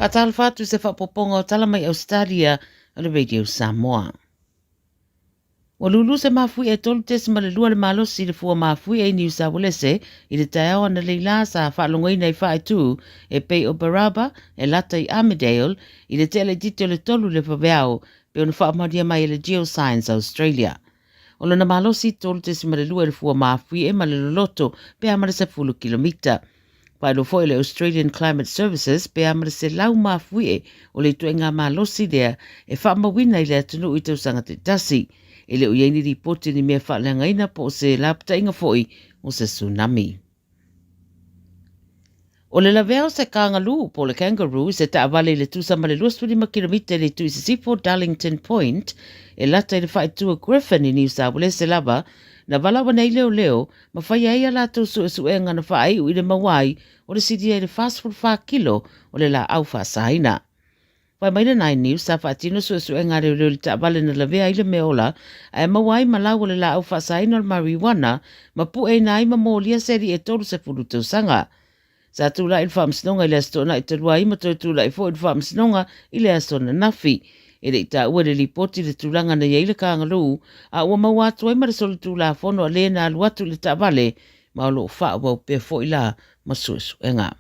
Faatalofa atu i se faaopoopoga o tala mai Ausetalia a le Radio Samoa. Ua lulu se mafuie e 3.2 le malosi i le fua mafuie i Niu Sauelese i le taeao analeila sa faalogoina i faaitu e pei o Baraba e lata i Armidale i le tea laitiiti o le 3 i le vaveao pei ona faamaonia mai e le Geoscience Australia. O lona malosi 3.2 i le fua mafuie ma le loloto pe a ma le 10 kilomita. Faailoa foi e le Australian Climate Services pe a ma le 100 mafuie o le ituaiga malosi lea e faamauina i le atunuu i tausaga taitasi. E le o i ai ni lipoti ni mea faaleagaina po o se lapataiga foi o se tsunami. O le lavea o se kangalū po o le kangaroo i se taavale i le tusa ma le 25 kilomita i le itu i sisifo o Darlington Point e lata i le faaitu o Griffin i Niu Sauelese lava, na valaau nei leoleo ma faia ai a latou suesuega na faaiu i le maua ai o le silia i le 44 kilo o le laau faasaina. Fai mai le Nine News sa faatino suesuega a leoleo i le taavale na lavea ai le meaola ae maua ai ma lau o le laau faasaina o le marijuana ma pueina ai ma molia se alii e 30 tausaga. Sa tulai i le faamasinoga i le Aso Toonai talu ai ma toe tulai foi i le faamasinoga i le aso ananafi. E le i taua i le lipoti le tulaga na i ai le kangaroo a ua maua atu ai ma le solitulafono a le na alu atu i le taavale ma o lo o faaauau pea foi la ma suesuega.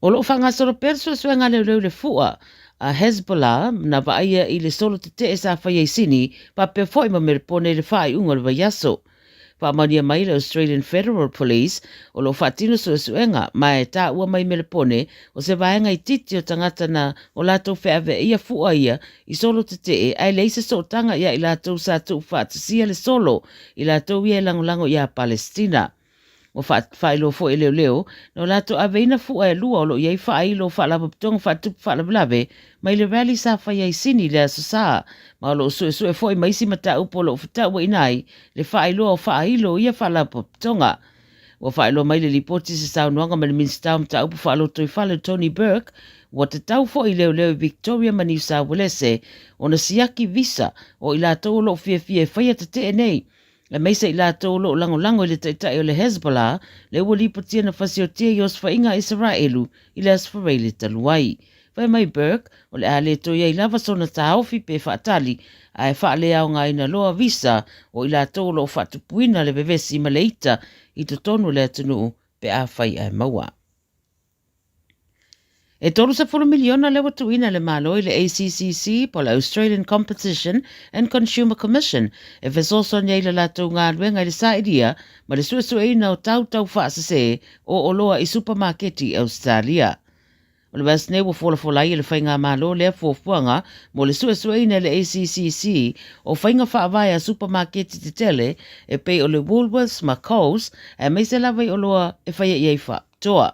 O lo o faagasolo pea le suesuega a leoleo i le fua a Hezbollah na vaaia i le solo tetee sa faia i Sini faapea foi ma Melepone i le faaiuga o le vaiaso. Faamaonia mai le Australian Federal Police o lo o faatino suesuega ma e taua mai Melepone o se vaega itiiti o tagata na o latou feaveaia fua ia i solo tetee ae leai se sootaga ia i latou sa tuufaatasia le solo i latou ia e lagolago iā Palestina. Ua faailoa foi e leoleo na o latou aveina fua e lua o lo o i ai faailo o faalapotopotoga faatupu faalavelave mai le rally sa faia i Sini i le Aso Sa, ma o lo o suesue foi ma isi mataupu o lo o fetauaiina ai le faailoa o faailo o ia faalapotopotoga. Ua faailoa mai le lipoti i se saunoaga mai le Minisita o Mataupu Faalotoifale Tony Burke, ua tatau foi i leoleo i Victoria ma Niu Sauelese ona siaki visa o i latou o lo o fiafia e faia tetee nei aemaise i latou o lo o lagolago i le taitai o le Hezbollah, lea ua lipotia na fasiotia i osofaiga a Isaraelu i le Aso Faraile talu ai. Fai mai Burke, o le a le toe i ai lava sona taofi pe faatali, ae faaleaogaina loa visa o i latou o lo o faatupuina le vevesi ma le ita i totonu o le atunuu pe afai ae maua. E 30 miliona lea ua tuuina e le Malo i le ACCC po o le Australian Competition and Consumer Commission e fesoasoani ai i le latou galuega i le sailia ma le suesueina o tau taufaasese o oloa i supamaketi i Ausetalia. O le vaiaso nei ua folafola ai e le Faigamalo lea fuafuaga mo le suesueina e le ACCC o faiga faavae a supamaketi tetele e pei o le Woolworths ma Coles aemaise lava i oloa e faia i ai faapitoa.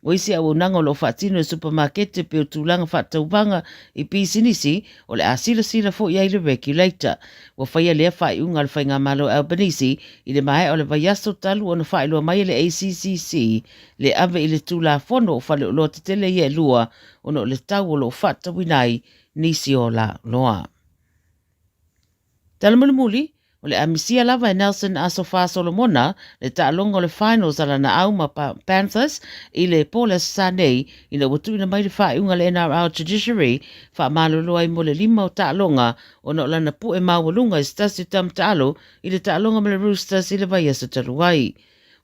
O isi auaunaga o lo o faatino e supamakete pei o tulaga faatauvaga i pisinisi, o le a silasila foi i ai le Regulator. Ua faia lea faaiuga a le Faigamalo Albanese i le maea o le vaiaso talu ona faailoa mai e le ACCC le ave i le Tulafono o faleoloa tetele ia e lua ona o le tau o lo o faatauina ai nisi o la oloa. Tala mulimuli, o le a misia lava e Nelson Asofa Solomona le taaloga o le finals a lana au ma Panthers i le po le Aso Sa nei ina ua tuuina mai le faaiuga a le NRL Judiciary faamalolo ai mo le lima o taaloga ona o lana pu'e maualuga i se tasi o tama taalo i le taaloga ma le Roosters i le vaiaso talu ai.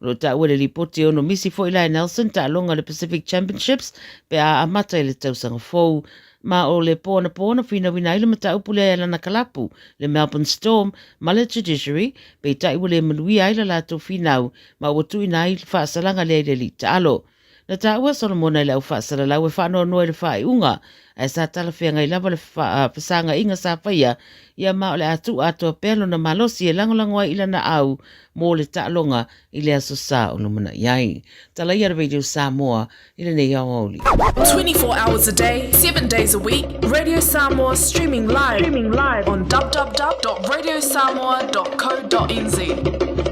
O lo o taua i le lipoti e ono misi foi la e Nelson taaloga o le Pacific Championships pe a amata i le tausaga fou. Ma o le po anapo na finauina ai le mataupu lea e lana kalapu, le Melbourne Storm ma le Judiciary, peitai ua le manuia ai la latou finau ma ua tuuina ai le faasalaga lea i le alii taalo. Na taua Solomona i le au faasalalau e faanoanoa i le faaiuga, ae sa talafeagai lava le fesagaiga sa faia ia ma o le a tuu atoa pea lona malosi e lagolago ai i lana au mo le taaloga i le Aso Sa o lumanai ai. Tala ia le Radio Samoa i lenei aoauli. 24 hours a day, 7 days a week, Radio Samoa streaming live, streaming live on www.radiosamoa.co.nz.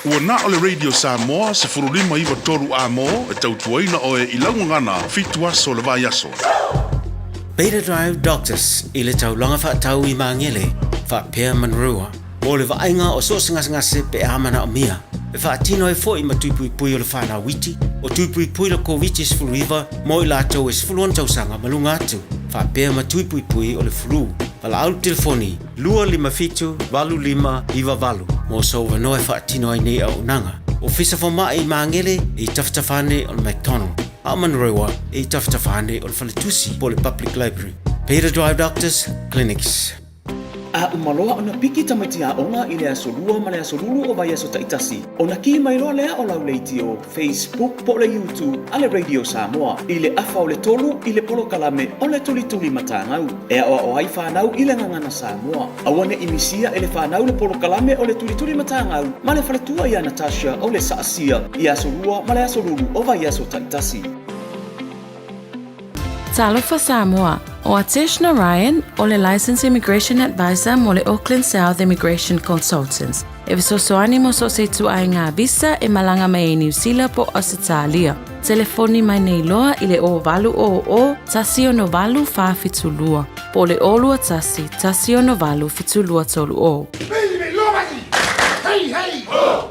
Ua na o le Radio Samoa 1593 amo e tautuaina oe i laugagana 7 aso le vaiaso. Beta Drive Doctors i le taulaga faatau i Magele, faapea Manurewa, mo le vaaiga o so o se gasegase pe a manaomia. E faatino ai foi ma tuipuipui o le fanau iti, o tuipuipui le Koviti-19 mo i latou e 16 tausaga ma luga atu, faapea ma tuipuipui o le flu. Valaau le telefoni 257 8598 mo sou avanoa e faatino ai nei auaunaga. Ofisa Fomai i Magele e i tafatafa ane o le McDonald, a o Manurewa e i tafatafa ane o le Faletusi po o le Public Library. Beta Drive Doctors Clinics. A uma loa ona piki tamaiti aoga i le aso Lua ma le aso Lulu o vaiaso taitasi, ona kī mai loa lea o lau leitio, Facebook po o le YouTube a le Radio Samoa i le afa o le 3 i le polokalame o le Tulituli Matagau e aoao ai fanau i le gagana Samoa. Aua ne i misia e le fanau le polokalame o le Tulituli Matagau ma le faletua ia Natasha o le Saasia i aso Lua ma le aso Lulu o vaiaso taitasi. Talofa Samoa, ʻO Atesh Narayan, ʻo le Licensed Immigration Advisor mo le Auckland South Immigration Consultants, e fesoasoani mo so o se ituaiga visa e malaga mai ai Niu Sila po o Ausetalia. Telefoni mai nei loa i le 0800 168 472 po o le 021 168 7230. Hey, hey! Ho!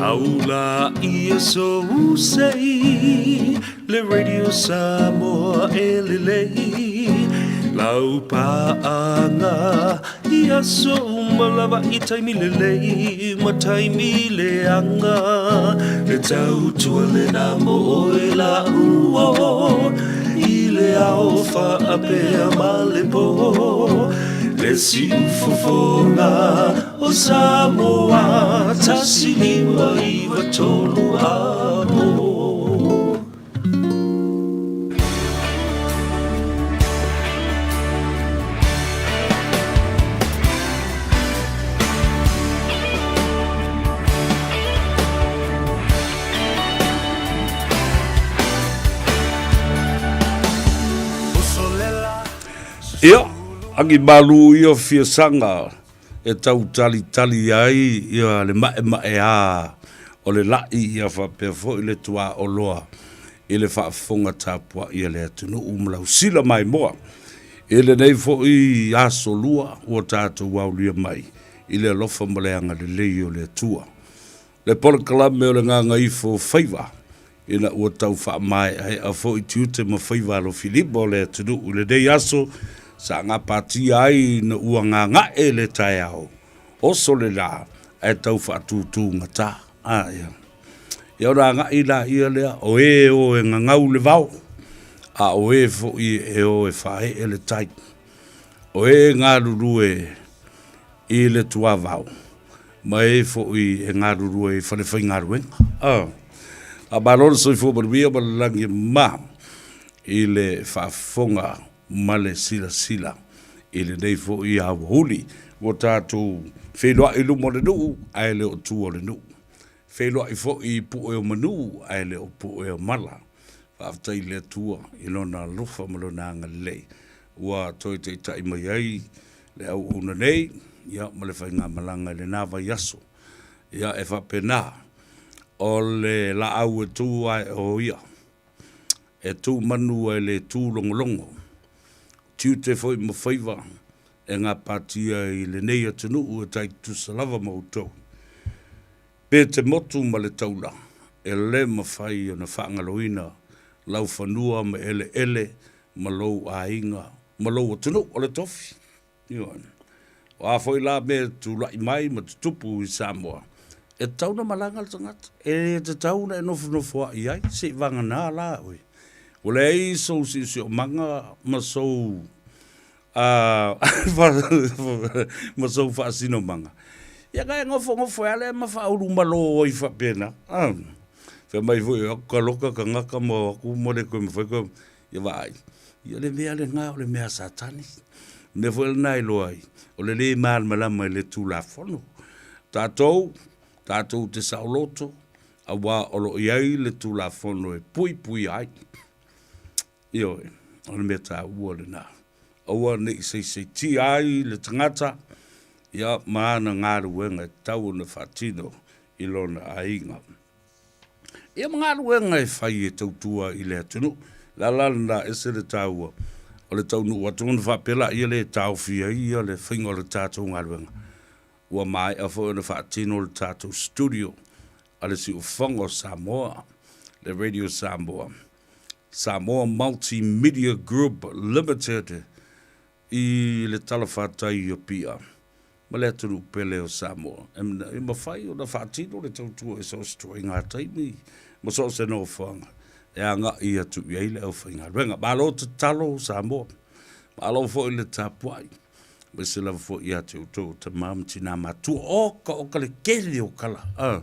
Taula ia sou sei le Radio Samoa e lelei lau paaga i aso uma lava i taimi lelei ma taimi leaga le tautua lena mo oe la'u o i le ao faapea ma le po le siufofoga o Samoa 1993 a mo. Ia, agi malu ia fiasaga e tautalitali ai ia le ma'ema'eā o le la'i ia faapea foi le tuaoloa i le faafofoga tapua'i a le atunuu ma lausila maimoa i lenei foi aso lua ua tatou aulia mai i le alofa ma le agalelei o le Atua. Le polokalame o le Gagaifo Faiva ina ua tau faamae'ae'a foi tiute ma faiva alofilima o le atunuu i lenei aso sa gapatia ai ina ua gaga'e le taeao, oso le lā ae tau faatūtūgatā. A ia. Ia ona aga'i laia lea, o ē o e gagau le vao, a o ē foi e o e faae'e le tai. O ē galulue i le tuavao, ma e foi e galulue i falefaigaluega. A. Faamalo le soifua manuia ma le lagi e mama i le faafofoga ma le silasila i lenei foi aoauli ua tatou feiloai i luma o le nuu ae le o tua o le nuu. Feiloai foi i pue o manu ae le o pue o mala. Faafetai i le Atua i Lona alofa ma Lona agalelei ua toe taitai mai ai le auauna nei ia ma le faigamalaga i lena vaiaso. Ia e faapena, o le laau e tu ae o ia, e tu manu ae le tu logologo, tiute foi ma faiva e gapatia i lenei atunuu e tai tutusa lava ma outou. Pe te motu ma le taula, e le mafai ona faagaloina lau fanua ma eleele ma lou aiga ma lou atunuu o le tofi. Ioe. O a foi la mea e tulai mai ma tutupu i Samoa, e tatau ona malaga le tagata. E le tatau ona e nofonofoa'i ai, se i vagana la oe. Ua leai sou siosiomaga ma sou ma sou faasinomaga. Ia ka e nofonofo e ale ma faaulumalo ai faapena. Fai mai foi o aku ka loka kangaka ma o aku mo le koe mawhai koe ia vaai. Ia le mea lena o le mea a Satani. Mea foi lena e iloa ai, o le lē malamalama i le Tulafono. Tatou, tatou te saoloto, Auā o lo o i ai le Tulafono e puipuia ai. Ioe, o le mea taua lena. Aua ne i seiseitia ai le tagata, ia, ma ana galuega e tatau ona faatino i lona aiga. Ia ma galuega e fai e tautua i le atunuu. O le ala lena e ese le taua o le taunuu atu ona faapea laia lea e taofi ai ia le faiga o le tatou galuega. Ua maea foi ona faatino le tatou studio a le Siufofoga o Samoa, le Radio Samoa, Samoa Multimedia Group Limited, i le talafatai i Apia ma le atunuu pele o Samoa. E mafai ona faatino le tautua i so o se ituaiga taimi ma so o se nofoaga e agai atu i ai le aufaigaluega. Malo tatalo Samoa, malo foi le tapuai, aemaise lava foi ia te outou o tama ma tinā matua. Oka oka le tele o tala, a,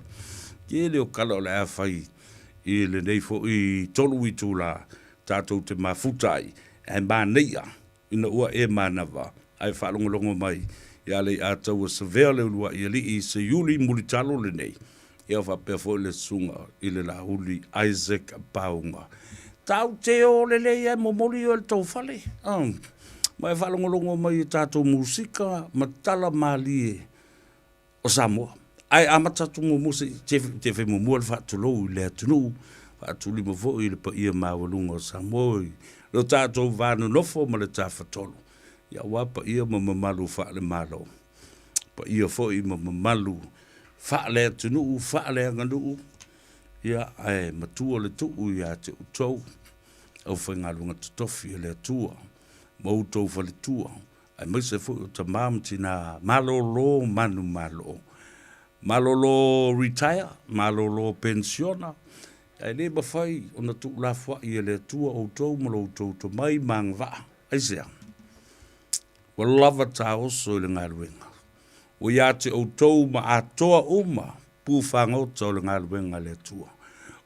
tele o tala o le a fai i lenei foi 3 itula tatou te mafuta ai, ae manaia ina ua e manava ae faalogologo mai ia Leiataua Savea le uluai alii i Seiuli mulitalo lenei, ia faapea foi le susuga i le Laauli Isaac Pauga. Tau te o lelei ae momoli oe i le tou fale, ma e faalogologo mai i tatou musika ma tala malie o Samoa. Ae amata atu muamua se i te fai muamua le faatulou i le atunuu, faatulima foi i le paia maualuga o Samoa i lo tatou va nonofo ma le tafatolu, ia aua paia ma mamalu faale-Malo, paia foi ma mamalu faale-atunuu, faale-aganuu, ia ae matua le tuu ia te outou, aufaigaluega totofi a le Atua ma outou faletua, aemaise foi o tama ma tina malolo manumalo, malolo retire, malolo penisiona, ae le mafai ona tuulafoai e le Atua outou ma lo outou tomai ma agavaa. Aisea? Ua lava taoso i le galuega. Ua ia te outou ma atoa uma pu fagota o le galuega a le Atua.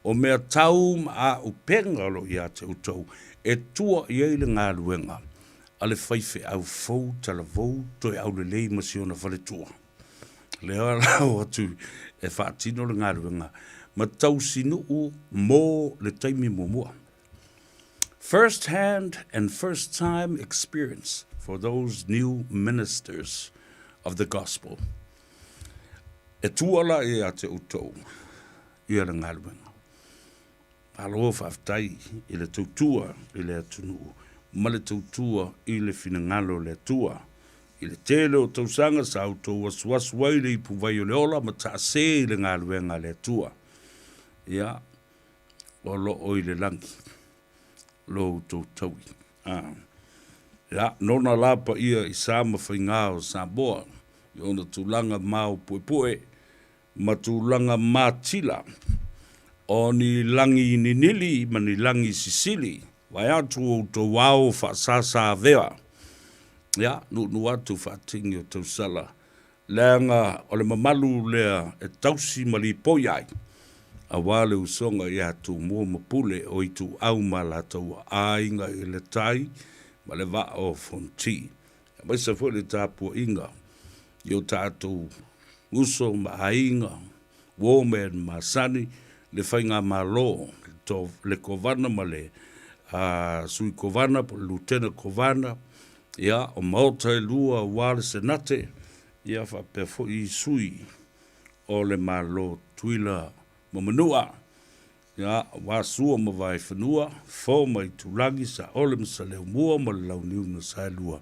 O mea tau ma auupega o lo o ia te outou e tua i ai le galuega a le faifeau fou talavou toe aulelei ma si ona faletua. Lea la o atu e faatino le galuega ma tausinuu mo le taimi muamua. First hand and first time experience for those new ministers of the gospel. E tua la ia te outou ia le galuega. Malo faafetai i le tautua i le atunuu ma le tautua i le finagalo o le Atua. I le tele o tausaga sa outou asuasu ai le ipuvai o le ola ma taase i le galuega a le Atua. Ia, o lo o i le lagi lo outou taui. A. Ia, nona la paia i sa ma faigā o Samoa i ona tulaga maopuepue ma tulaga matila o ni lagi ninili ma ni lagi sisili, vaeatu outou ao faasasavea, ia, nuunuu atu faatini o tausala, leaga o le mamalu lea e tausi ma lipoi ai, aua le usoga ia Tumua ma Pule o Ituau ma Alataua, aiga i le tai ma le vaa o Fonoti, aemaise foi le tapuaiga i o tatou uso ma aiga, uo ma e masani, le faigamalo, le Kovana ma le Sui Kovana po o le Lutena Kovana, ia, o Maota e lua aua le Senate, ia faapea foi sui o le Malo Tutuila ma Manua, ia, aua Sua ma Vaefanua, Fo ma Itulagi, Saole ma Saleumua ma le Launiu na Saelua.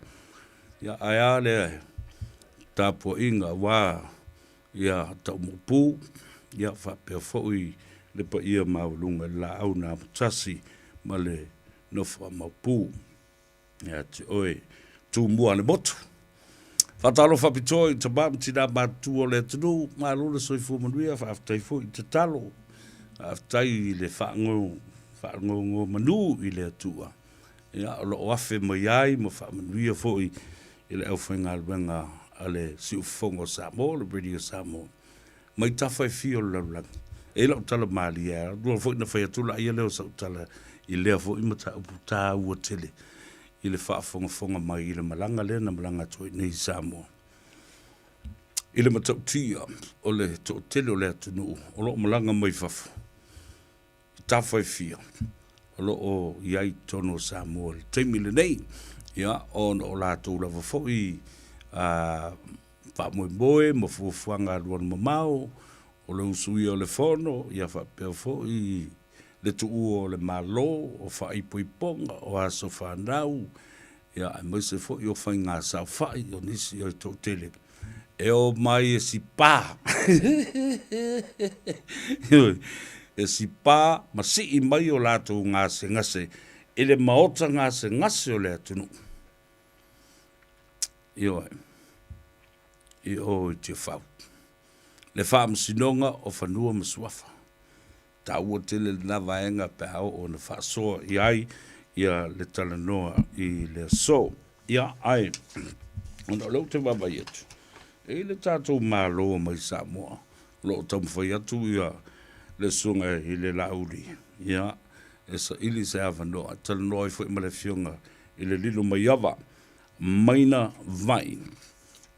Ia, ae a le tapuaiga aua ia Taumuupu, ia faapea foi le paia maualuga i le laau na amotasi ma le nofo a Maopu. Ia te oe Tumua le motu. Faatalofa faapitoa i tama ma tinā matutua o le atunuu, malo le soifua manuia, faafetai foi i tatalo, faafetai i le faanonomanu i le Atua, ia o lo o afe mai ai ma faamanuia foi i le aufaigaluega a le Siufofoga o Samoa, le Radio Samoa, mai tafa e fia o le lalolagi. E i ai lau tala malie lava, aua foi na fai atu laia lea o sau tala i lea foi mataupu taua tele i le faafogafoga mai i le malaga lea na malaga atu ai nei i Samoa. I le matautia o le toatele o le atunuu o lo o malaga mai fafo i tafa e fia o lo o i ai i totonu o Samoa i le taimi lenei, ia, ona o latou lava foi faamoemoe ma fuafuaga alualumamao o le usuia o le Fono, ia faapea foi le tuua o le Malo, o faaipoipoga, o aso fanau, ia aemaise foi o faiga saofai o nisi o le toatele e o mai e sipa e sipa ma sii mai o latou gasegase i le maota gasegase o le atunuu. Ioe, i o i Tiafau, le Faamasinoga o Fanua ma Suafa. Taua tele lena vaega pe a oo ina faasoa i ai ia le talanoa i le aso. Ia, ae ona o lea ou te vaavaai atu i le tatou Malo mai Samoa, o lo o taumafai atu ia le susuga i le Laauli, ia, e saili se avanoa e talanoa ai foi ma le Afioga i le Lilomaiava Maina Vai,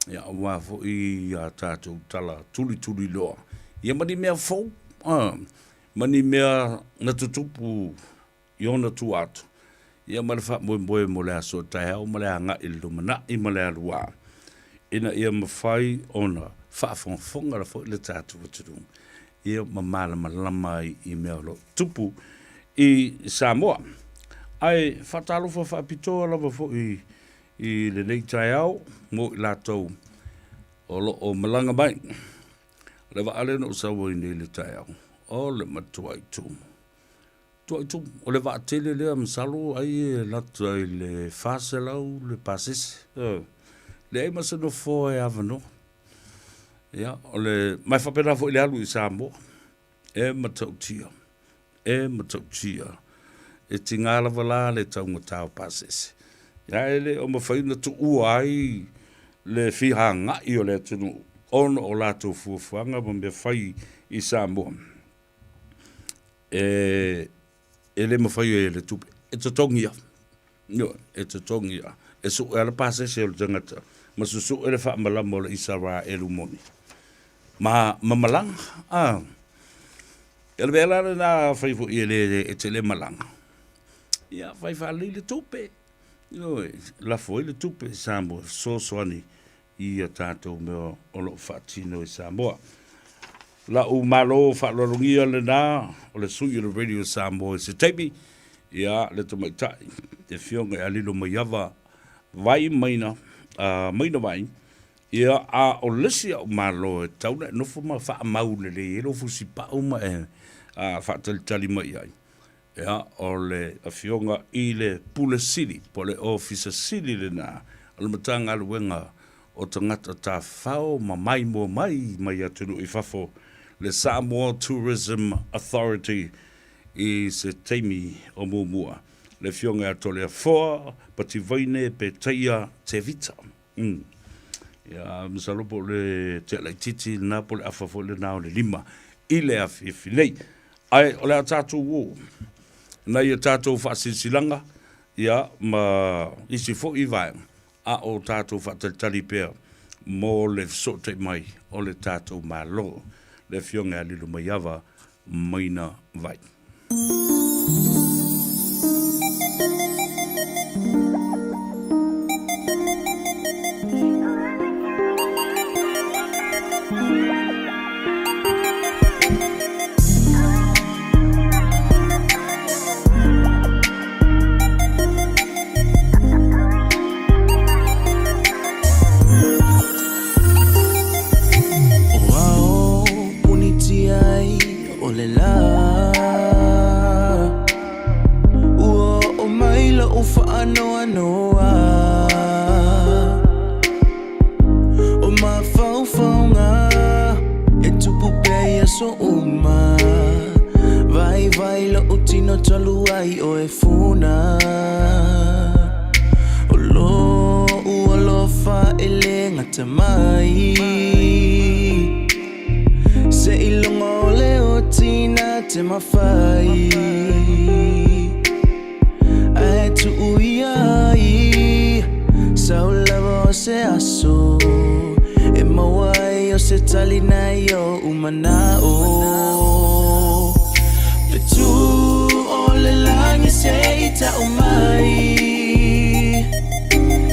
ia, aua foi a tatou tala tulituliloa, ia ma ni mea fou, ma ni mea na tutupu i ona tua atu, ia ma le faamoemoe mo le aso a taeao ma le agai i le lumanai ma le aluā, ina ia mafai ona faafogafoga foi le tatou atunuu, ia ma malamalama ai i mea o lo o tupu i Samoa. Ae faatalofa faapitoa lava foi i lenei taeao mo i latou o lo o malaga mai. O le vaa lea na ou sau ai nei i le taeao, o le matuai tumu. Tuai tumu. O le vaa tele lea masalo ai e lata i le 400 le pasese. Leai ma se nofoa e avanoa. Ia, o le, ma e faapena foi i le alu i Samoa. E matautia, e matautia. E tiga lava la le taugata o pasese. Ae le o mafai ona tuua ai le fia agai o le atunuu ona o latou fuafuaga ma mea fai i Samoa. E e le mafai ai e le tupe, e totogi lava. Ioe, e totogi lava. E sue lava le pasese o le tagata ma susue le faamalama o le Isaraelu moni ma ma malaga. A, o le mea la lena afai foi e le e te le malaga, ia fai faalelei le tupe. Ioe, lafo ai le tupe i Samoa e fesoasoani i a tatou mea o lo o faatino i Samoa. La'u malo faaaloalogia lena o le sui o le Radio Samoa i se taimi, ia le tamaitai le afioga ia Lilomaiava Vai Maina, Maina Vai, ia a o le isi a'u malo e tatau ona e nofo ma faamau lelei ai lou fusipau ma e faatalitali mai i ai, Ia, o le Afioga i le Pule Sili, po o le Ofisa Sili lena o le Matagaluega o Tagata Tafafao ma Maimoa Mai mai atunuu i fafo, le Samoa Tourism Authority i se taimi o muamua, le Afioga ia Toleafoa Pativaine Petaia Tevita. Ia, masalo po o le tea laitiiti lena po o le afa foi lena o le 5 i le afiafi nei. Ae o le a tatou o nai a tatou faasilasilaga, ia, ma isi foi vaega, a o tatou faatalitali pea mo le fesootai mai o le tatou Malo, le Afioga ia Lilomaiava Maina Vai. O ao punitia ai o le lā Ua oo mai loʻu faanoanoa O mafaufauga e tupu pea i aso uma Vaivai loʻu tino talu ai ʻoe funa O loʻu alofa e le gata mai Seiloga o le oti na te mafai Ae tuu ia ai Sau lava o se aso E maua ai. se talina i oʻu manaʻo Fetu o le lagi se i tau mai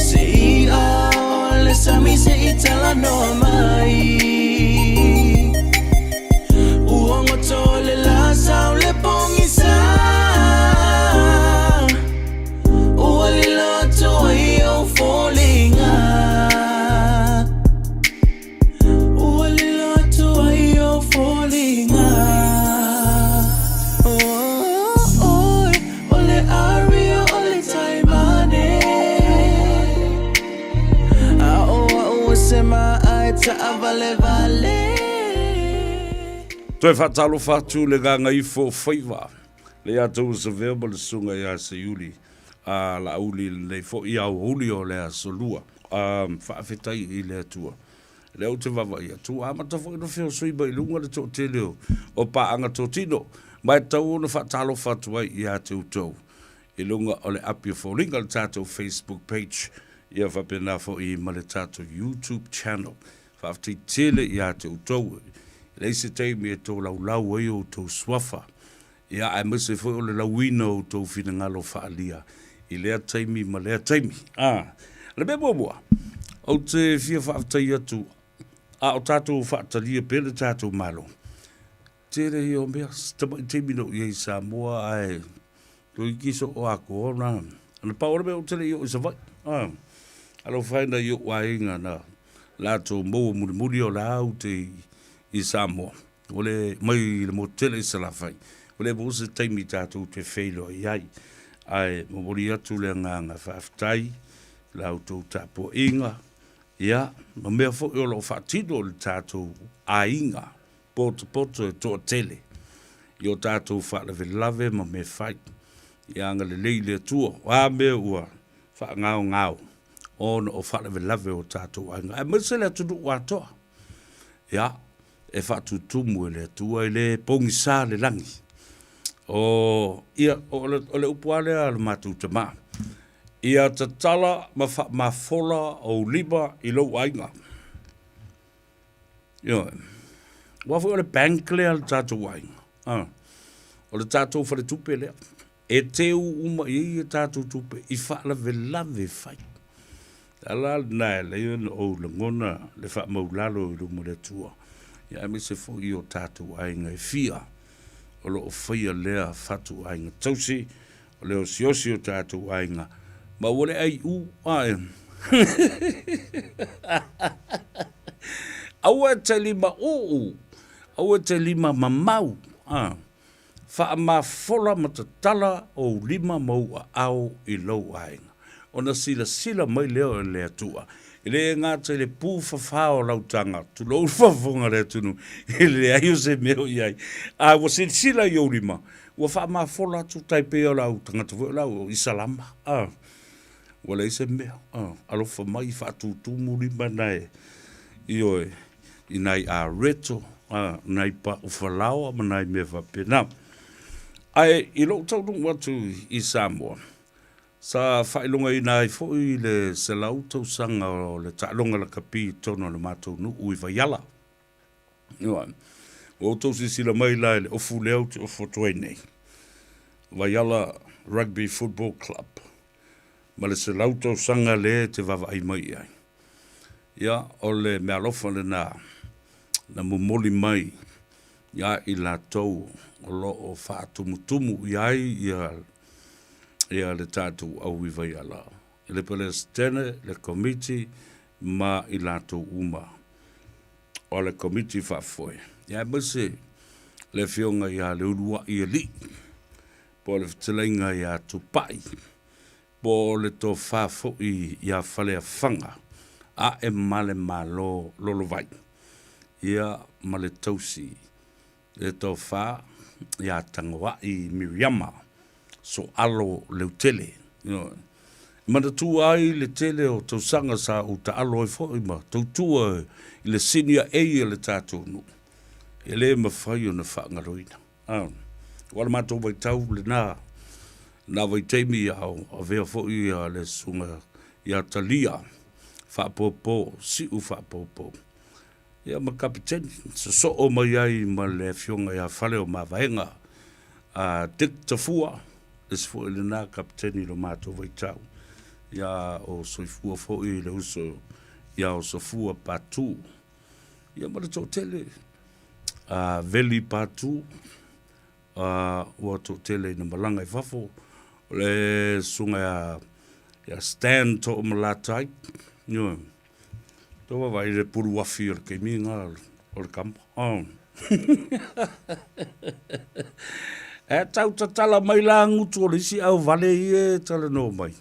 Se iʻa o le sami se i talanoa mai Ua goto le lā sau le pogisa Ua lilo atu ai ou foliga Ua lilo atu ai ou foliga Oh, ʻo le aria o le taimane A ʻo aʻu ua sema a e taʻawalewale. Toe faatalofa atu le gagaifo o faiva le ia tou Savea ma le susuga ia Seiuli a Laauli i lenei foi aoauli o le aso lua. A faafetai i le Atua lea ou te vaavaai atu ua amata foi ona feosoi mai i luga le toatele o paaga totino ma e tatau ona faatalofa atu ai ia te outou i luga o le api o foliga le tatou Facebook page ia faapena foi ma le tatou YouTube channel. Faafetai tele ia te outou. E leai se taimi e tolaulau ai outou suafa, ia aemaise foi o le lauina o outou finagalo faaalia i lea taimi ma lea taimi. A, o le mea muamua, ou te fia faafetai atu a o tatou faatalia pea le tatou Malo. Tele ia o mea, si tamai taimi na ou i ai i Samoa ae toeitiiti soo atoa ona na pau o le mea ou te le i oo i Savaii. A, alofa e nai ou aiga na latou maua mulimuli o le a ou te i Samoa. Ua le mai le motu tele i Salafai. Ua le maua se taimi tatou te feiloai ai. Ae momoli atu le agaga faafetai i la outou tapuaiga, ia, ma mea foi o lo o faatino i le tatou aiga potopoto e toatele i o tatou faalavelave ma mea fai. Ia agalelei le Atua, o a mea ua faagaogao ona o faalavelave o tatou aiga, aemaise le atunuu atoa. Ia, e faatutumu e le Atua, e le pogisa le lagi. O, ia, o le, o le upu lava lea a le matou tama, ia tatala ma faamafola ou lima i lou aiga. Ioe. Aua foi o le bank lea a le tatou aiga. A, o le tatou faletupe lea. E teu uma i ai a tatou tupe i faalavelave fai. O le ala lena e ala ai ona ou lagona le faamaulalo i luma o le Atua, ia aemaise foi o tatou aiga e fia o lo o faia lea fatuaiga tausi, o le osiosi o tatou aiga, ma ua le aiu ae. Aua e te lima uu, aua e te lima mamau, a. Faamafola ma tatala ou lima ma ou aao i lou aiga. Ona silasila mai lea o le Atua, e le gata i le pūfafā o lau taga, tulou le faafofoga a le atunuu, e leai o se mea o i ai, a ua silasila i ou lima, ua faamafola atu tai pei o lau tagata foi o lau Isalama, a, ua leai se mea, a, alofa mai, faatutumu lima na e, ioe, i nai areto, a, nai paʻu falaoa ma nai mea faapena. Ae i lou taunuu atu i Samoa, sa faailogaina ai foi le 100 tausaga o le taaloga lakapi i totonu o le matou nuu i Vaiala. Ioe. Ua outou silasila mai la i le ofu lea ou te ofu atu ai nei, Vaiala Rugby Football Club, ma le 100 tausaga lea e te vaavaai mai i ai. Ia, o le meaalofa lena na momoli mai ia i latou o lo o faatumutumu i ai ia, ia le tatou au i Vaiala, i le Peresetene, le Komiti ma i latou uma o le Komiti Faafoe, ia aemaise le Afioga ia Leuluai Alii, po o le Fetalaiga ia Tupai, po o le tofa foi ia Faleafaga ae ma le Malo Lolovai, ia ma le tausi le tofa ia Tagoai Miriama Soalo Leutele. Ioe. E manatua ai le tele o tausaga sa ou taalo ai foi ma tautua i le Senior A a le tatou nuu, e le mafai ona faagaloina. Ua le matou vaitau lena, lena vaitaimi a o avea foi le susuga ia Talia Faapopo, Siu Faapopo. Ia ma Kapiteni, sosoo mai ai ma le afioga ia Faleomavaega a Dick Tafua, le isi foi lena Kapiteni i lo matou vaitau, ia o soifua foi le uso ia Osofua Patu, ia ma le toatele a Veli Patu, ua toatele ina malaga i fafo, o le susuga ia Stan Toomalatai, ioe. Tou vaavaai i le puluafi o le taimi lena o le tama. Oh. E tau tatala mai la gutu o le isi auvale ia e talanoa mai.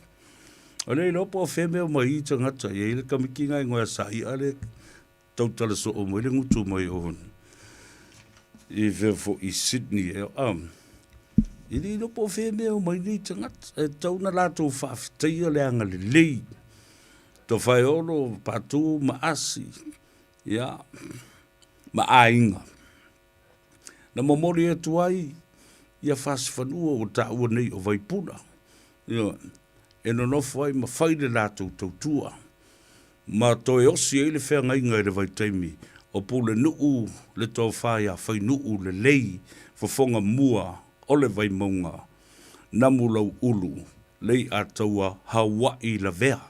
O le iloa po o fea mea mai i tagata i ai le kamiki na igoa sa ia le tau tala soo mai le gutu mai o i fea foi i Sydney e E le iloa po o fea mea o mai nei tagata. E tatau ona latou faafetaia le agalelei Tofaeono, Patu ma Asi, ia, ma aiga. Na momoli atu ai ia Fasifanua ua taua nei o Vaipuna, ioe, e nonofo ai ma fai le latou tautua, ma toe osi ai le feagaiga i le vaitaimi o Pulenuu le tofa ia Fainuu lelei fofoga mua o le Vaimauga, Namulauulu Leiataua Hawaii Lavea.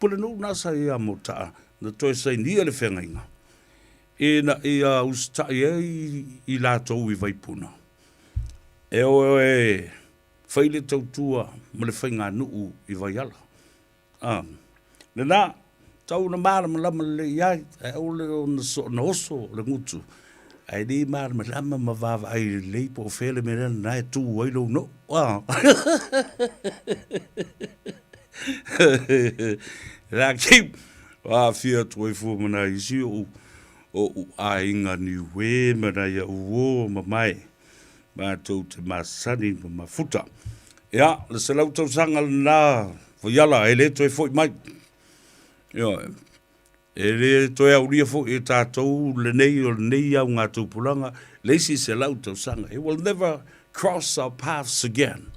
Pulenuu na sa ia Motaa na toe sainia le feagaiga ina ia usitai ai i latou i Vaipuna e o e fai le tautua ma le faiganuu i Vaiala. A, lena, tau na malamalama lelei i ai, ae aua le ona soona oso le gutu, ae le malamalama ma vaavaai lelei po o fea le mea lea lena e tu ai lou noo. A. Laki, aafia atu ai fua ma nai isi oʻu, oʻu aiga Niue ma nai aʻu uo mamae, matou te masani ma mafuta. Ia, le 100 tausaga lena Vaiala e le toe foi mai. Ioe. E le toe aulia foi e tatou lenei o lenei augatupulaga le isi 100 tausaga. It will never cross our paths again,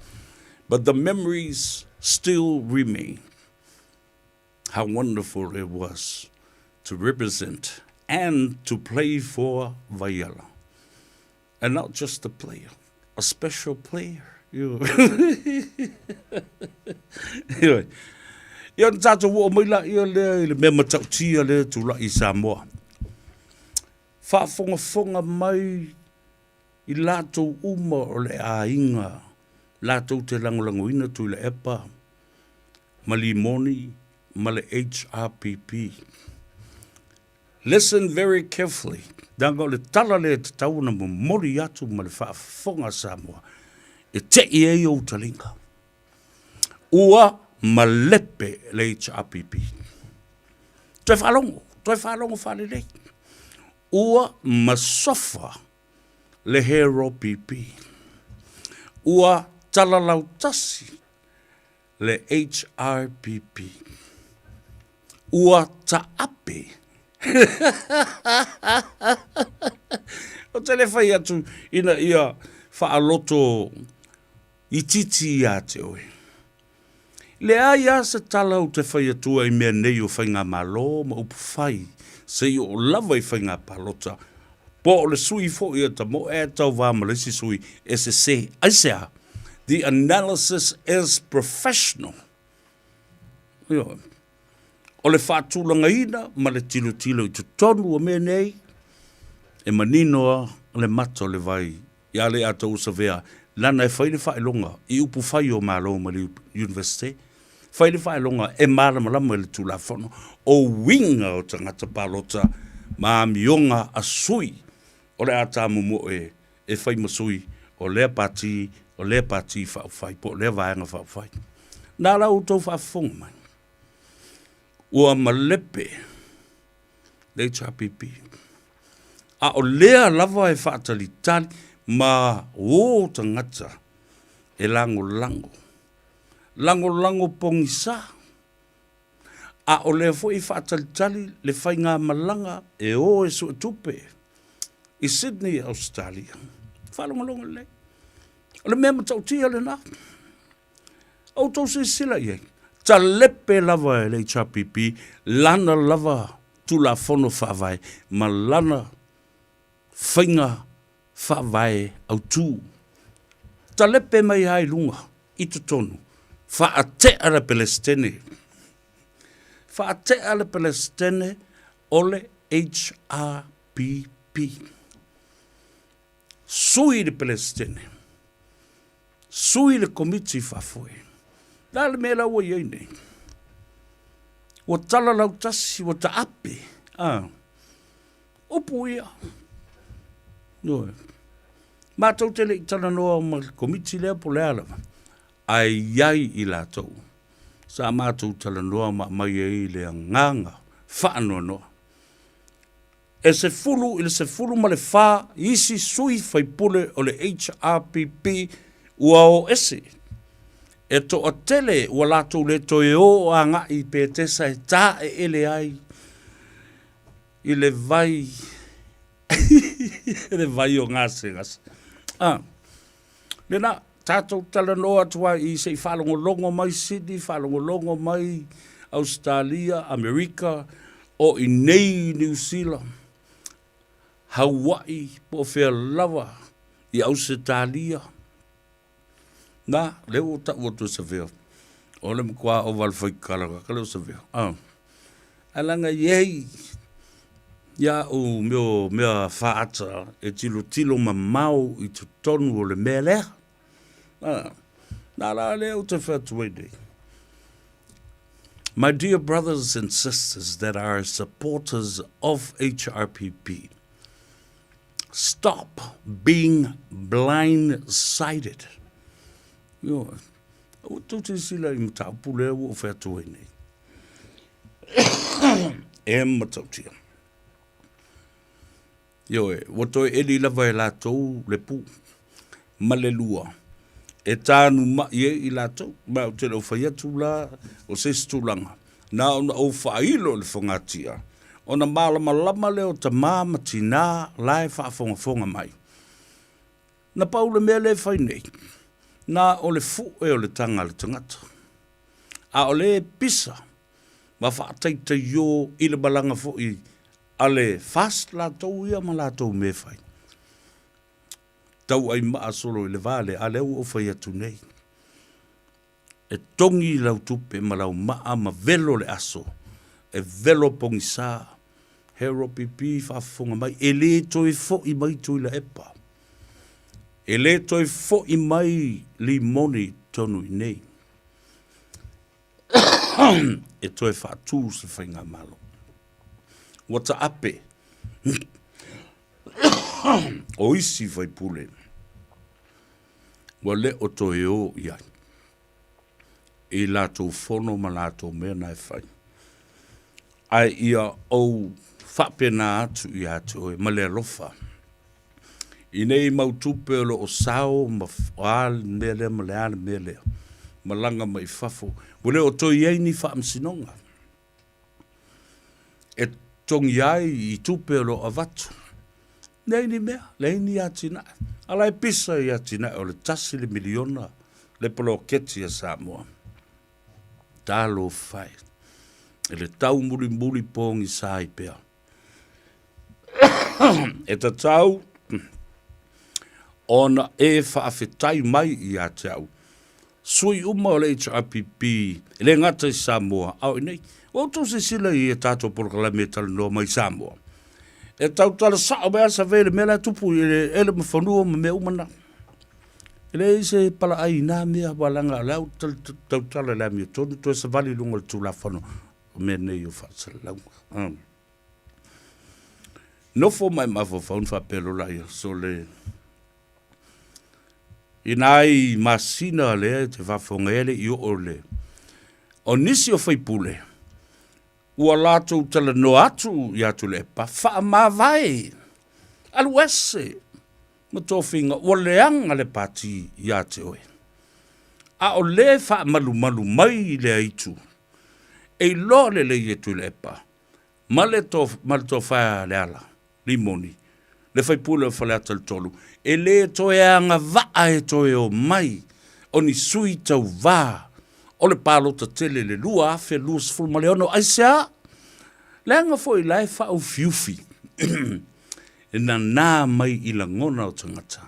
but the memories still remain. How wonderful it was to represent and to play for Vaiala. And not just a player, a special player. Ioe. Ia ona tatou oo mai laia lea i le mea matautia lea e tulai i Samoa. Faafogafoga mai i latou uma o le aiga latou te lagolagoina Tuilaepa ma Limoni ma le HRPP. Listen very carefully, leaga o le tala lea e tatau ona momoli atu ma le faafofoga a Samoa e tei ai ou taliga. Ua malepe le HRPP. Toe faalogo, toe faalogo faalelei. Ua masofa le HRPP. Ua talalautasi le HRPP. Ua taape. Ou te le fai atu ina ia faaloto itiiti ia te oe. Leai lava se tala ou te fai atua i mea nei o faigamalo ma upu fai seia oo lava i faiga palota, po o le sui foi a Tamoe ae tauva ma le isi sui e sese. Aisea? The analysis is professional. Ioe. O le faatulagaina ma le tilotilo i totonu o mea nei, e manino le mata o le vai ia Leiataua Savea, lana e fai le faailoga i upu fai o Malo ma le Universite, fai le faailoga e malamalama i le Tulafono o uiga o tagata palota ma amioga a sui o le a tamomoe e fai ma sui o lea pati, o lea pati faaupufai po o lea vaega faaupufai. Na la outou faafofoga mai, ua malepe le HRPP, a o lea lava e faatalitali ma o tagata e lagolago, lagolago pogisa, a o lea foi e faatalitali le faigamalaga e o e suetupe i Sydney, Ausetalia. Faalogologo lelei. O le mea matautia lena. Outou silasila i ai. Talepe lava e le HRPP lana lava. Tulafono Faavae ma lana faiga faavae autu. Talepe mai lava i luga i totonu, faatea le Pelesitene, faatea le Pelesitene o le HRPP. Sui le Pelesitene, sui le Komiti Faafoe. O le a le mea la ua i ai nei? Ua tala lautasi, ua taape, a. Upu ia. Ioe. Matou te le i talanoa ma le Komiti lea po o le a lava, ae i ai i latou sa matou talanoa ma aumai ai le agaga faanoanoa. E 10 i le 14 isi sui faipule o le HRPP ua o ese. E toatele ua latou le toe o agai i Petesa e taeele ai i le vai le vai o gasegase. Ah, lena, tatou talanoa atu ai i se i faalogologo mai Sydney, faalogologo mai Ausetalia, Amerika, o i nei i Niu Sila, Haua'i, po o fea lava i Ausetalia. Na, lea ua tau atu e Savea, o le matua ova le faikala ka leo Savea. Ah. Ae leaga e i ai ia au mea, mea faata e tilotilo mamao i totonu o le mea lea. Ah. Na la lea ou te fai atu ai nei. My dear brothers and sisters that are supporters of HRPP, Stop being blind-sided. Ioe. Aua tou silasila i mataupu lea ua ou fai atu ai nei. E matautia. Ioe, ua toe eli lava e latou le pu ma le lua e tanuma'i ai i latou. Ma ou te le o fai atu la o se isi tulaga, na ona ou faailo i le fogatia, ona malamalama lea o tama ma tina la e faafogafoga mai. Na pau le mea lea e fai nei, na o le fue o le taga a le tagata, a o lea e pisa ma faataitaiō i le malaga foi a le FAST latou ia ma latou mea e fai. Tauai maa solo i le va lea, a lea ua ou fai atu nei. E togi lau tupe ma lau maa ma velo le aso, e velo pogisa, Hero PP faafofoga mai, e le toe foi mai Tuilaepa. E le toe foi mai Limoni i totonu i nei. E toe faatu se faigamalo. Ua taape o isi faipule ua le o toe o i ai i latou fono ma latou mea na e fai. Ae ia ou faapena atu ia te oe ma le alofa i nei mau tupe o lo o sao ma o a le mea lea ma le a le mea lea, malaga mai fafo, ua le o toe i ai ni faamasinoga. e totogi ai i tupe o lo o avatu. Leai ni mea, leai ni atinae. A la e pisa i atinae o le tasi le miliona le poloketi a Samoa. Talofa e, i le taumulimuli pogisa ai pea. E tatau ona e faafetai mai ia te au sui uma o le HRPP, e le gata i Samoa, a o i inei. Ua outou silasila i a tatou polokalame e talanoa mai i Samoa, e tautala sao mai lava Survey i le mea la e tupu i le ele ma fanua ma mea uma na. E leai se palaai i na mea, aua leaga o la ua tautala i le amiotonu, toe savali i luga o le Tulafono o mea nei o faasalalauga. Nofo mai mafaufau ona faapea loa laia, sole, I nai masina lea e te faafofoga ai e le i oo le o nisi o faipule ua latou talanoa atu ia Tuilaepa, faamavae, alu ese ma tofiga ua leaga le pati ia te oe. A o le faamalumalu mai lea itu, e iloa lelei e Tuilaepa ma le tofa a Leala Limoni, le faipule o Faleata le 3, e le toe agavaa e toe omai o ni sui tauvā o le palota tele i le 2026. Aisea? Leaga foi la e faaufiufi e nanā mai i lagona o tagata,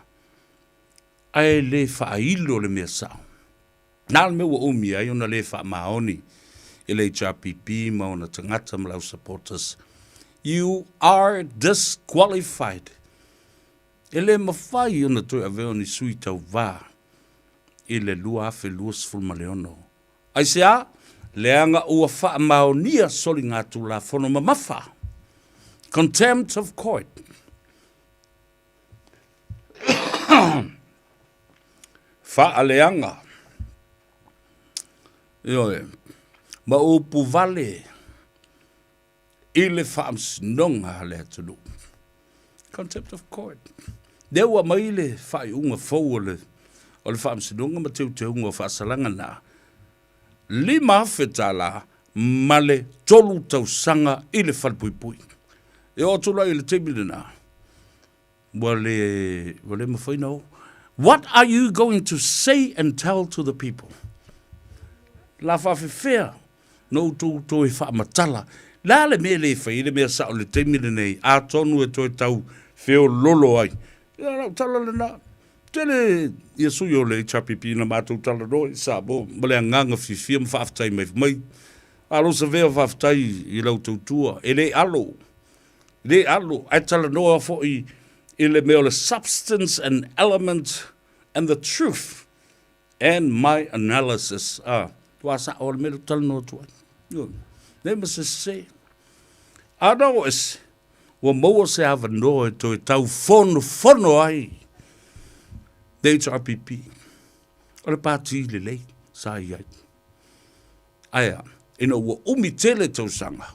ae le faailo le mea sao. Na o le mea ua umi ai ona le faamaoni i le HRPP ma ona tagata ma le au supporters. You are disqualified. E le mafai ona toe avea o ni sui tauva i le 2026. Aisea? Leaga ua faamaonia soligatulafono mamafa. Contempt of court. Faaleaga. Ioe. Ma upu vale i le faamasinoga a le atunuu. Contempt of court. Lea ua aumai le faaiuga fou o le, o le faamasinoga ma teuteuga o faasalaga na, $5,000 ma le 3 tausaga i le falepuipui. E oo atu la i le taimi lena, ua le, ua le mafai na o. What are you going to say and tell to the people? La faafefea na outou toe faamatala. Le a le mea le fai ai le mea sao i le taimi lenei, atonu e toe tau feololo ai. Ia, lau tala lena. Tele ia sui o le HRPP na matou talanoa i Samoa ma le agaga fiafia ma faafetai mai. Mai, alo Savea faafetai i lau tautua. E le alo, le alo, ae talanoa foi i le mea o le substance and element and the truth and my analysis. Ah, ua sao le mea lea ou talanoa atu ai. Ioe. Leai ma se sese. A na o ese, ua maua se avanoa e toe tau fonofono ai le HRPP. O le pati lelei sa i ai. Ae a, ina ua umi tele tausaga,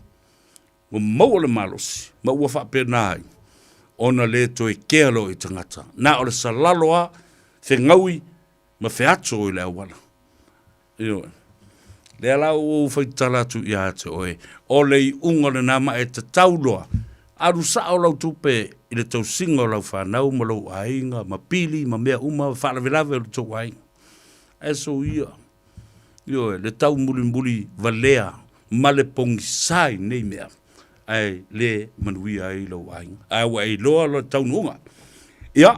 ua maua le malosi, ma ua faapena ai ona le toe kea loa i tagata. Na o le salalo a, fegaui ma feato i le auala. Ioe. Lea la ua ou faitala atu ia te oe, o le iuga lena ma e tatau loa, alu sao lau tupe i le tausiga o lau fanau ma lou aiga ma pili ma mea uma faalavelave o le tou aiga. Ae soia, ioe, le taumulimuli valea ma le pogisa i nei mea, ae le manuia ai lou aiga. Ae ua e iloa le taunuuga. Ia,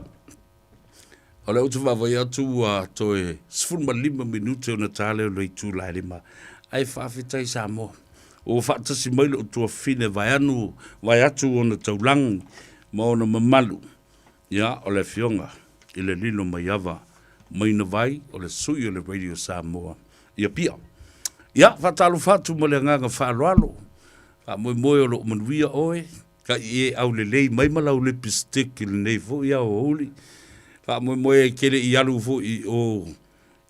O lea ou te vaavaai atu ua toe 15 minute ona ta lea o le itula e 5. Ae faafetai Samoa. Ua faatasi mai lou tuafafine vaeanu, vaeatu ona taulagi ma ona mamalu. Ia, o le Afioga i le Lilomaiava Mainavai, o le sui o le Radio Samoa i Apia. Ia, faatalofa atu ma le agaga faaaloalo. Faamoemoe o lo o manuia oe. Ka i e aulelei mai ma lau lipstick i lenei foi aoauli. Faamoemoe e te le i alu foi i o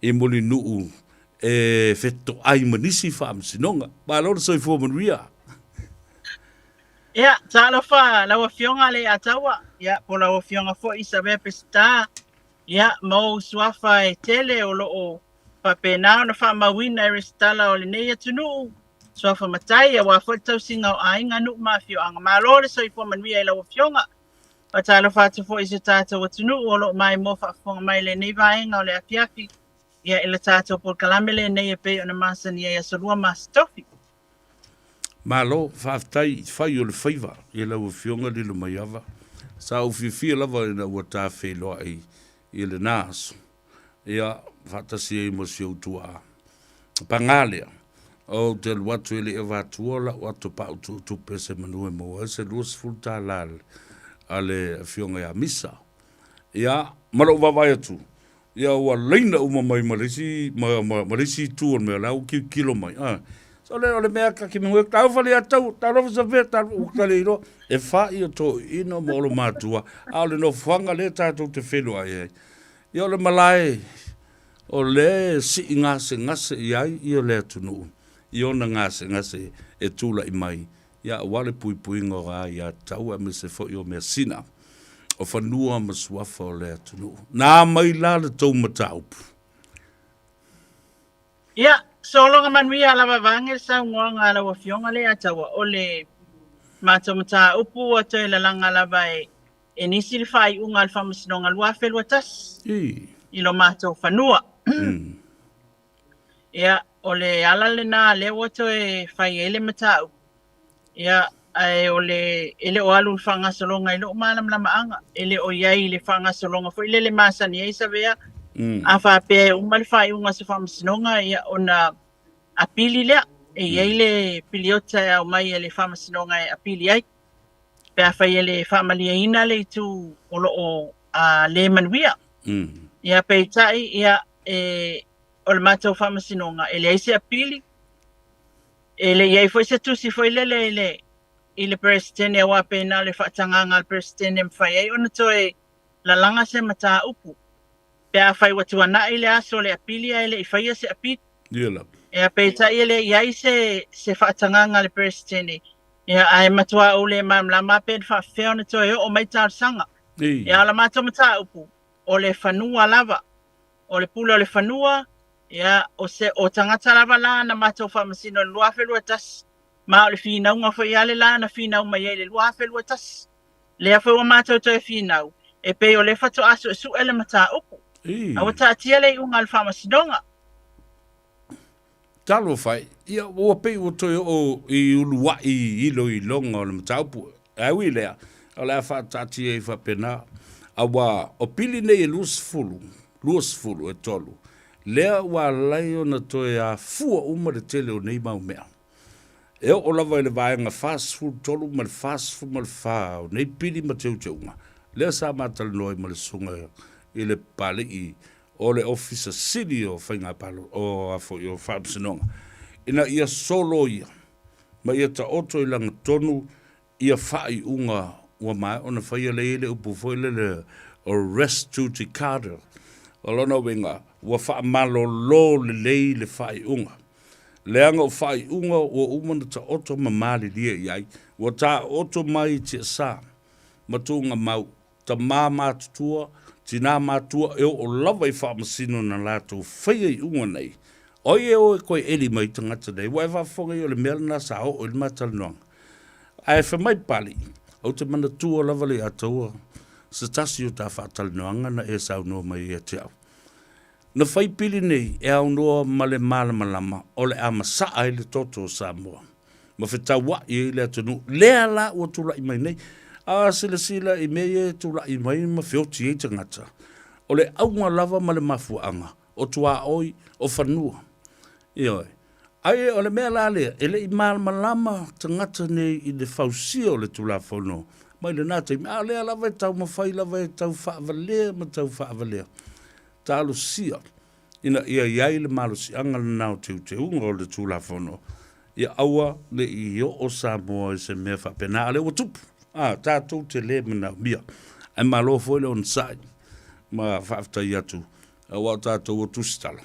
i Mulinuu e fetoai ma nisi faamasinoga. Malo le soifua manuia. Ia, talofa lau Afioga Leiataua, ia, po lau Afioga foi Savea Peseta, ia, ma ou suafa e tele o lo o faapena ona faamauina e resitala o lenei atunuu, Suafa matai, aua foi le tausiga o aiga, nuu ma afioaga. Malo le soifua manuia i lau Afioga. Faatalofa atu foi i si o tatou atunuu o lo o maimoa faafofoga mai i lenei vaega o le afiafi, ia i le tatou polokalame lenei e pei ona masani ai Aso Lua ma Aso Tofi. Malo, faafetai fai o le faiva i lau Afioga Lilomaiava. Sa ou fiafia lava ina ua ta feiloai i lena aso. Ia, faatasi ai ma si ou tuaa. Paga lea, ou te alu atu e le i avatua lau ato pau tuutupe se manu e maua ai se $20 a le afioga ia Misa. Ia, ma lou vaavaai atu, ia ua laina uma mai ma le isi, ma, ma, ma le isi itu o le mea, la ua kilokilo mai. Ah, so le, o le mea ka kimi hue, tau fale ia tau, talofa sa fea, talofa, ua tale iloa. E wha i o tō ino ma olo mātua, a o le nofoanga le tātou te whenua ai ai. Ia o le malae o lea e sii gasegase i ai ia le atunuu i ona gasegase e tula'i mai, ia aua le puipuiga o aiatatau aemaise foi o measina o fanua ma suafa o le atunuu. Na mai la le tou mataupu? Ia, sologa manuia lava vaeane le saunoaga a lau Afioga Leiataua, o le matou mataupu ua toe lalaga lava e e nisi le faaiuga a le Faamasinoga 2021 i lo matou fanua. Ia, o le ala lena lea ua toe fai ai le mataupu. Ia, ae o le, e le o alu le faagasologa i lou malamalamaaga, e le o i ai i le faagasologa foi lele masani ai Savea. A faapea e uma le faaiuga o se faamasinoga, ia ona apili lea. E i ai le piliota e aumai e le faamasinoga e apili ai, pe afai e le faamalieina le itu o lo o le manuia. Ia, peitai, ia, e, o le matou faamasinoga, e leai se apili, E le i ai foi se tusi foi lele i le i le Peresetene aua pei na o le faatagaga a le Peresetene e mafai ai ona toe lalaga se mataupu pe afai ua tuanai le aso o le apili ae le i faia se apili. Ia lava. Ia, peitai e le i ai se se faatagaga a le Peresetene, ia, ae matua ou le malamalama pe na faafefea ona toe oo mai talosaga. Ia, o la matou mataupu, o le fanua lava, o le pule o le fanua, Ia, o se, o tagata lava la na matou faamasino i le 2021, ma o le finauga foi a le la na finau mai ai i le 2021. Lea foi ua matou toe finau, e pei o lea faatoa suesue le mataupu. A ua taatia le iuga a le faamasinoga. Talofa e, ia ua pei ua toe oo i uluai iloiloga o le mataupu. Ae ui i lea, o le a faataatia ai faapena, aua o pili nei e 20, 20 e tolu, lea ua alai ona toe afua uma le tele o nei mau mea. E oo lava i le vaega 43 ma le 44 o nei pili ma teuteuga, lea sa matalanoa ai ma le Susuga i le Papalii o le Ofisa Sili o Faiga Palo, o a foi o Faamasinoga, ina ia soloia ma ia taoto i lagatonu ia faaiuga ua maea ona faia lea e i ai le upu foi lele o res judicata. O lona uiga, ua faamalolo lelei le faaiuga. Leaga o faaiuga ua uma ona taoto ma malilie i ai, ua taoto mai i tiasa ma tuugamau, tama matutua, tina matua e oo lava i faamasino na latou faia iuga nei. O ai e o e toe eli mai tagata nei? Ua e faafofoga ia o le mea lena sa oo i le ma talanoaga. Ae fai mai Papalii, ou te manatua lava le Ataua se tasi o ta faatalanoaga na e saunoa mai ai ia te au. Na fai pili nei e aunoa ma le malamalama o le a masaa ai le toto o Samoa ma fetauai ai le atunuu lea la ua tulai mai nei. A silasila i mea ia e tulai mai ma feoti ai tagata, o le auga lava ma le mafuaaga o tuaoi, o fanua. Ioe. Ae o le mea la lea, e le i malamalama tagata nei i le fausia o le Tulafono mai lena taimi, a o lea lava e taumafai lava e tau faavalea ma tau faavalea. Talosia ina ia i ai le malosiaga lena o teuteuga o le Tulafono, ia aua ne i oo Samoa i se mea faapena, a o lea ua tupu, a, tatou te le manaomia. Ae malo foi le onosai ma faafetai atu, aua o tatou o tusitala.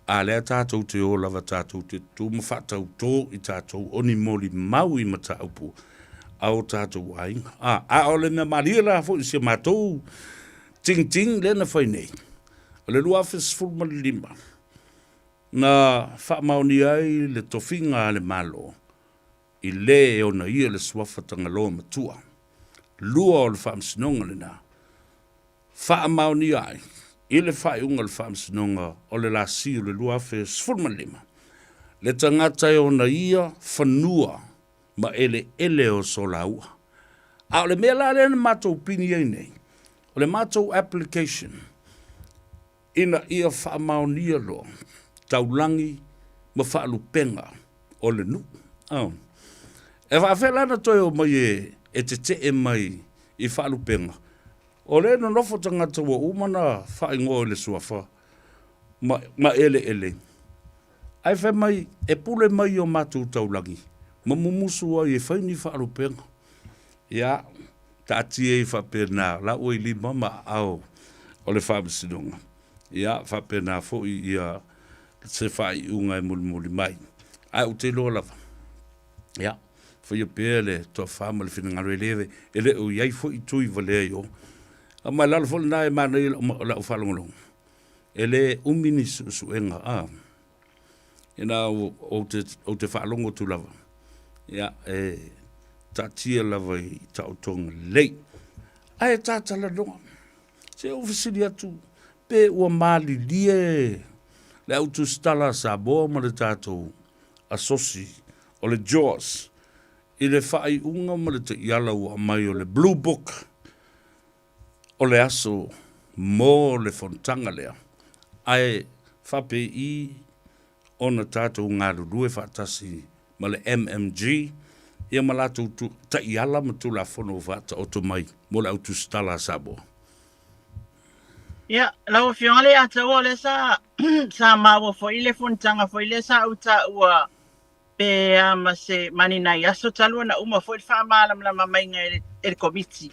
A lea tatou te o lava tatou te tutu ma faatautō i tatou o ni molimau i mataupu a o tatou aiga. A, a o le mea malie la foi i si a matou tingting lea na fai nei, o le 2015, na faamaonia ai le tofiga a le Malo i lē e ona ia le suafa Tagaloa Matua. Lua o le faamasinoga lena. Faamaonia ai i le faaiuga o le Faamasinoga o le lasi o le 2015 le tagata e ona ia fanua ma eleele o Solaua. A o le mea la lea na matou pini ai nei, o le matou application ina ia faamaonia loa taulagi ma faalupega o le nuu. Oh. E faafefea la na toe omai e tetee mai i faalupega O lea e nonofo tagata ua uma ona faaigoa i le suafa ma, ma eleele, ae fai mai e pule mai i o matou taulagi ma mumusu ai e fai ni faalupega. Ia, taatia ai faapena, la ua i lima ma aao o le Faamasinoga. Ia, faapena foi ia se faaiuga e mulimuli mai. Ae ou te iloa lava, Ia, faia pea le tofa ma le finagalo e le, e le o i ai foi tui valea i o. A ma lalo foi lena e manaia lau, lau faalogologo. E le umi ni suesuega, a. Ina ou te, ou te faalogo atu lava, ia, e taatia lava i taotoga lelei. Ae tatalanoa, se ou fesili atu, pe ua malilie le au tusitala a Samoa ma le tatou asosi o le JAWS. I le faaiuga ma le taiala ua aumai o le Blue Book o le aso mo le fonotaga lea, ae faapei ona tatou galulue faatasi ma le MMG ia ma latou taiala ma Tulafono ua faataoto mai mo le au tusitala a Samoa. Ia, lau Afioga Leiataua, o lea sa, sa maua foi le fonotaga foi lea sa ou taua pe a ma se ma ni nai aso talu ona uma foi le faamalamalama maiga e le, e le Komiti.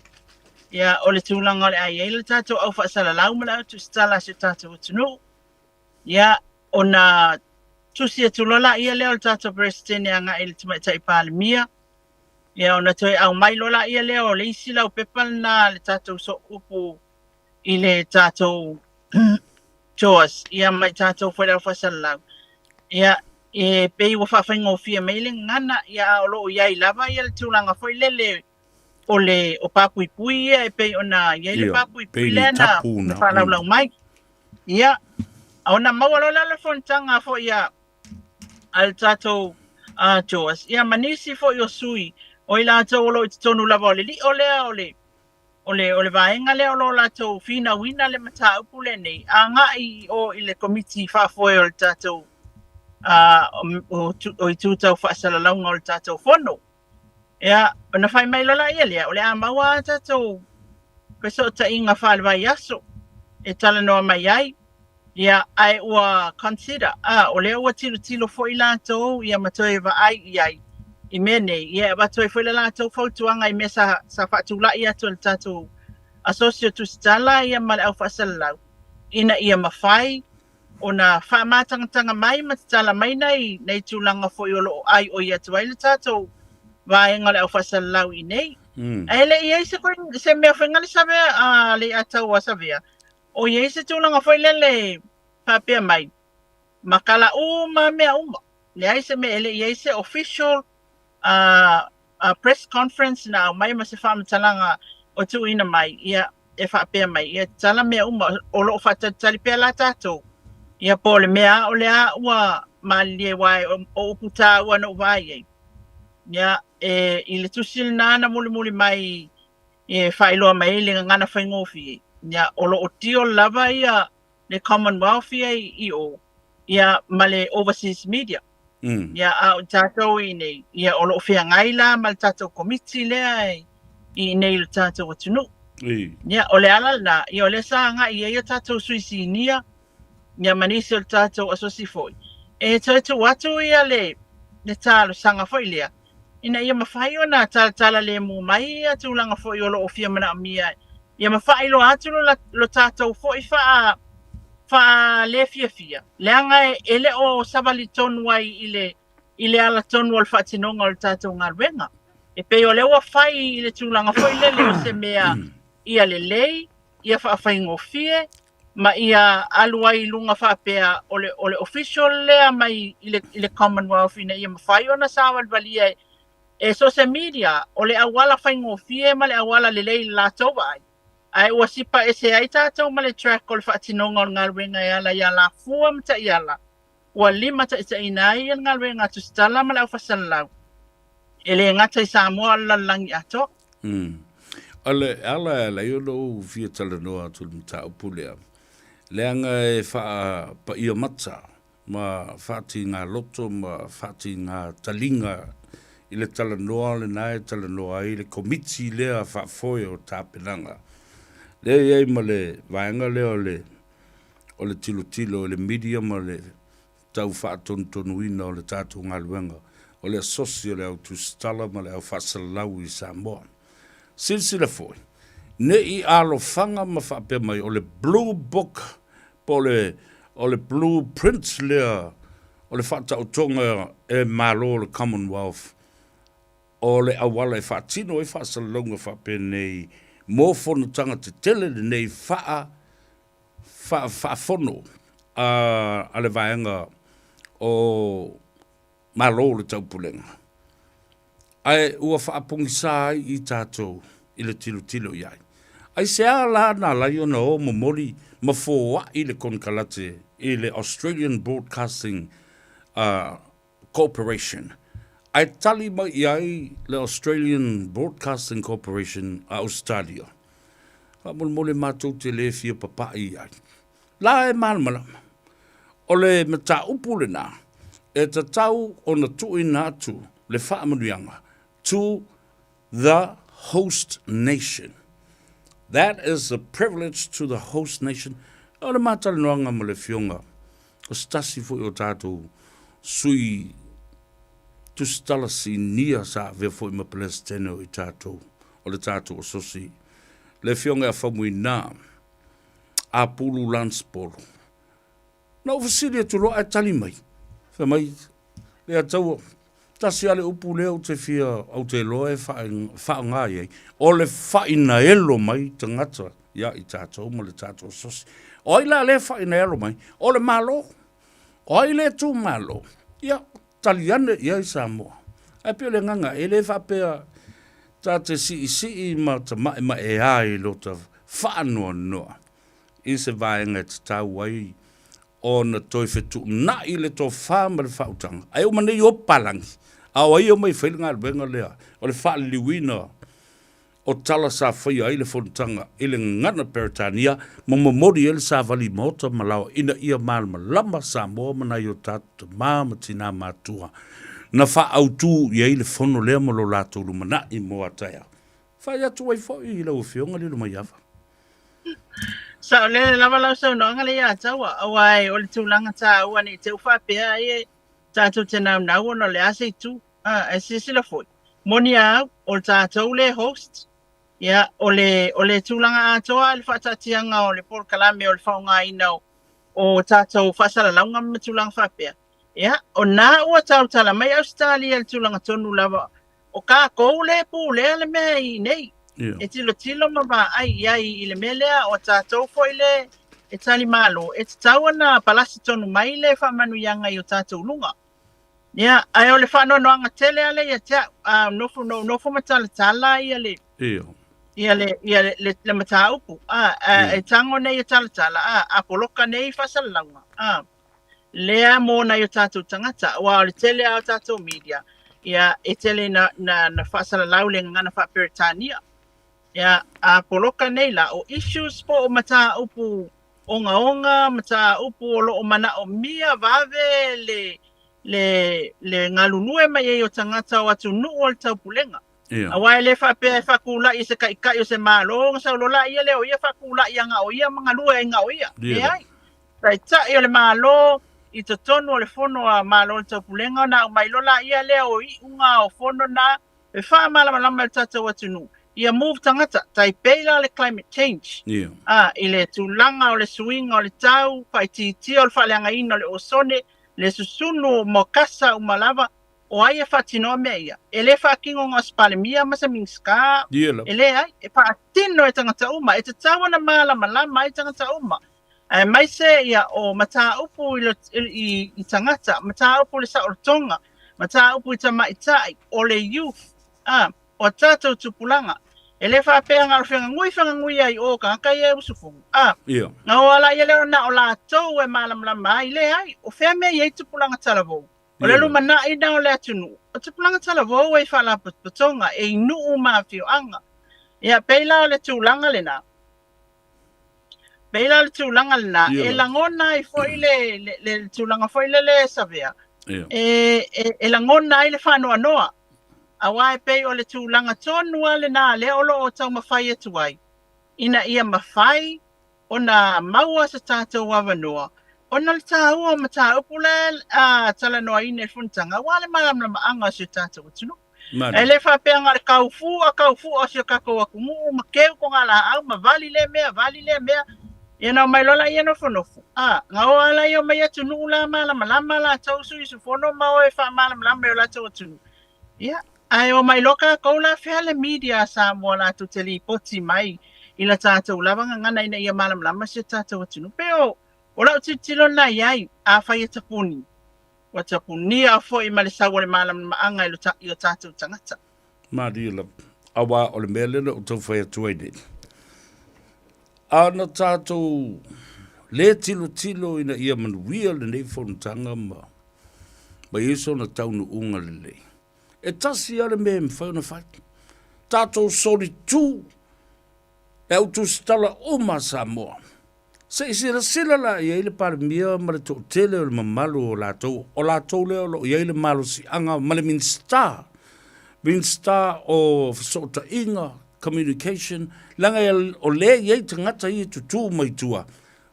Ia, o le tulaga o le a i ai le tatou au faasalalau ma le au tusitala a si o tatou atunuu. Ia, ona tusi atu loa laia lea o le tatou Peresetene agai i le Tamaitai Palemia, ia ona toe aumai loa laia lea o le isi laupepa lena a le tatou sooupu i le tatou CHOAS, ia ma i tatou foi le au faasalalau. Ia, e pei ua faafaigofie mai le gagana, ia a o lo o i ai lava ia le tulaga foi lele o le o papuipui ia e pei ona i ai le papuipui lea na faalaulau mai. Ia, ona maua loa lea o le fonotaga foi a a le tatou CHOAS, ia ma nisi foi o sui o i latou o lo o i totonu lava o le lio lea o le o le o le vaega lea o lo o latou finauina le mataupu lenei agai i o i le Komiti Faafoe o le tatou o itu tau faasalalauga o le tatou Fono. Ia, ona fai mai loa laia lea, o le a maua a tatou fesootaiga faale-vaiaso e talanoa mai ai. Ia, ae ua consider, a, o lea ua tilotilo foi latou ia ma toe vaai i ai i mea nei, ia e avatu ai foi le latou fautuaga i mea sa, sa faatulai atu e le tatou Asosi o Tusitala ia ma le Au Faasalalau, ina ia mafai ona faamatagataga mai ma tatala mai nai, nai tulaga foi o lo o aioi atu ai le tatou vaega o le Au Faasalalau i inei. Ae le i i ai se, se mea foi ngale Savea, a Leiataua Savea, o i ai se tulaga foi lele faapea mai, ma kala uma mea uma. Leai se mea, e le i i ai se official press conference na aumai ma se faamatalaga o tuuina mai, ia, e faapea mai, ia tatala mea uma, o lo o faatalitali pea la tatou, ia po o le mea o lea ua malilie aua o upu taua na ou vaai ai, ia, e, i le tusi lena na mulimuli mai e faailoa mai ai le gagana faigofie, ia, o lo o deal lava ia le Commonwealth ia i o, ia, ma le overseas media. Ia, a o tatou i inei, ia, o lo o feagai la ma le tatou komiti lea i inei i le tatou atunuu. Ia, o le ala lena, ia, o lea sa agai i ai a tatou sui sinia, ia ma nisi o le tatou asosi foi, e toe tuu atu ia le, le talosaga foi lea, ina ia mafai ona talatala lemu mai ia tulaga foi o lo o fia manaomia ia ma faailoa atu lo, lo tatou foi faa faa-le fiafia, leaga e le o savali tonu ai i le, i le ala tonu o le faatinoga o le tatou galuega. E pei o lea ua fai i le tulaga foi lele o se mea ia lelei, ia faafaigofie, ma ia alu ai i luga faapea o le, o le official lea mai i le, i le Commonwealth ina ia mafai ona saovalivalia e, e so o se media o le auala faigofie ma le auala lelei i le latou vaai. Ae ua sipa ese ai tatou ma le track o le faatinoga o le galuega e ala i alafua ma taiala ua limataitaiina ai le galuega a Tusitala ma le Aufasalalau, e le gata i Samoa a o le lalolagi atoa. O le ala e ala ai ona ou fia talanoa atu i le mataupu lea, leaga e faapaia mata ma faatigā loto ma faatigā taliga i le talanoa lena e talanoa ai le Komiti lea Faafoe o Tapenaga, lea e i ai ma le vaega lea o le o le tilotilo i le media ma le tau faatonutonuina o le tatou galuega o le asosi o le au tusitala ma le au faasalalau i Samoa. Silasila foi, ne i alofaga ma faapea mai o le blue book po o le o le blue print lea o le faataotoga e Malo o le Commonwealth o le auala e faatino ai faasalalauga faapenei mo fonotaga tetele lenei faa faafono a le vaega o Malo o le Taupulega, ae ua faapogisa ai i tatou i le tilotilo i ai. Aisea la na ala ai ona o momoli ma foai le konekarate i le Australian Broadcasting Corporation? Ae tali mai i ai le Australian Broadcasting Corporation a Ausetalia, Faamolemole matou te le fia papaʻi i ai. La e malamalama, o le mataupu lena e tatau ona tuuina atu le faamanuiaga to the host nation. That is a privilege to the host nation. O le matalanoaga ma le Afioga, o se tasi foi o tatou sui tusitala sinia sa avea foi ma Peresetene o i tatou, o le tatou asosi, le Afioga ia Faumuina Apulu Lance Polo. Na ou fesili atu loa ae tali mai, fai mai, Leiataua, tasi lava le upu lea ou te fia, ou te iloa e faaaoga i ai, o le fainaelo mai tagata ia i tatou ma le tatou asosi. O ai la lea e fainaelo mai? O le Malo. O ai lea e tu Malo? Ia, tali ane i ai Samoa. Ae pei o le agaga, e le faapea ta te siisii ma tamaemaea i lota faanoanoa i se vaega e tatau ai ona toe fetuunai le tofa ma le faautaga. Ae uma nei o palagi, a o ai e omai e fai le galuega lea o le faaliliuina o tala sa faia ai le fonotaga i le gagana Peretania ma momoli ai le savali maota ma laoa ina ia malamalama Samoa ma nai o tatou tama ma tina matua na faaautu i ai le fono lea ma lo latou lumanai mo a taeao. Fai atu ai foi i lau Afioga Lilomaiava. Saolele lava lau saunoaga lea ia Taua, aua e o le tulaga taua ne i te i ua faapea ai e tatou te naunau ona o le a se itu. A, ae silasila foi, moni a au, o le tatou le host, ia, o le, o le tulaga atoa i le faataatiaga o le polokalame o le faaaogaina o, o tatou faasalalauga ma tulaga faapea, ia, o na ua tautala mai Ausetalia i le tulaga tonu lava O tatou le pulea le mea i inei. Ia. E tilotilo ma vaai i ai i le mea lea, o tatou foi le e tali malo, e tatau ona palasi tonu mai le faamanuiaga i o tatou luga. Ia, ae o le faanoanoaga tele lava lea ia te au, a nofo, no, nofo ma talatala ia le, Ia. ia le, ia le, le, le mataupu, a, a, Ia. e tago nei e talatala, a, a poloka nei faasalalauga, a. lea mo nai o tatou tagata, aua o le tele lava o tatou media, ia, e tele na, na, na faasalalau le gagana faa-Peretania. Ia, a poloka nei la, o issues po o mataupu ogaoga, mataupu o lo o manaomia vave le, le, le galulue mai ai o tagata o atunuu o le taupulega. Ia. Aua e le faapea e faatulai e se taitai o se Malo ona sau loa laia lea o ia faatulai aga o ia ma galue ai ga o ia. Ia. Leai. Taitai o le Malo i totonu o le Fono a Malo o le Taupulega ona aumai loa laia lea o iuga o fono na e faamalamalama i le tatou atunuu ia move tagata, tai pei la le climate change, Ia. a, i le tulaga o le suiga o le tau, faaitiitia o le faaleagaina o le osone, le susunu mo kasa uma lava, O ai e faatinoa mea ia? E le faatino na o se Palemia ma se Minisita, Ia lava. e leai, e faatino e tagata uma, e tatau ona malamalama ai tagata uma, aemaise ia o mataupu i, le, i, i tagata, mataupu i le saolotoga, mataupu i tamaitai, o le youth, a, o a tatou tupulaga. E le faapea na o le feagagui feagagui ai o tagata ia e usufono, a, Ia. na o ala ia lea o na o latou e malamalama ai, leai, o fea mea i ai tupulaga talavou? O le lumanai na o le atunuu, o tupulaga talavou e i faalapotopotoga, e i nuu ma afioaga. Ia, pei la o le tulaga lena, pei la o le tulaga lena, e lagona ai foi le, le, le tulaga foi lele e Savea, e, e, e lagona ai le faanoanoa, aua e pei o le tulaga tonu lava lena lea o lo o taumafai atu ai, ina ia mafai ona maua se tatou avanoa ona o le taua o mataupu la e talanoaina i le fonotaga aua le malamalamaaga o si o tatou atunuu. E le faapea na o le kaufua kaufua o si o tatou atunuu ma keu togalaau ma vali lea mea vali lea mea ia ona omai loa laia nofonofo. A, na o lava laia omai atunuu la malamalama latou sui usufono ma o e faamalamalama i o latou atunuu. Ia, Ae omai loa tatou la fea le media a Samoa latou te lipoti mai i la tatou lava gagana ina ia malamalama si o tatou atunuu. Pei o, o lau tilotilo lena i ai, afai e tapuni, ua tapunia foi ma le sau o le malamalamaaga i lo ta, i o tatou tagata. Malie lava, aua o le mea lea na ou tau fai atu ai nei, a na tatou le tilotilo ina ia manuia lenei fonotaga ma, ma i ai sona taunuuga lelei. E tasi lava le mea e mafai ona fai. Tatou solitu le au tusitala uma a Samoa. Se i silasila la i ai le Palemia ma le toatele o le mamalu o latou, o latou lea o lo o i ai le malosiaga ma le Minisita, Minisita o Fesootaiga, Communication, leaga o lea e i ai tagata ia e tutū mai tua,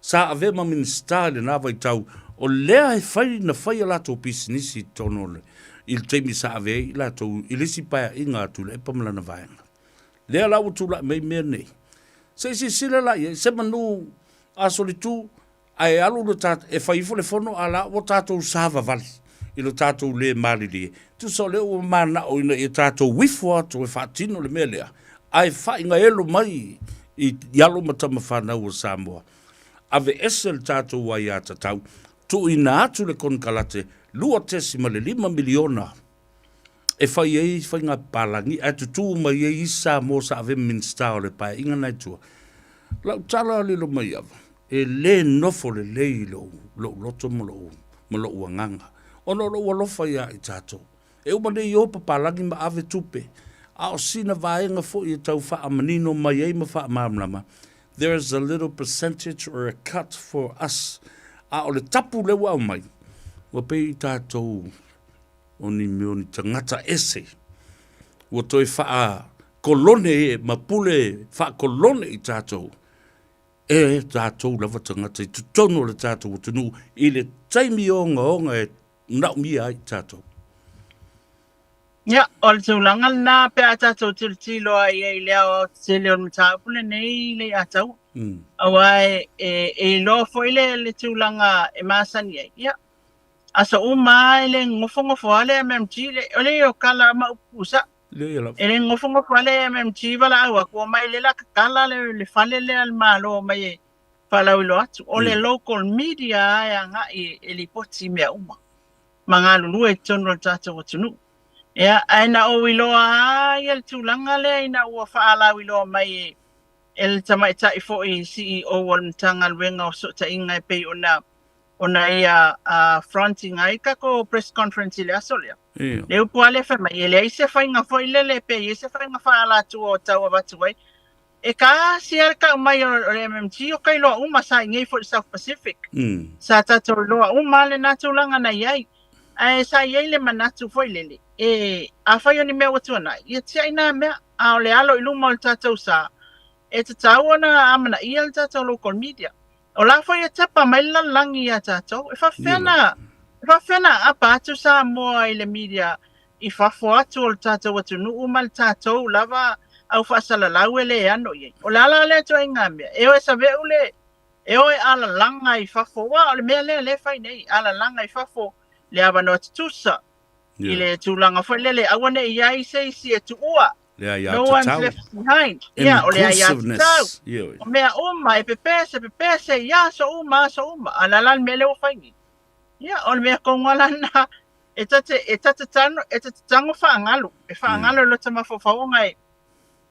sa avea ma Minisita i lena vaitau, o lea e fai na fai a latou pisinisi i totonu o le, i le taimi sa avea ai i latou i le isi paeaiga a Tuilaepa ma lana vaega. Lea la ua tulai mai mea nei. Se i silasila la i ai, se manu a solitu ae alu le ta, e fai ifo le fono a la ua tatou savavali i lo tatou le malilie. Tusa o lea ua manao ina ia tatou ifo atu e faatino le mea lea, ae faaigaelo mai i alo ma tama fanau o Samoa. Aveese le tatou aiatatau, tuuina atu le konekarate $2.5 miliona e fai ai faiga papalagi ae tutū mai ai isi Samoa sa ave Minisita o le Paeaiga na i tua. Lau tala Lilomaiava, e le nofo lelei i lou, lou loto ma lou, ma lou agaga, ona o lou alofa iā i tatou. E uma nei o papalagi ma ave tupe, a o sina vaega foi e tau faamanino mai ai ma faamalamalama, there is a little percentage or a cut for us. A o le tapu lea ua aumai, ua pei i tatou o ni mea o ni tagata ese ua toe faakolone ma pule faakolone i tatou e tatou lava tagata i totonu o le tatou atunuu i le taimi ogaoga e manaomia ai i tatou. Ia, o le tulaga lena pe a tatou tilotilo ai i le aoaotetele o le mataupu lenei le Ataua. Aua e, e, e iloa foi le, le tulaga e masani ai. Ia, Aso uma lava e le nofonofo lava le MMG, le, o le o kala ma upu sa. E le nofonofo lava le MMG valaau atu, omai lea la tatala le, le fale lea a le Malo omai e faalauiloa atu. O le local media lava e agai e, e lipoti i mea uma ma galulue i totonu o le tatou atunuu. Ia, ae na ou iloa lava ia le tulaga lea ina ua faalauiloa mai e, e le tamaitai foi CEO o le Matagaluega o Fesootaiga e pei ona ona ia fronting ai tatou press conference i le aso lea. Yeah. Le upu lava lea fai mai, e leai se faiga foi lele pe i ai se faiga faaalatua o tau avatu ai. E tasi lava le tau mai o le MMG o ka iloa uma sa i nei foi i le South Pacific. Sa tatou iloa uma lava lena tulaga na i ai. Ae sa i ai le manatu foi lele, e afai o ni mea ua tuanai, ia tiai na mea, a o le alo i luma o le tatou sa, e tatau ona amanaia le tatou local media. O la foi e tapa mai le lalolagi iā tatou. E faafefea na, e faafefea na aapa atu Samoa i le media i fafo atu o le tatou atunuu ma le tatou lava au faasalalau e le ano i ai. O le a la lea ituaiga mea? E o e save'u le, e o e alalaga i fafo, aua o le mea lea lea e fai nei, alalaga i fafo le avanoa tutusa i le tulaga foi lele, aua ne i i ai se isi e tuua. Le aiā No one's tatau. left behind. Ia, o le aiā tatau. Inclusiveness. Ioe. O mea uma, e pepese, pepese i aso uma, aso uma. A o le a la le mea lea ua fai nei? Ia, o le mea tonu lava lena, e ta te, e ta te tano, e ta te tago faagalu, e faagalu i lota mafaufauga e,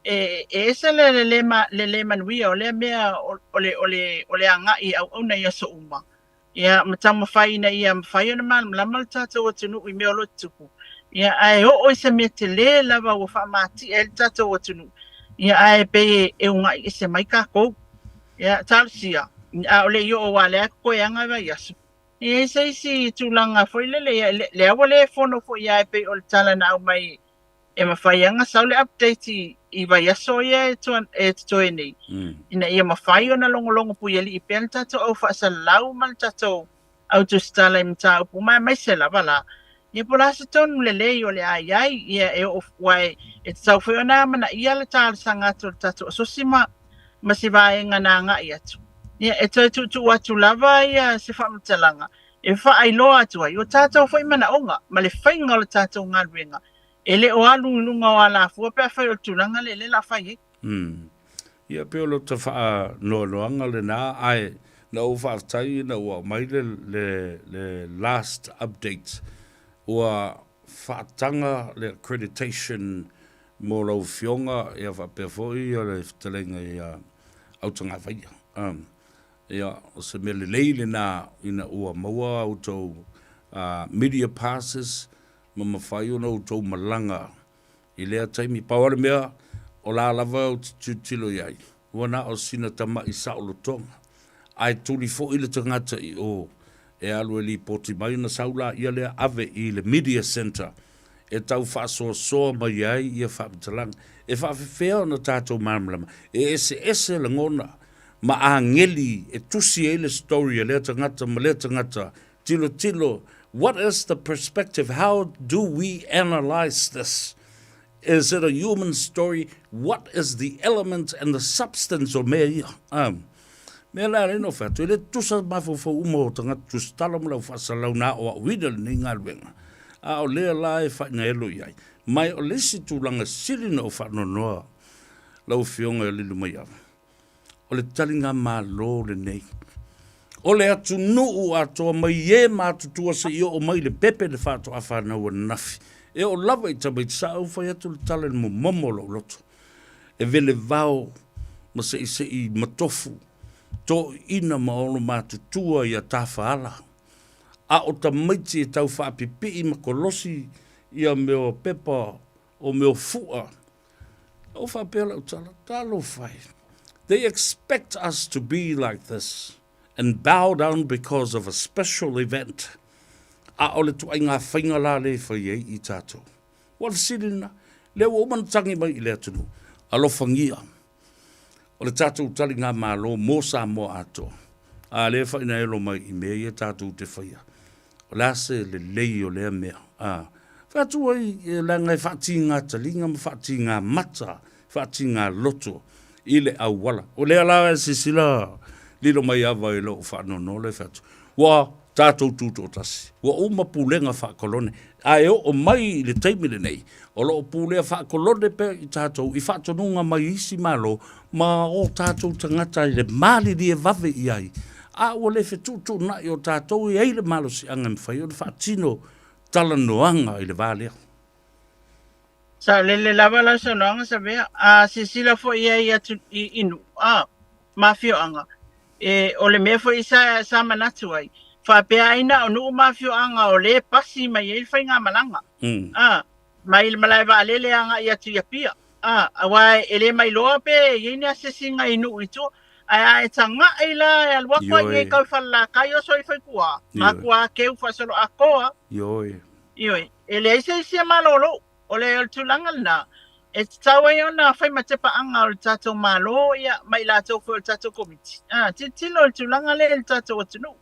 e, e ese le, le, le, ma, le le manuia o lea mea o, o le, o le, o le agai i auauna i aso uma. Ia, ma taumafai ina ia mafai ona malamalama le tatou atunuu i mea o lo o tutupu. Ia, ae oo i se mea tele lava ua faamatia ai le tatou atunuu. Ia, ae pei e una'i ese mai tatou. Ia, talosia, a o le i oo aua o lea e totoe lava nai vaiaso. E i ai se isi tulaga foi lele, ia, lea ua le fono foi lava e pei o le tala na aumai e mafai lava ona sau le update i vaiaso ia e totoe nei, ina ia mafai ona logologo puialii pea le tatou au faasalalau ma le tatou au tusitala i mataupu uma, aemaise lava la, ia po o le a se tonu lelei o le a i ai, ia e oo, aua e tatau foi ona amanaia le talosaga atu a le tatou asosi ma se vaega na agai atu, ia e toe tuutuu atu lava ia se faamatalaga e faailoa atu ai o tatou foi manaoga ma le faiga o le tatou galuega e le o alu i luga o alafua pe afai o le tulaga lea lea o le a fai ai. Umm. Ia pei o lota faanoanoaga lena ae na ou faafetai ina ua aumai le le le last update ua faataga le accreditation mo lau afioga ia faapea foi le fetalaiga ia Autagavaia. Umm. Ia, o se mea lelei lena ina ua maua a outou media passes. ma mafai ona outou malaga i lea taimi. Pau lava le mea o la lava ou te tilotilo i ai, ua na o sina tama'i saolotoga, ae tuli foi le tagata i o e alu e lipoti mai ona sau laia lea ave i le media centre e tau faasoasoa mai ai ia faamatalaga. E faafefea ona tatou malamalama? E eseese lagona ma ageli e tusi ai le story a lea tagata ma lea tagata tilotilo, what is the perspective, how do we analyse this? Is it a human story? What is the element and the substance o mea ia? Um, mea la le no whatu, e le tusa mafaufau uma o tagata tusitala ma lau faasalau na o auina lenei galuega. A o lea la e fainaelo i ai. Mai o le isi tulaga sili na o faanoanoa lau afioga e Lilomaiava, O le taligamalo lenei. O le atunuu atoa mai e matutua seia oo mai le pepe le faatoa fanau ananafi. E oo lava i tamaiti sa ou fai atu le tala i le momomo o lou loto. E velevao ma seisei matofu, toeaiina ma olomatutua ia tafaala. A o tamaiti e tau faapipii ma kolosi ia mea o pepa o mea o fua. Ou faapea lau tala, talofa e. They expect us to be like this and bow down because of a special event. A o le tuaiga faiga la lea e fai ai i tatou. Ua le fesili lena, lea ua uma ona tagi mai i le atunuu, alofagia o le tatou taligamalo mo Samoa atoa. A lea e fainaelo mai i mea ia tatou te faia. O le a se lelei o lea mea? A fai atu ai, leaga e faatiga taliga ma faatiga mata, faatiga loto i le auala. O lea la e silasila Lilomaiava i lou faanoanoa lea e fai atu, ua tatou tutoatasi, ua uma pulega faakolone, ae oo mai i le taimi lenei, o lo o pulea faakolone pea i tatou i faatonuga mai isi Malo ma o tatou tagata i le malilie vave i ai, a ua le fetuutuunai o tatou e i ai le malosiaga e mafai ona faatino talanoaga i le va lea. Saolele lava lau saunoaga Savea. A silasila foi i ai atu i nuu a ma afioaga, e, o le mea foi sa, sa manatu ai, faapea ai na o nuu ma afioaga o lea e pasi mai ai le faigamalaga. Mm. A, mai le malae vaalele agai atu i Apia. A, aua e le mailoa pe i ai ni asiasiga i nuu i tua. Ae a e taga'i la e alu atu ai nei kau i Falelatai oso ifo i tua, matua keu faasoloatoa. Ioe. Ioe, e leai se isi e malolo. O le, o le tulaga lena, e tatau ai ona fai ma tepaaga o le tatou Malo ia, ma i latou foi o le tatou Komiti. A, tilotilo i le tulaga lea i le tatou atunuu.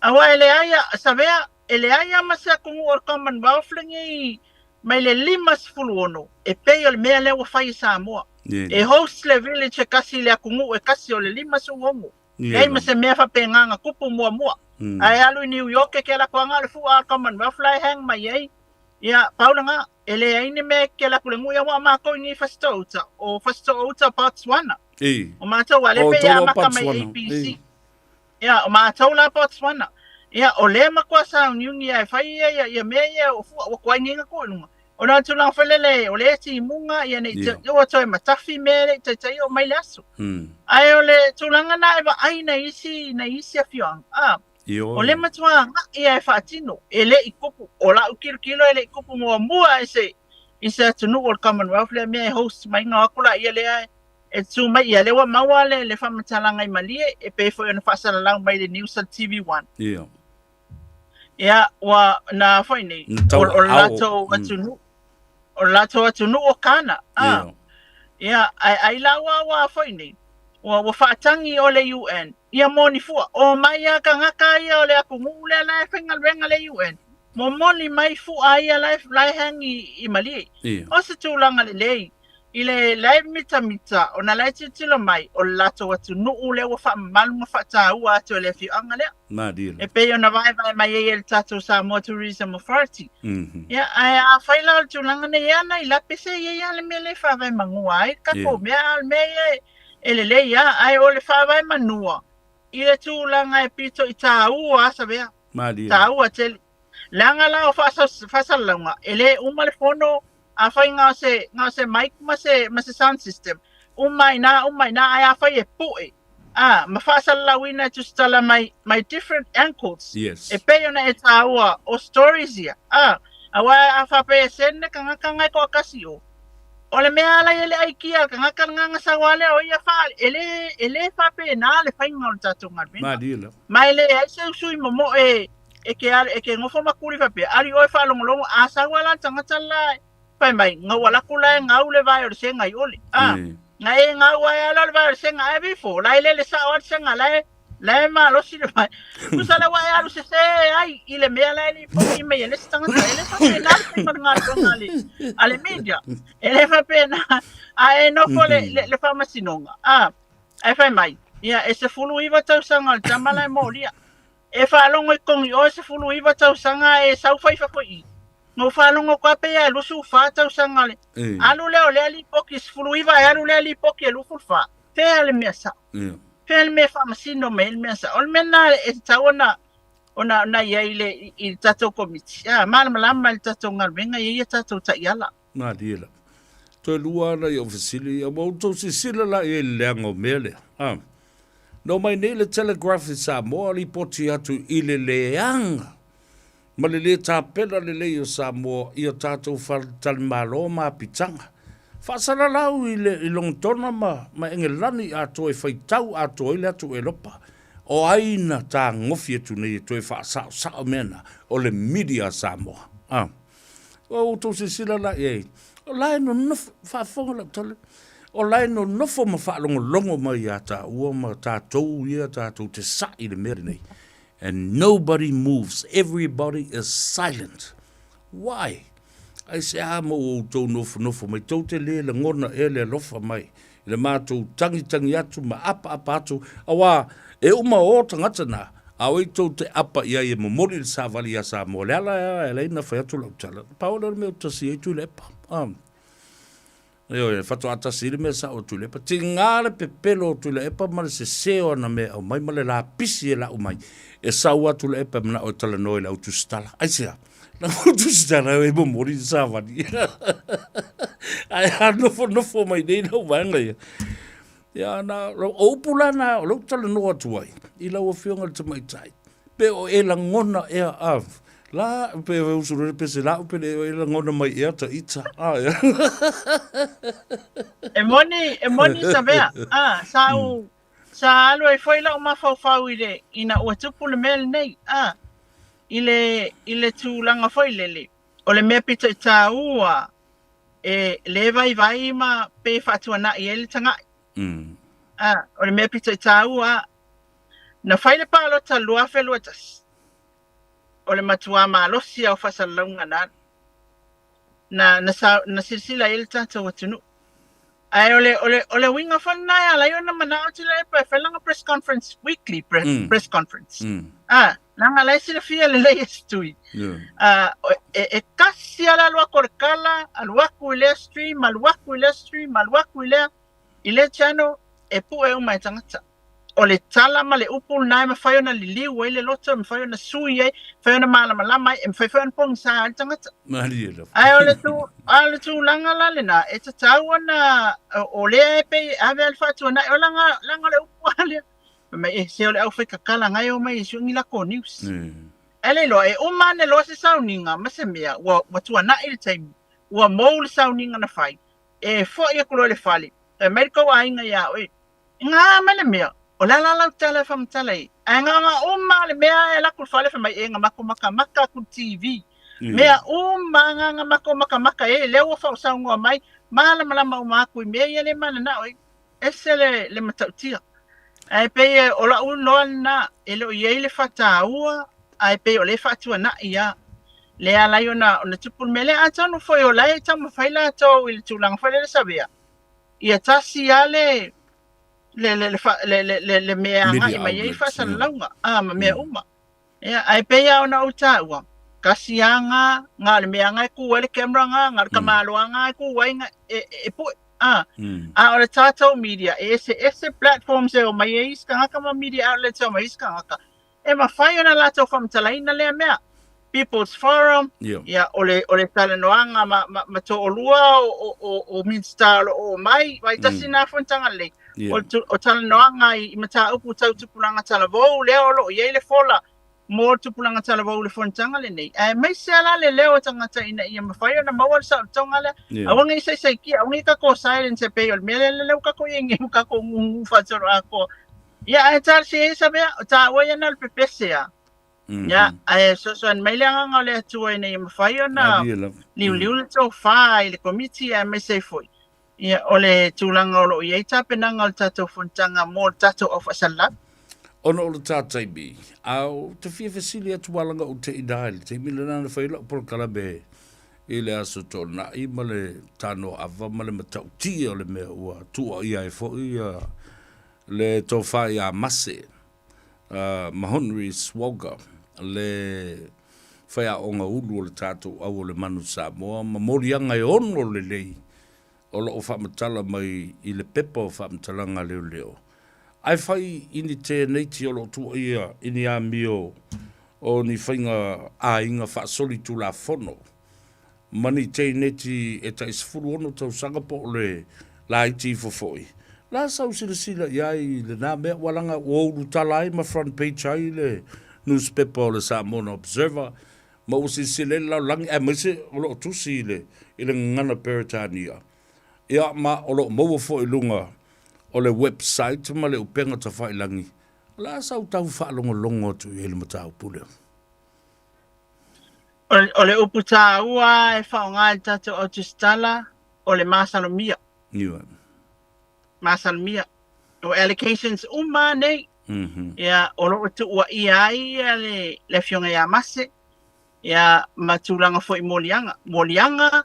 Aua e leai a, Savea, e leai lava ma se atunuu o le Commonwealth lenei mai le 56 e pei o le mea lea ua fai e Samoa. E host le village e kasi i le atunuu e kasi o le 56. Leai ma se mea faapena na tupu muamua. Ae alu i New York e kela atu ana o le fua a le Commonwealth la e hang mai ai. Ia, pau lena, e leai ni mea e kela atu le nuu ia ua matou i nei Fasitoouta, o Fasitoouta Botswana. O matou a le pei e amata mai ABC. Ia, o matou la Botswana. Ia, o lea matua sauniuni lava e fai ia, ia, ia mea ia o fua, ua tuai nei na tuu i luga. Ona o le tulaga foi lele, o lea e timuga, ia ne i te, ua toe matafi mea e le i taitai oo mai le aso. Ae o le tulaga na e vaai nai isi, nai isi afioaga, a, o lea matua agai lava e faatino, e le i tupu, o lau tilotilo e le i tupu muamua i se, i se atunuu o le Commonwealth lea mea e host mai ona o atu laia lea e tu mai, ia lea ua maua le, le faamatalaga i Malie e pei foi ona faasalalau mai i le news a le TV1. Ia. Ia, ua na foi nei, o, o le latou atunuu, o le latou atunuu o Kana. Ah. Ia, ai, ai la ua, ua foi nei, ua, ua faatagi o le UN, ia moni fua, o mai a tagata ia o le atunuu lea la e faigaluega le UN, momoli mai fua ia la e, la e hangi i Malie. O se tulaga lelei, I le lae mitamita, ona la e tilotilo mai, o le latou atunuu lea ua faamamalu ma faataua atu e le afioaga lea. Malie. E pei ona vaevae mai ai e le tatou Samoa Tourism Authority. Ia, ae afai la o le tulaga nei e ana i lape se i ai lava le mea lea e faavae manua ai le tatou mea, a o le mea ia e lelei lava. Ae o le faavae manua i le tulaga e pito i taua lava Savea. Malie. Taua tele. Leaga la o faasalalauga, e le uma le fono Afai na o se, na o se mic ma se, ma se sound system, uma ai nā, uma ai nā, ae afai e puʻe, a, ma faasalalauina e tusitala mai, mai different angles, Yes. e pei ona e tāua o stories ia, a. Aua a faapea e send le tagata lena e toatasi i o, o le mea lava la ia le aikia a le tagata lena na sau lava lea o ia faa, e le, e le faapena le faiga o le tatou galuega. Malie lava. Ma e leai se sui momoe e te alu, e te nofo ma tuli faapea, alu i o e faalogologo, a sau lava la le tagata la fai mai, na ou alu atu la e gau le vae o le sega i ole. A, na e gau ai lava la o le vae o le sega, ae before, la e lele sao lava le sega, la e, la e malosi le vae. Tusa la ua e alu sese ai i le mea la e lipoti mai e le isi tagata. E le faapena le faiga o le galuega a le, a le media. E le faapena, a e nofo le, le, le faamasinoga, a, ae fai mai, ia, e 19 tausaga o le tama la e molia. E faalogo i togi oe 19 tausaga e sau fai fafo i i. Na ou faalogo atu lava pei lava e 24 tausaga le alu lea o lea lipoti 19 ae alu lea lipoti e 24. Fea le mea sao? Fea le mea e faamasino mai ai le mea sao? O le mea lena e tatau ona ona ona i ai i le i le tatou komiti. A malamalama i le tatou galuega e i ai a tatou taiala. Malie lava. Toe lua ana i ou fesili, ua outou silasila la i ai i le leaga o mea lea? A. Na omai nei le Telegraph i Samoa lipoti atu i le leaga ma le lē tapena lelei o Samoa i a tatou faletalimalo ma apitaga. Faasalalau i le i Logotona ma ma Engelani atoa e faitau atoa ai le atu Elopa. O ai na tagofi atu nei e toe faasaosao mea na? O le media a Samoa. A. Ua outou silasila la i ai, o la e nonofo, faafofoga lau tala, o la e nonofo ma faalogologo mai ia taua ma tatou ia tatou te sa'i i le mea lenei. And nobody moves, everybody is silent. Why? Aisea ma ua outou nofonofo mai, tou te le lagona ea le alofa mai i le matou tagitagi atu ma apaapa atu, auā e uma o tagata na, a o ai tou te apa i ai e momoli le savali iā Samoa. O le ala e ala ai na fai atu lau tala, pau lea o le mea ou te tasi ai Tuilaepa. Ioe, faatoa tasi ai le mea sao o Tuilaepa. Tiga le pepelo o Tuilaepa ma le sese o ana mea e aumai ma le lapisi e lau mai. E sau lava Tuilaepa e manao e talanoa i le au tusitala. Aisea? Le au tusitala e momoli le savali. Ae a nofonofo mai nei lau vaega ia. Ia, na, o upu la na o lou talanoa atu ai i lau Afioga i le Tamaitai, pe o e lagona ea a la pe e usu le pese la pe le e lagona mai ea ta ita. A ia. E moni, e moni Savea. A, sa u, sa alu ai foi lau mafaufau i le, ina ua tupu le mea lenei. A, i le, i le tulaga foi lele, o le mea pito i tāua, e lē vaivai ma pe faatuanai ai le taga'i. A, o le mea pito i tāua, na fai le palota 2021, o le matuā malosi lava o faasalalauga na alu, na, na, sa, na silasila i ai le tatou atunuu. Ae o le, o le, o le uiga foi lena e ala ai ona manao Tuilaepa e fai lana press conference, weekly pre, press conference. A, leaga la e silafia lelei e se tui. A, e, e tasi lava le alu atu o le tala, alu atu i lea stream, alu atu i lea stream, alu atu i lea, i lea channel, e pue uma e tagata. O le tala ma le upu lena e mafai ona liliu ai le loto, e mafai ona sui ai, e mafai ona malamalama ai, e mafai foi ona pogisa ai le tagata. Malie lava. Ae o le, tu, a o le tulaga la lena, e tatau ona, o lea e pei e ave lava le faatuanai, o laga, laga o le upu lava lea. Fai mai, e, se o le aufaikakala nga e omai e sue ni lako news. Ae le iloa, e uma ane loa se sauniga ma se mea, ua, ua tuanai le taimi, ua mou le sauniga na fai, e foi atu loa i le fale, fai mai le tou aiga iā oe, Ngā mai le mea, o le a la lau tala e whamatala i? Ae ngā ngā uma le mea e laku le fale whamai e ngā mako makamaka aku le TV. Mea uma ngā ngā mako makamaka e lea ua whaosaungoa mai, malamalama uma aku i mea ia le mananao e ese le, le matautia. Ae pei e o lau iloa lena e le o i ai le whataua, ae pei o le whaatuanai ia. Le ala ai ona, ona tupu le mea lea, atonu foi o la e taumafai latou i le tulaga foi lele Savea. Ia tasi lava le le le le le le le le mea e agai mai ai faasalalauga a ma mea uma. Ia, ae pei lava ona ou taua, tasi lava nga, nga o le mea nga e kū ai le camera nga, nga o le tamaloa nga e kū ai nga e e pue. A, a o le tatou media, e eseese platforms e omai ai isi tagata ma media outlets e omai ai isi tagata. E mafai ona latou faamatalaina lea mea. People's Forum, Ia. ia, o le, o le talanoaga ma, ma, ma toalua o, o, o, o Minista o lo o omai, vaitasi mm. nā fonotaga lelei. Ia. O, tu, o talanoaga i, i mataupu tau tupulaga talavou, lea o lo o i ai le fola. Mo le tupulaga talavou i le fonotaga lenei, aemaise lava la le leo o tagata ina ia mafai ona maua le saolotoga lea. Aua ne i saisaitia, aua ne i tatou silence e pei o le mea lea lea ua tatou i ai nei ua tatou gugu faasoloatoa. Ia ae talosia ia Savea, o taua ia na o le pepese lava. Ia, ae fesoasoani mai le agaga o le Atua ina ia mafai ona liuliu le tofa i le Komiti aemaise ai foi Ia, o le tulaga o lo o i ai tapenaga o le tatou fonotaga mo le tatou au faasalalau. Ona o le ta taimi, a ou te fia fesili atu a laga ou te ina i le taimi lena na fai ai lau polokalame i le Aso Toonai ma le tanoa ava ma le matautia o le mea ua tuuaia ai foi le tofa ia Mase Mahonri Swagger, le faiaoga ulu o le tatou au o le Manu Samoa ma moliaga e ono lelei o lo o faamatala mai i le pepa o faamatalaga a leoleo. Ae fai i ni tēneiti o lo o tuuaia i ni amio o ni faiga aiga faasolitulafono ma ni teineti e tai 16 tausaga po o le laiti ifo foi. La sau silasila i ai i lena mea ua laga ua ulutala ai ma front page ai le newspaper o le Samoan Observer ma ua silasila ai le lalolagi aemaise o lo o tusi i le i le gagana Peretania. Ia ma o lo o maua foi i luga o le website ma le upega tafailagi. O le a sau tau faalogologo atu i ai le mataupu lea? O le upu tāua e faaaoga e le tatou au tusitala, o le masalomia. Ioe. Masalomia. O allegations uma lava nei, ia, o lo o tuuaia ai le, le Afioga ia Mase, ia, ma tulaga foi i moliaga. Moliaga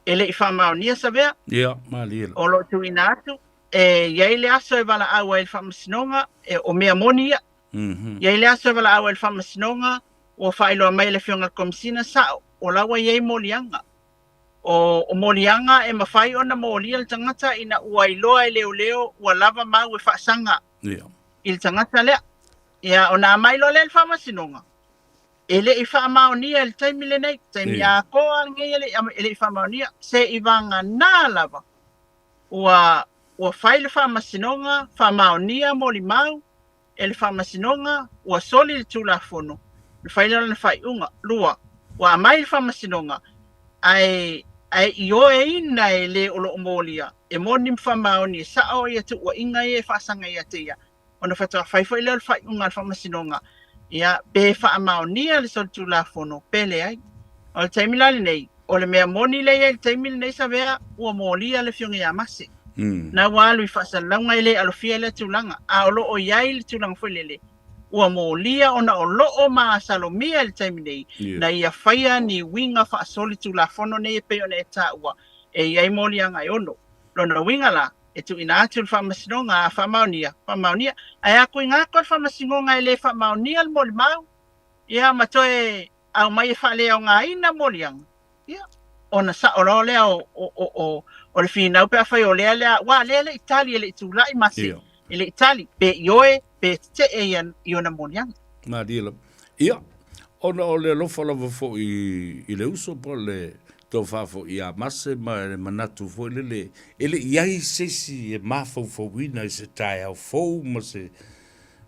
e le i faamaonia Savea. Ia, malie la. O lo o tuuina atu, e i ai le aso e valaau ai i le Faamasinoga, e, o mea moni ia. I ai le aso e valaau ai le Faamasinoga, ua faailoa mai e le Afioga i le Komesina, sao, o la ua i ai moliaga. O, o moliaga e mafai ona molia le tagata ina ua iloa e leoleo ua lava mau e faasaga i le tagata lea. Ia, ona aumai loa lea i le Faamasinoga, e le i faamaonia i le taimi lenei, taimi atoa lenei e le, e le i faamaonia, seivaganā lava ua, ua fai le Faamasinoga, faamaonia molimau, e le Faamasinoga, ua soli le Tulafono, na fai lea o lana faaiuga. 2, ua aumai le Faamasinoga, ae, ae ioeina e le o lo o molia, e moni ma faamaoni e sao ia tuuaiga ia e faasaga ia te ia, ona faatoa fai foi lea o le faaiuga a le Faamasinoga, ia, pe faamaonia le solitulafono pe leai. O le taimi la lenei, o le mea moni lea e i ai i le taimi lenei Savea, ua molia le Afioga ia Mase. Na ua alu i faasalalauga e le alofia lea tulaga, a o lo o i ai le tulaga foi lele, ua molia ona o lo o masalomia i le taimi nei, na ia faia ni uiga faasolitulafono nei e pei ona e taua, e i ai moliaga e ono. Lona uiga la, e tuuina atu i le Faamasinoga a faamaonia, faamaonia. Ae a tuuina atu e le Faamasinoga e le faamaonia le molimau, ia ma toe aumai e faaleaogaina moliaga, ia, ona sao loa lea o, o, o, o, o le finau pe afai o lea lea, aua o lea e le i tali, e le i tulai Mase, e le i tali, pe ioe, pe tetee ia i ona moliaga. Malie lava. Ia, ona o le alofa lava foi i le uso po o le tofa foi ia Mase ma le manatu foi lele, e le i ai se isi e mafaufauina i se taeao fou ma se,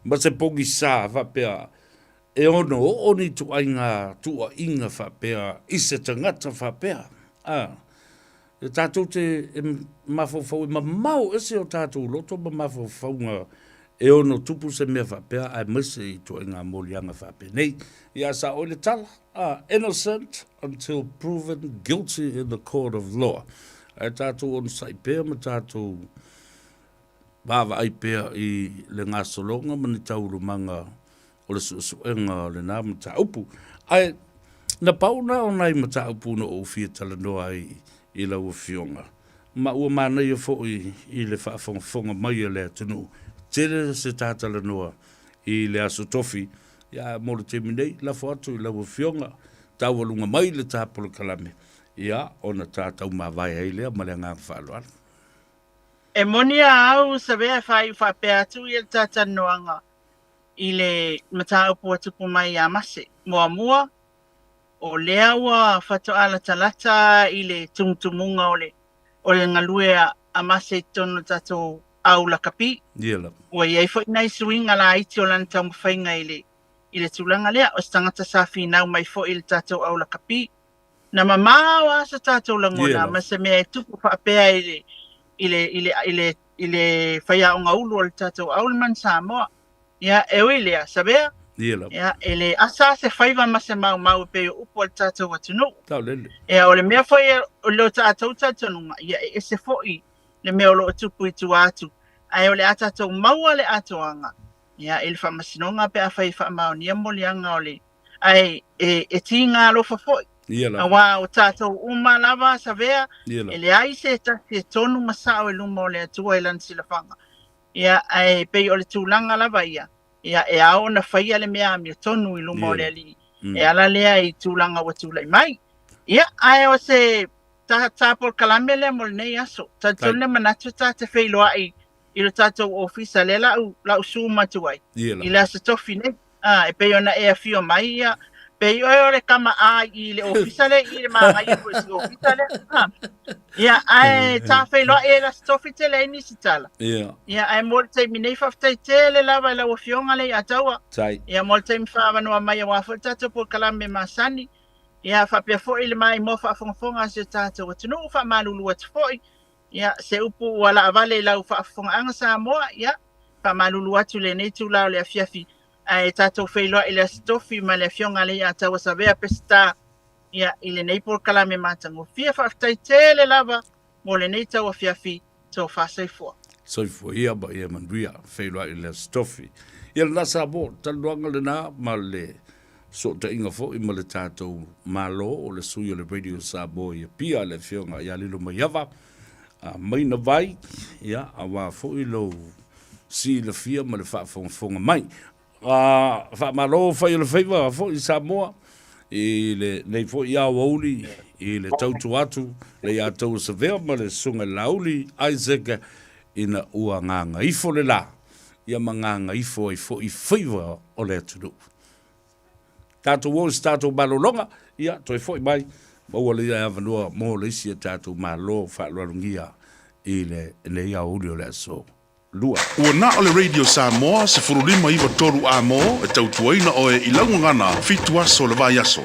ma se pogisa faapea E ono oo ni ituaiga tuuaiga faapea i se tagata faapea, a, e tatou te mafaufau e mamao ese o tatou loto ma mafaufauga e ono tupu se mea faapea aemaise i ituaiga moliaga faapenei. Ia sao ai le tala, a, innocent until proven guilty in the court of law. Ae tatou onosai pea ma tatou vaavaai pea i le gasologa ma ni taualumaga o le suesuega o lena mataupu. Ae na pau na o nai mataupu na ou fia talanoa ai i lau Afioga, ma ua manaia foi i le faafogafoga mai a le atunuu, tele se ta talanoa i le Aso Tofi, ia mo le taimi nei, lafo atu i lau Afioga, taualuga mai le ta polokalame, ia ona ta taumavae ai lea ma le agaga faaaloalo. E moni a au, Savea, e faaiu faapea atu ia le ta talanoaga i le mataupu ua tupu mai ia Mase. Muamua, o lea ua faatoa latalata i le tumutumuga o le o le galue a Mase i totonu o le tatou au lakapi. Ia lava. Ua i ai foi nai suiga laiti o lana taumafaiga i le i le tulaga lea. O se tagata sa finau mai foi i le tatou au lakapi. Na mamao lava so tatou lagona ma se mea e tupu faapea i le i le i le i le i le faiaoga ulu o le tatou Aulman Samoa. Ia, e ui i lea, Savea, ia, e le asa lava se faiva ma se maumau e pei o upu a le tatou atunuu. Ia, o le mea foi o lo tatou talitonuga, ia, e ese foi le mea o lo o tupu i tua atu, ae o le a tatou maua le atoaga, ia, i le faamasinoga pe afai e faamaonia moliaga o le, ae e, e tiga alofa foi. Aua o tatou uma lava, Savea, e leai se tasi e tonu ma sao i luma o le Atua i Lana silafaga. Ia, ae pei o le tulaga lava ia, ia, e ao ona faia le mea amiotonu i luma o le Alii, e ala lea i tulaga ua tulai mai. Ia, ae o se ta, ta polokalame lea mo lenei aso. Talitonu le manatu ta te feiloai i lo tatou ofisa, lea la ou zoom atu ai, i le Aso Tofi nei. A, e pei ona e afio mai, ia, pei oe o le kama A i le ofisa lea i le māngaia foi i si ofisa lea. A, ia, ae ta feiloai e le Aso Tofi tele ai nisi tala. Ia, ae mo le taimi nei, faafetai tele lava i lau Afioga Leiataua. Ia, mo le taimi faaavanoa mai aua foi le tatou polokalame masani. Ia, faapea foi le maimoa faafogafoga a si o tatou atunuu, faamalulu atu foi. Ia, se upu ua laavale i lau faafofogaaga Samoa, ia, faamalulu atu i lenei itula o le afiafi, ae tatou feiloai i le Aso Tofi ma le Afioga a Leiataua Savea Peseta, ia, i lenei polokalame matagofie. Faafetai tele lava mo lenei tauafiafi. Tofa soifua. Soifua ia ma ia manuia. Feiloai i le Aso Tofi. Ia lena Samoa, talanoaga lena ma le sootaiga foi ma le tatou Malo o le sui o le Radio Samoa i Apia le afioga ia Lilomaiava Maina Vai, ia aua foi lou silafia ma le faafogafoga mai. Faamalo fai o le faiva foi Samoa i lenei foi aoauli i le tautua atu le ia tou Savea ma le Susuga i le Laauli Isaac ina ua gagaifo le la, ia ma gagaifo ai foi faiva o le atunuu. Tatou o i se tatou malologa, ia toe foi mai, maua lea avanoa mo le isi a tatou Malo faaaloalogia i lenei aoauli o le aso Lua. Ua na o le Radio Samoa 15 9 3 A mo e tautuaina oe i lau gagana fitu aso o le vaiaso.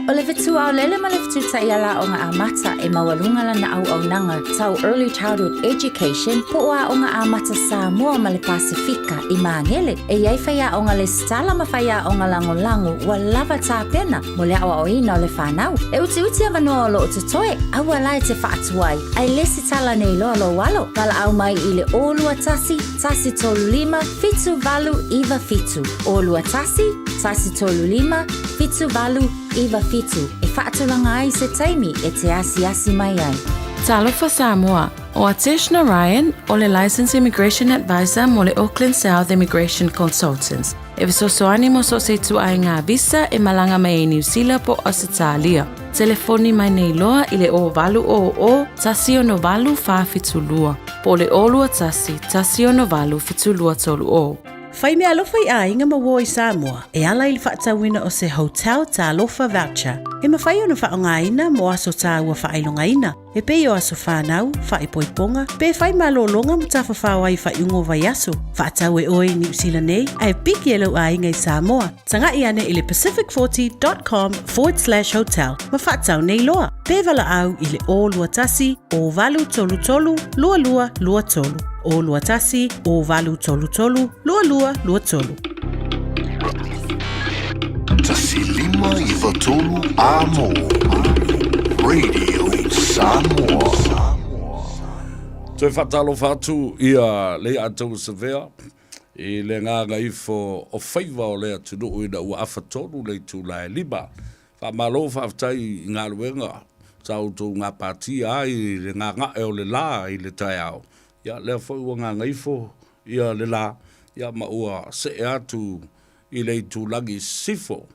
O le fetuaolele ma le fetutaiala aoga amata e maualuga lana auaunaga tau Early Childhood Education po o Aoga Amata Samoa ma le Pasefika i Māgele. E i ai faiaoga lesitala ma faiaoga lagolago ua lava tapena mo le aoaoina o le fanau. E utiuti avanoa o lo o totoe, aua la e te faatuai, ae lesitala nei loa lou alo. Valaau mai i le 021 135 7897, 021 135 7897 e faatulaga ai se taimi e te asiasi mai ai. Talofa Samoa, ʻO Atesh Narayan, ʻo le Licensed Immigration Advisor mo le Auckland South Immigration Consultants, e fesoasoani mo so o se ituaiga visa e malaga mai ai Niu Sila po o Ausetalia. Telefoni mai nei loa i le 0800 168 472 po o le 021 168 7230. Fai meaalofa i aiga ma uo i Samoa e ala i le faatauina o se Hotel Talofa Voucher e mafai ona faaaogaina mo aso taua faailogaina e pei o aso fanau, faaipoipoga, pe fai malologa ma tafafao ai i faaiuga o vaiaso. Faatau e oe i Niu Sila nei ae piki e lou aiga i Samoa. Taga'i ane i le pacific40.com/hotel ma faatau nei loa. Pe valaau i le 021 0833 2223. 021 0833 2223. 1593 A-mo. Radio Samoa. Toe faatalofa atu ia Leiataua Savea i le gagaifo o faiva o le atunuu ina ua afatolu le itula e lima. Faamalo faafetai i galuega sa outou gapatia ai i le gaga'e o le la i le taeao. Ia, lea foi ua gagaifo ia le la, ia ma ua see atu i le itulagi i sisifo,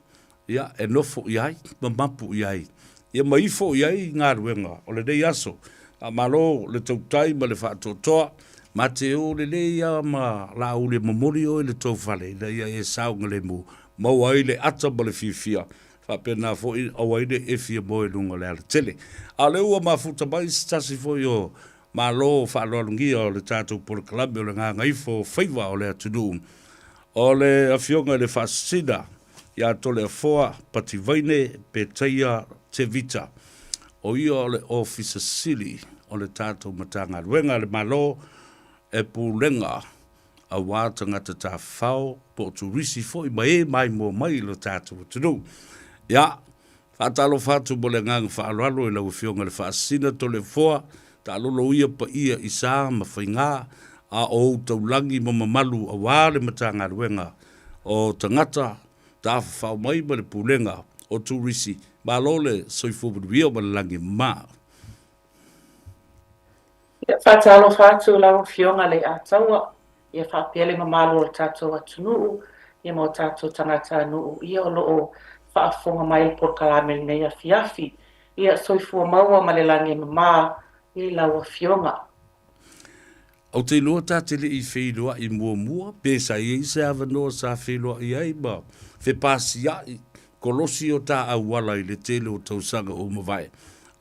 ia, e nofo i ai ma mapu i ai, ia ma ifo i ai galuega o lenei aso. Faamalo le tautai ma le faatoatoa, ma te o lelei lava ma Laauli e momoli oe i le tou fale ina ia e saogalemu, maua ai le ata ma le fiafia, faapena foi aua ai ne i e fia moe i luga o le alatele. A o lea ua mafuta mai se tasi foi o Malo faaaloalogia o le tatou polokalame o le gagaifo o faiva o le atunuu, o le Afioga i le Faasisina. Ia Toleafoa Pativaine Petaia Tevita, o ia o le Ofisa Sili o le tatou Matagaluega a le Malo e pulega aua tagata tafafao po o turisi foi ma e maimoa mai i lo tatou atunuu. Ia, faatalofa atu mo le agaga faaaloalo i lau Afioga i le Faasisina Toleafoa, taalolo ia paia i sa ma faiga, a o ou taulagi ma mamalu aua le Matagaluega o tagata tafafao mai ma le Pulega o Turisi. Malo le soifua manuia ma le lagi e mama. Ia, faatalofa atu lau Afioga Leiataua, ia faapea le mamalu o le tatou atunuu, ia ma o tatou tagatanuu, ia o lo o faafofoga mai i le polokalame i lenei afiafi. Ia, soifua maua ma le lagi e mama i lau Afioga. Ou te iloa ta te le i feiloai muamua, pe sa i ai se avanoa sa feiloai ai ma fepasia'i kolosi o ta auala i le tele o tausaga ua mavae.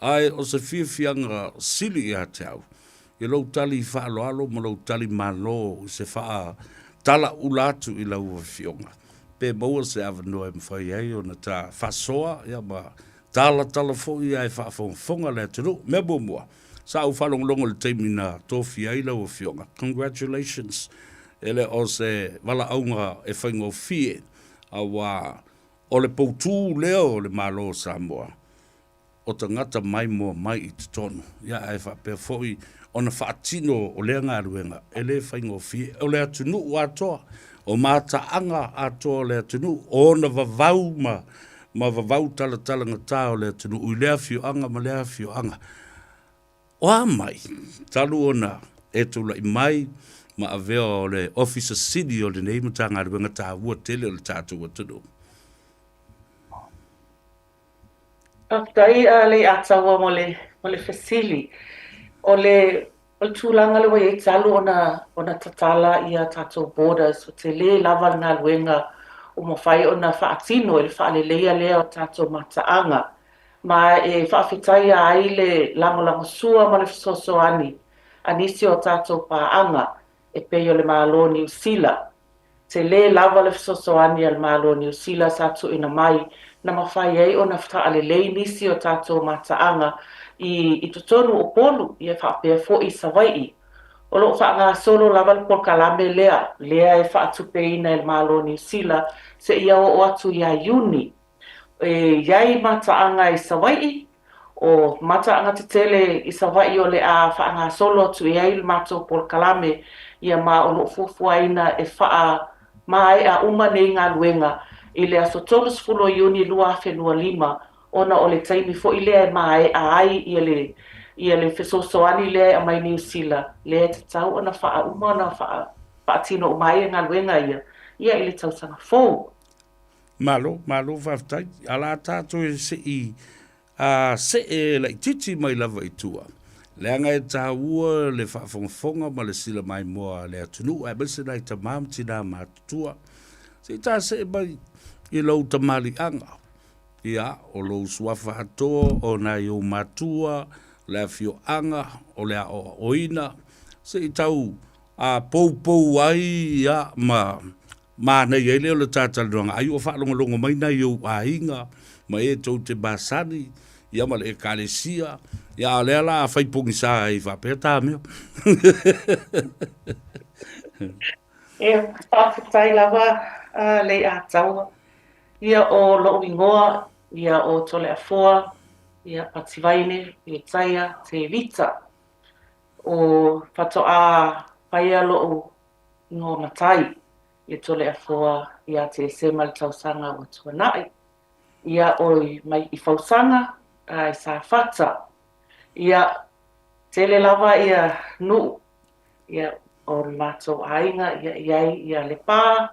Ae o se fiafiaga sili ia te au, i lou tali faaaloalo ma lou tali malo i se faa talaula atu i lau Afioga, pe maua se avanoa e mafai ai ona ta faasoa ma talatala foi ae faafogafoga le atunuu. Mea muamua, Sa ou faalogologo i le taimi na tofia ai lau afioga. Congratulations. E le o se valaauga e faigofie, aua o le poutū lea o le Malo o Samoa, o tagata maimoa mai i totonu. Ia, ae faapea foi ona faatino o lea galuega, e le faigofie. O le atunuu atoa, o mataaga atoa o le atunuu, o ona vavau ma ma vavau talatalagata o le atunuu i lea afioaga ma lea afioaga. O a mai, talu ona e tulai mai ma avea o le Ofisa Sili o lenei Matagaluega taua tele o le tatou atunuu. Faafetai Leiataua mo le mo le fesili. O le O le tulaga lea ua i ai talu ona ona tatala ia tatou borders, ua tele lava le galuega ua mafai ona faatino i le faaleleia lea o tatou mataaga. Ma e faafetaia ai le lagolagosua ma le fesoasoani a nisi o tatou paaga e pei o le Malo o Niu Sila. Tele lava le fesoasoani a le Malo o Niu Sila sa tuuina mai na mafai ai ona faalelei nisi o tatou mataaga i i totonu o Upolu ia faapea foi i Savaii. O lo o faagasolo lava le polokalame lea, lea e faatupeina e le Malo o Niu Sila seia oo atu ia Iuni. E i ai mataaga i Savaii, o mataaga tetele i Savaii o le a faagasolo atu i ai le matou polokalame, ia ma o lo o fuafuaina e faamaea uma nei galuega i le aso 30 o Iuni 2025, ona o le taimi foi lea e maea ai ia le ia le fesoasoani lea e aumai Niu Sila, lea e tatau ona faauma ona faatino uma ai galuega ia, ia i le tausaga fou. Malo, malo faafetai. A la tatou e se i a see laitiiti mai lava i tua, leaga e taua le faafogafoga ma le sila maimoa a le atunuu aemaise nai tama ma tina matutua. Se i ta see mai i lou tamaliiaga, ia, o lou suafa atoa, o nai ou matua, o le afioaga, o le aoaoina, se i tau a poupou ai ia ma Manaia ai lea o le ta talanoaga, ai ua faalogologo mai nai ou aiga ma e tou te masani, ia ma le Ekalesia, ia a o lea la a fai pogisa ai faapea ta mea. Ia, faafetai lava Leiataua. Ia, o lou igoa, ia o Toleafoa, ia Pativaine, Petaia, Tevita. O faatoa faia lou igoa matai i Toleafoa ia Tesema i le tausaga ua tuanai. Ia oi mai i Fausaga a i Safata. Ia tele lava ia nuu ia o le matou aiga ia i ai ia Lepa,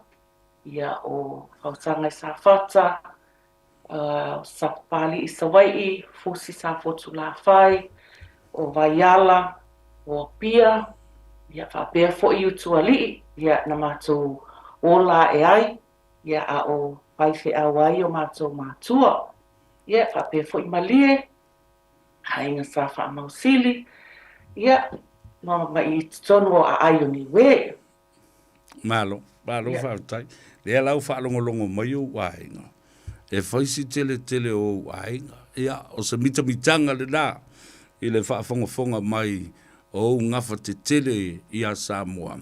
ia o Fausaga i Safata, o Sapapalii i Savaii, Fusi Safotulafai, o Vaiala, o Apia, ia faapea foi Utualii, ia na matou ola ae ai, ia a o faifeau ai o matou matua. Ia faapea foi Malie, aiga Sa Faamausili, ia ma i totonu o aai o Niue. Malo, malo faafetai. Lea la ua faalogologo mai ou aiga, e fai si teletele o ou aiga. Ia, o se mitamitaga lena i le faafogafoga mai o ou gafa tetele iā Samoa,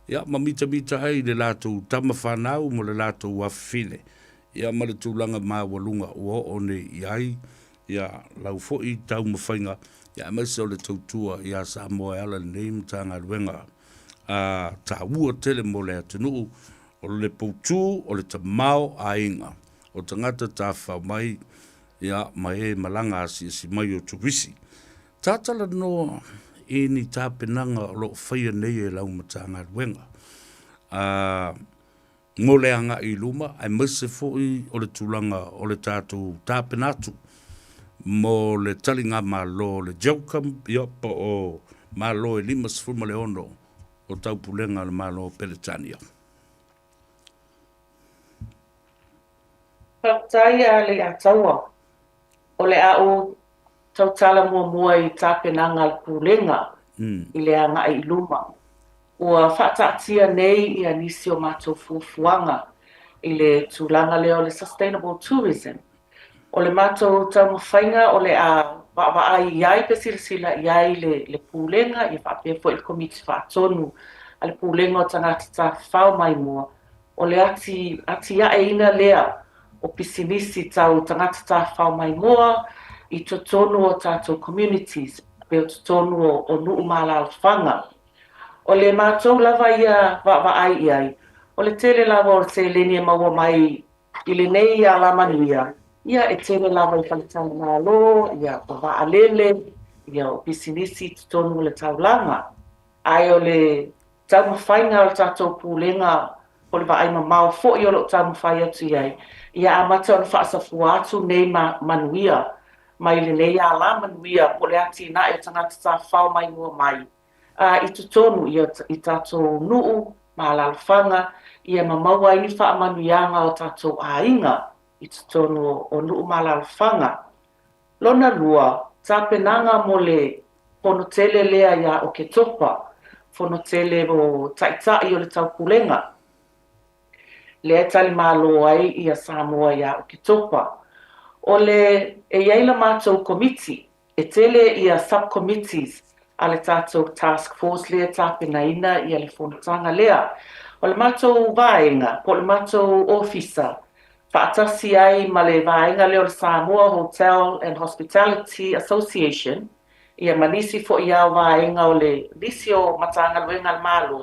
ia ma mitamita ai i le latou tama fanau ma le latou afafine, ia ma le tulaga maualuga ua oo nei i ai ia lau foi taumafaiga, ia aemaise o le tautua iā Samoa e ala i lenei Matagaluega a taua tele mo le atunuu, o le poutu o le tamaoaiga o tagata tafafao mai ia ma e malaga asiasi mai o turisi. Tatalanoa i ni tapenaga o lo o faia nei e lau Matagaluega a mo le agai i luma aemaise foi o le tulaga o le tatou tapena atu mo le taligamalo o le JOGCOM ia po o Malo e 56 o Taupulega a le Malo o Peretania. Faafetai a Leiataua. O le a ou tautala muamua i tapenaga a le Pulega i le agai i luma. Ua faataatia nei ia nisi o matou fuafuaga i le tulaga lea o le sustainable tourism. O le matou taumafaiga o le a vaavaai i ai pe silasila i ai le le Pulega ia faapea foi le Komiti Faatonu a le Pulega o Tagata Tafafao Maimoa, o le ati atiaeina lea o pisinisi tau tagata tafafao maimoa i totonu o tatou communities pe o totonu o o nuu ma alaalafaga. O le matou lava ia vaavaai i ai, o le tele lava o le seleni e maua mai i lenei alamanuia, ia e tele lava i faletalimalo, ia o vaalele, ia o pisinisi i totonu o le taulaga. Ae o le taumafaiga o le tatou Pulega o le vaai mamao foi o lo o taumafai atu i ai, ia amata ona faasafua atu nei ma manuia mai lenei alamanuia po o le atinae o tagata tafafao maimoa mai a i totonu ia i tatou nuu ma alaalafaga ia ma maua ai ni faamanuiaga o tatou aiga i totonu o nuu ma alaalafaga. Lona lua, tapenaga mo le fono tele lea iā Oketopa, fono tele o Taitai o le Taupulega, lea e tali malo ai ia Samoa iā Oketopa. O le, e i ai la matou komiti, e tele ia sub-committees a le tatou task force lea e tapenaina ia le fonotaga lea. O le matou vaega, po o le matou ofisa, faatasi ai ma le vaega lea o le Samoa Hotel and Hospitality Association, ia ma nisi foi ao vaega o le nisi o Matagaluega a le Malo,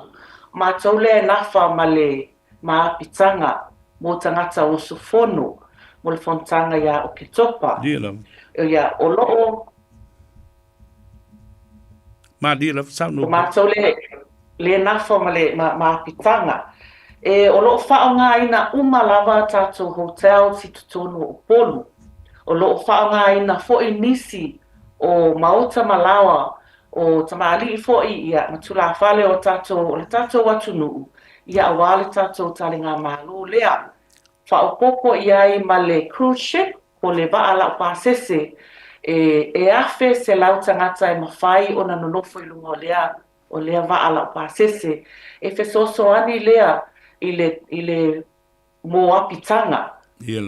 o matou lea e nafa ma le maapitaga mo tagata usufono mo le fonotaga ia Oketopa. Ia, o lo o Malie lava saunoa. O matou le, le nafa ma le ma, maapitaga. E, o lo o faaaogaina uma lava tatou hotels i totonu o Upolu. O lo o faaaogaina foi nisi o maota ma laoa o tamalii foi ia ma tulafale o tatou o le tatou atunuu ia aua le tatou taligamalo lea. Faaopoopo i ai ma le cruise ship po le vaa laupasese e e 1,100 tagata e mafai ona nonofo i luga o lea o lea vaa laupasese. E fesoasoani lea i le i le moapitaga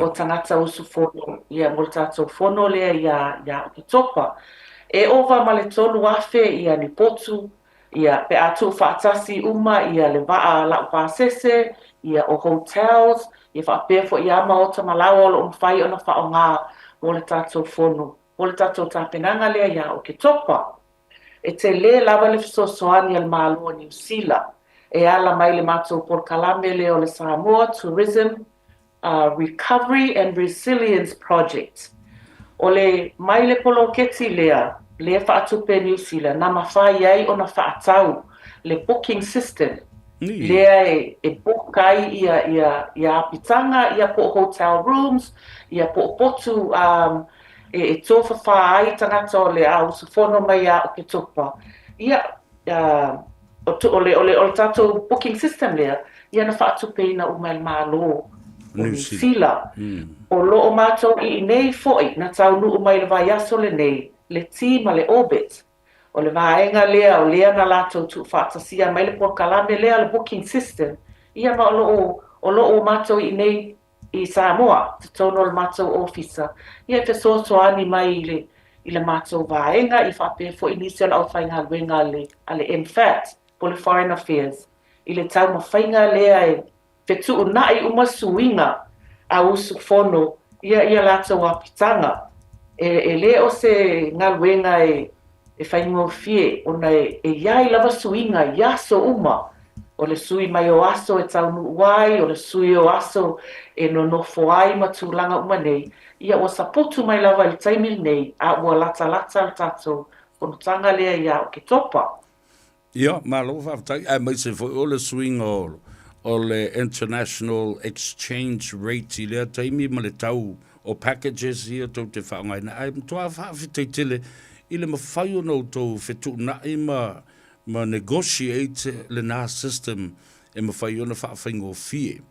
o tagata usufono ia mo le tatou fono lea ia ia Oketopa. E ova ma le 3,000 ia ni potu ia pe a tuufaatasi uma ia le vaa laupasese, ia o hotels, ia faapea foi ia maota ma laoa o lo o mafai ona faaaoga mo le tatou fono, mo le tatou tapenaga lea ia Oketopa. E tele lava le fesoasoani a le Malo o Niu Sila e ala mai le matou polokalame lea o le Samoa Tourism Recovery and Resilience Project. O le mai le poloketi lea, lea faatupe e Niu Sila, na mafai ai ona faatau le booking system lea e e book ai ia ia ia apitaga ia po o hotel rooms ia po o potu um e e tofafā ai tagata o le a usufono mai ia Oketopa. Ia uh, o le, o le, o le tatou booking system lea, ia na faatupeina uma e le Malo o Niu Sila. O lo o matou i inei foi na taunuu mai le vaiaso lenei le team a le Orbit. O le vaega lea o lea na latou tuufaatasia mai le polokalame lea le booking system, ia ma o lo o O lo o matou i inei i Samoa, totonu o le matou ofisa, ia e fesoasoani mai i le i le matou vaega, i faapea foi nisi o le aufaigaluega a le a le MFAT po o le Foreign Affairs i le taumafaiga lea e fetuunai uma suiga a usufono ia i a latou apitaga. E e le o se galuega e e faigofie ona e e i ai lava suiga i aso uma. O le sui mai o aso e taunuu ai, o le sui o aso e nonofo ai ma tulaga uma nei, ia ua sapotu mai lava i le taimi lenei a ua latalata le tatou fonotaga lea ia Oketopa. Ia, malo faafetai, aemaise foi o le suiga o, o le international exchange rate i lea taimi ma le tau o packages ia tou te faaaogaina, ae matua faafetai tele i le mafai ona outou fetuunai ma, ma negotiate lena system e mafai ona faafaigofie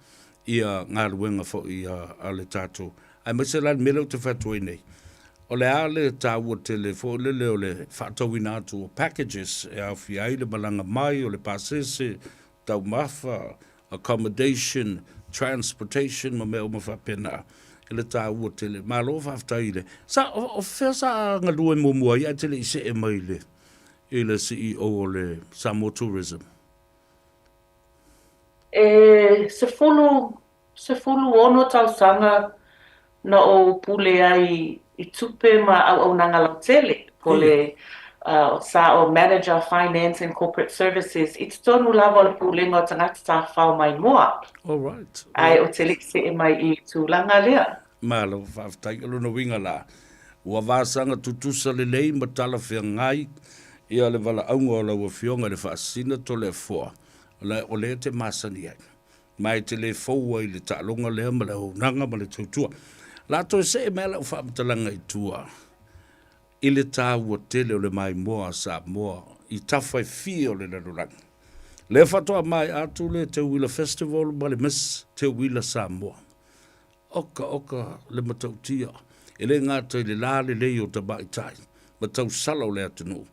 ia galuega foi a, a le tatou, aemaise la le mea lea ou te fai atu ai nei, O le a le taua tele foi lele o le faatauina atu o packages e aofia ai le malaga mai o le pasese, taumafa, accommodation, transportation ma mea uma faapena. I le taua tele. Malo faafetai i le. Sa, o, o fea sa galue muamua ai ae te le i see mai i le, i le CEO o le Samoa Tourism? E 10 16 tausaga na ou pule ai i tupe ma auaunaga lautele, po le sa o Manager Finance and Corporate Services i totonu lava o le Pulega o Tagata Tafafao Maimoa. Alright. Ae ou te le i see mai i le tulaga lea. Malo faafetai. O lona uiga la, ua vasaga tutusa lelei ma talafeagai ia le valaauga o lau Afioga i le Faasisina Toleafoa, o lea e te masani ai. Ma e te le fou ai i le taaloga lea ma le auaunaga ma le tautua. O le a toe see mai lau faamatalaga i tua i le taua tele o le maimoa a Samoa i tafa e fia o le lalolagi. Lea faatoa maea atu le Teuila Festival ma le Miss Teuila Samoa. Oka oka le matautia, e le gata i le lalelei o tamaitai ma tausala o le atunuu,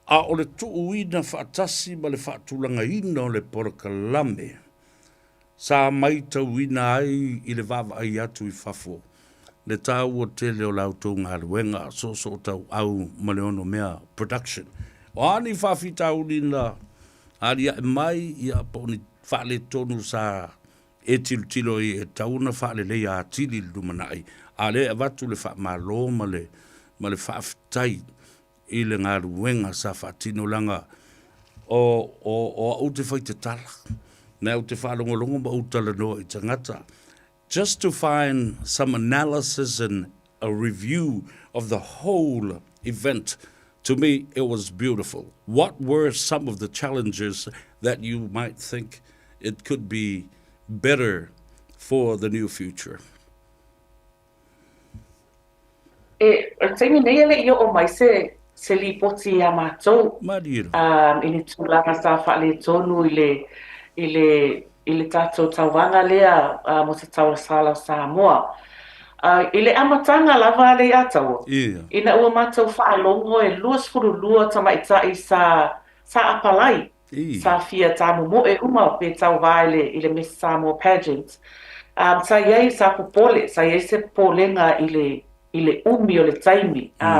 a o le tuuina faatasi ma le faatulagaina o le polokalame sa maitauina ai i le vaavaai atu i fafo le taua tele o la outou galuega soosootauau ma le onomea production. O a ni faafitauli na aliae mai ia po o ni faaletonu sa e tilotilo ai e tatau ona faaleleia atili i le lumanai, a o lea e avatu le faamalo ma le ma le faafetai i le galuega sa faatino leaga o, o, o au te fai tatala, me au te faalogologo ma ou talanoa i tagata, just to find some analysis and a review of the whole event. To me, it was beautiful. What were some of the challenges that you might think it could be better for the new future? E, o le taimi nei e le i oo mai se, se lipoti iā matou, Malie. um, i le tulaga sa faaletonu i le, i le, i le tatou tauvaga lea uh, mo se taulasala o Samoa. Uh, I le amataga lava a Leiataua, Ia. ina ua matou faalogo e 22 tamaitai sa, sa apalai Ii. Sa fia tāmomoe uma pe tauvā i le, i le Miss Samoa Pageant. Um, sa i ai, sa popole, sa i ai se popolega i le, i le umi o le taimi, ā,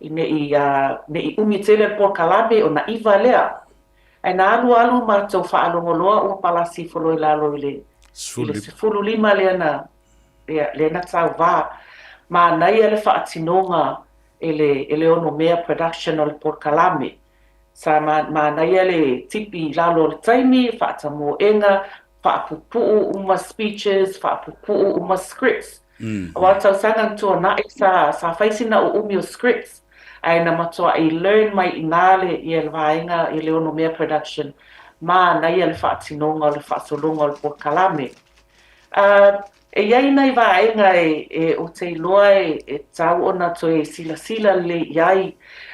i ne i, ā, ne i umi tele le polokalame ona ʻiva lea. Ae na alualu matou faalogo loa ua palasi ifo loa i lalo i le, i le 15 lea na, lea, lea na tauvā. Manaia le faatinoga e le, e le onomea production o le polokalame. Sa manaia le tipi i lalo o le taimi, faatamoega, faapupuu uma speeches, faapupuu uma scripts. Aua o le tausaga na tuanai sa, sa fai sina uumi o scripts, ae na matuai learn mai i ina le, ia le vaega i le onomea production, manaia le faatinoga o le faasologa o le polokalame. Uh, E i ai nai vaega e ou te iloa e tatau ona toe silasila lelei i ai,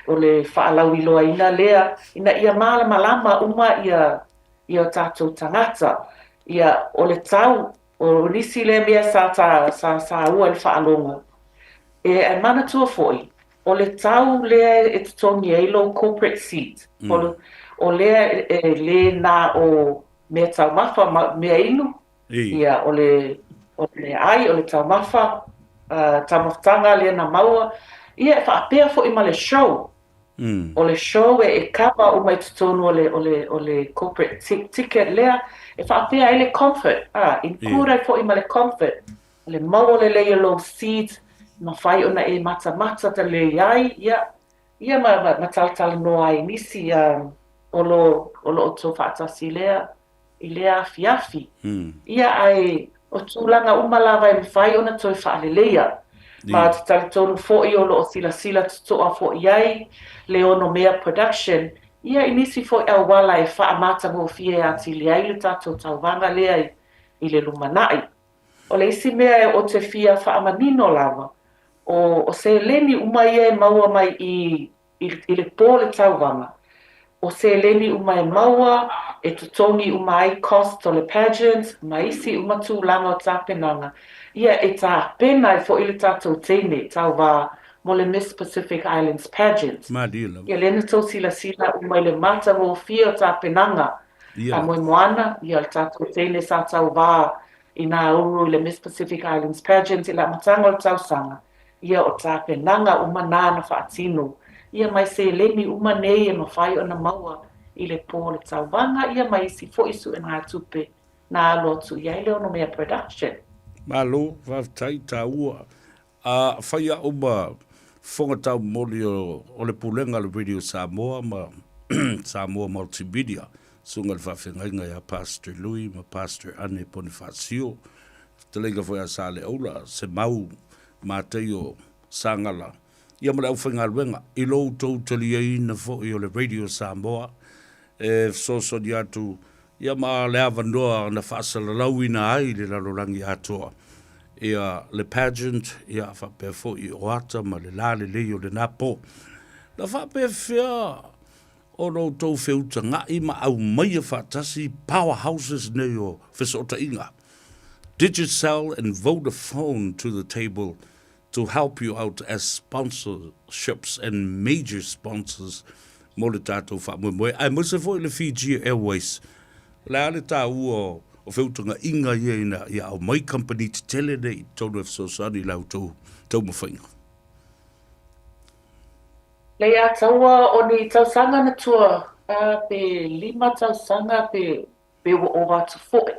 o le faalauiloaina lea ina ia malamalama uma ia o tatou tagata. Ia, o le tau, o nisi lea mea sa sa saua i le faalogo. E ae manatua foi, o le tau lea e totogi ai lou corporate seat, o lea e le na o meataumafa ma meainu. Ia, o le, o le ai, o le taumafa, taumafataga lea na maua, ia e faapea foi ma le show. O le show e cover uma i totonu o le, o le, o le corporate ticket lea, e faapea ai le comfort, a, include ai foi ma le comfort, o le maua lelei o lou seat, mafai ona e matamata lelei ai, ia, ia ma, ma, ma talatalanoa ai i nisi, o lo, o lo outou faatasi lea. i lea afiafi. Ia, ae o tulaga uma lava e mafai ona toe faaleleia. Ma ou te talitonu foi o lo o silasila totoa foi i ai le Onomea Production, ia i nisi foi auala e faamatagofie atili ai le tatou tauvaga lea i le lumanai. O le isi mea ou te fia faamanino lava, o seleni uma ia e maua mai i i le pō le tauvaga, o seleni uma e maua, e totogi uma ai cost o le pageant ma isi uma tulaga o tapenaga, ia e tapena ai foi le tatou teine tauva mo le Miss Pacific Islands Pageant. Malie lava. Ia lea na tou silasila uma i le matagofie o tapenaga a Moemoana, ia le tatou teine sa tauva i Nauru i le Miss Pacific Islands Pageant i le amataga o le tausaga, Ia o tapenaga uma nā na faatino ia mai seleni uma nei e mafai ona maua i le pō o le tauvaga ia ma isi foi suegatupe na alu atu i ai le Onomea Production. Malo, faafetai, taua. A fai a'u ma fofoga taumoli o le Pulega a le Radio Samoa ma Samoa Multimedia, susuga i le faafeagaiga ia Pastor Lui ma Pastor Ane Ponifasio, Fetalaiga foi a Saleaula, Semau, Mataio, Sagala, ia ma le aufaigaluega i lo outou taliaina foi o le Radio Samoa e fesoasoani atu ia ma le avanoa na faasalalauina ai le lalolagi atoa ia le pageant ia faapea foi o ata ma le lalelei o lena po. Na faapefea ona outou feutaga'i ma aumaia faatasi powerhouses nei o fesootaiga Digicel and Vodafone to the table to help you out as sponsorships and major sponsors mo le tatou faamoemoe aemaise foi le Fiji Airways. O le a le taua o feutaga'iga ia ina ia aumai kamupani tetele nei i totonu e fesoasoani i la outou taumafaiga? Lei a taua o ni tausaga na tua, pe lima tausaga pe pe ua ova atu foi.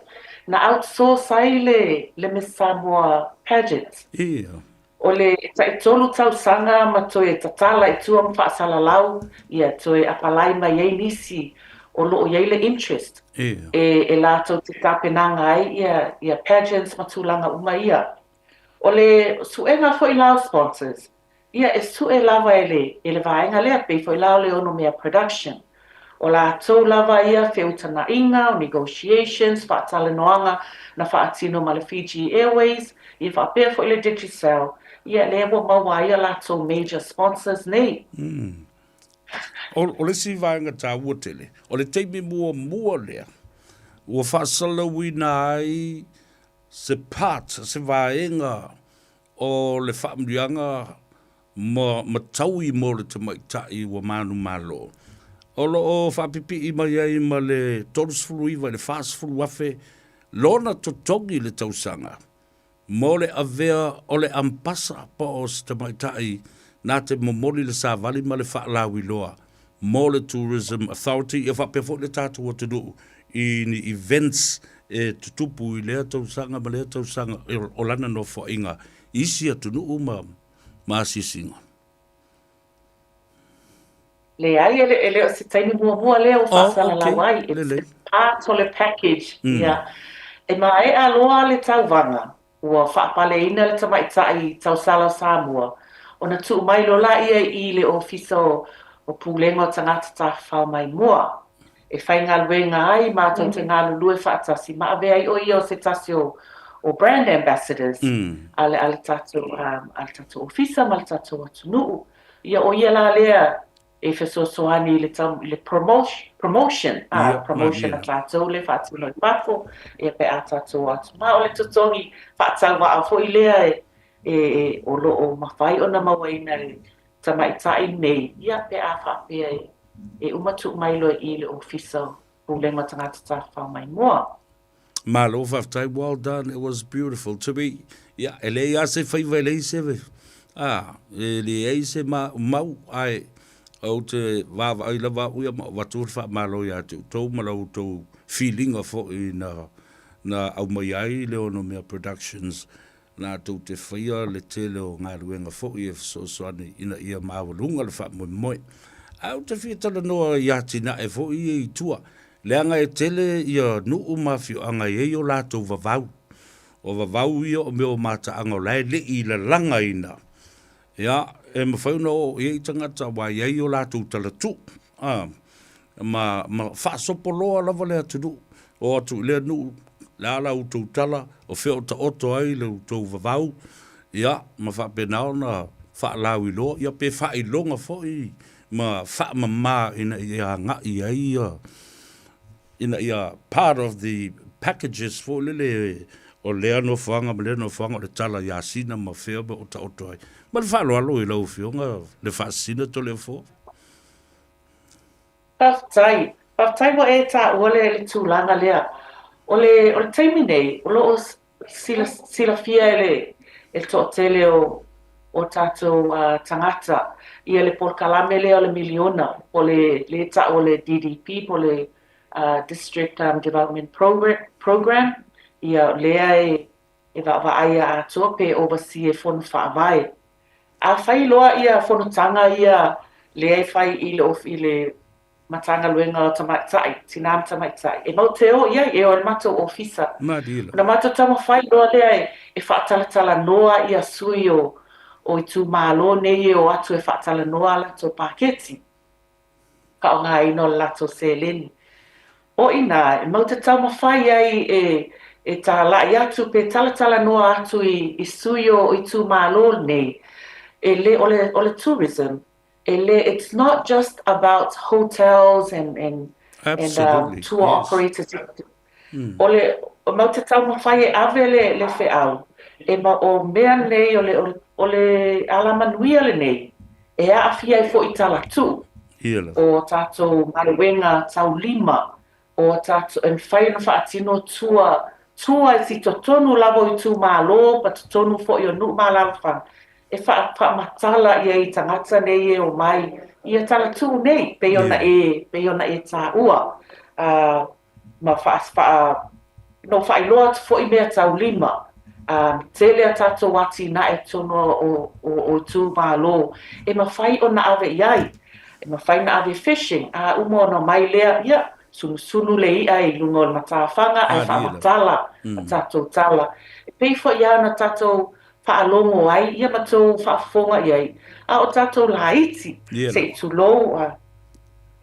Na outsource ai le le Miss Samoa pageant. Ia. O le taitolu tausaga ma toe tatala i tua ma faasalalau, ia toe apalai mai ai nisi o lo o i ai le interest. Ia. E e latou te tapenaga ai ia ia pageants ma tulaga uma ia. O le suega foi la o sponsors, Ia, e sue lava e le, e le vaega lea, pei foi la o le Onomea Production. O latou lava ia feutagaiga, o negotiations, faatalanoaga na faatino ma le Fiji Airways, ia faapea foi le Digicel, ia lea ua maua ai a latou major sponsors nei. O, o le isi vaega taua tele, o le taimi muamua lea ua faasalalauina ai se part, se vaega O le faamanuiaga ma mataui mo le tamaitai ua manumalo, o lo o faapipii mai ai ma le 39 i le 40 afe lona totogi i le tausaga mo le avea o le ampasa po o se tamaitai na te momoli le savali ma le faalauiloa mo le Tourism Authority ia faapea foi le tatou atunuu i ni events e tutupu i lea tausaga ma lea tausaga o lana nofoaiga i isi atunuu ma ma asiasiga. Leai, e le, e le o se taimi muamua lea ua faasalalau ai. It's part o le package. Ia. E maea loa le tauvaga, Ua faapaleina le tamaitai tausala o Samoa ona tuu mai loa laia i le Ofisa o Pulega o Tagata Tafafao Maimoa e faigaluega ai matou te galulue faatasi ma avea ai ʻo ia o se tasi o brand ambassadors a le a le tatou a le tatou ofisa ma le tatou atunuu. Ia ʻo ia la lea e fesoasoani i le tau, i le promotion, a, promotion a tatou lea e faatino i fafo, ia pe a tatou o atu. Ma o le totogi faatauvaa foi lea e, e, o lo o mafai ona mauaina e tamaitai nei, ia pe a faapea e, e uma tuu mai loa i i le Ofisa o Pulega o Tagata Tafafao Maimoa. Malo faafetai well done it was beautiful to be ia e leai a se faiva e leai se a e leai se ma mau ae ou te vaavaai lava au ia ma avatu le faamalo ia te outou ma la outou filiga foi na na aumai ai le Onomea Productions latou te faia le tele o galuega foi e fesoasoani ina ia maualuga le faamoemoe. Ae ou te fia talanoa i atinae foi ia i tua, leaga e tele ia nuu ma afioaga e i ai o latou vavau. O vavau ia o mea o mataaga o la e le i lalagaina. Ia, e mafai ona oo i ai tagata aua e i ai o latou talatuu, a, ma, ma faasopo loa lava le atunuu, oo atu i lea nuu, le a la outou tala, o fea o taoto ai le outou vavau, ia, ma faapena ona faalauiloa, ia pe faailoga foi ma faamama ina ia agai ai ia, ina ia part of the packages foi lele o lea nofoaga ma lea nofoaga o le tala ia Sina ma fea ma o taoto ai. Ma le faaaloalo i lau Afioga le Faasisina Toleafoa. Faafetai. Faafetai ua e taua le le tulaga lea. O le o le taimi nei, o lo o sila, silafia e le e le toatele o o tatou uh, tagata ia le polokalame lea o le miliona, po le le tau o le DDP, po le uh, District um, Development Program, Program ia lea e e vaavaaia atoa pe oversee e Fono Faavae. Afai loa ia fonotaga ia lea e fai i le i le Matagaluega o Tamaitai, Tinā ma Tamaitai, e mau te o i ai, e o i le matou ofisa. Ona matou taumafai loa lea e e faatalatalanoa ia sui o o itumalo nei e o atu e faatalanoa a latou paketi. faaaogaina o le latou seleni. O i inā e mau te taumafai ai e e tālaʻi atu pe talatalanoa atu i i sui o itumalo nei, e le o le o le tourism, e le it's not just about hotels and and and um tour operators. O le mau te taumafai e ave le le feau, e ma o mea nei o le o le alamanuia lenei e aafia ai foʻi talatuu o tatou galuega taulima o tatou e mafai ona faatino tua tua i si totonu lava o itumalo ma totonu foʻi o nuu ma alaalafaga e faamatala i ai i tagata nei e omai ia talatuu nei pei ona e pei ona e taua. Ma faa, faa, no faailoa atu foi mea taulima, a tele a tatou atinae i totonu o, o, o itumalo e mafai ona ave i ai. E mafai ona ave fishing, a uma ona omai lea, ia, sunusunu le i'a i luga o le matafaga ae faamatala a tatou tala. E pei foi lava ona tatou faalogo ai ia ma tou faafofoga i ai, a o tatou laiti, se i tulou, a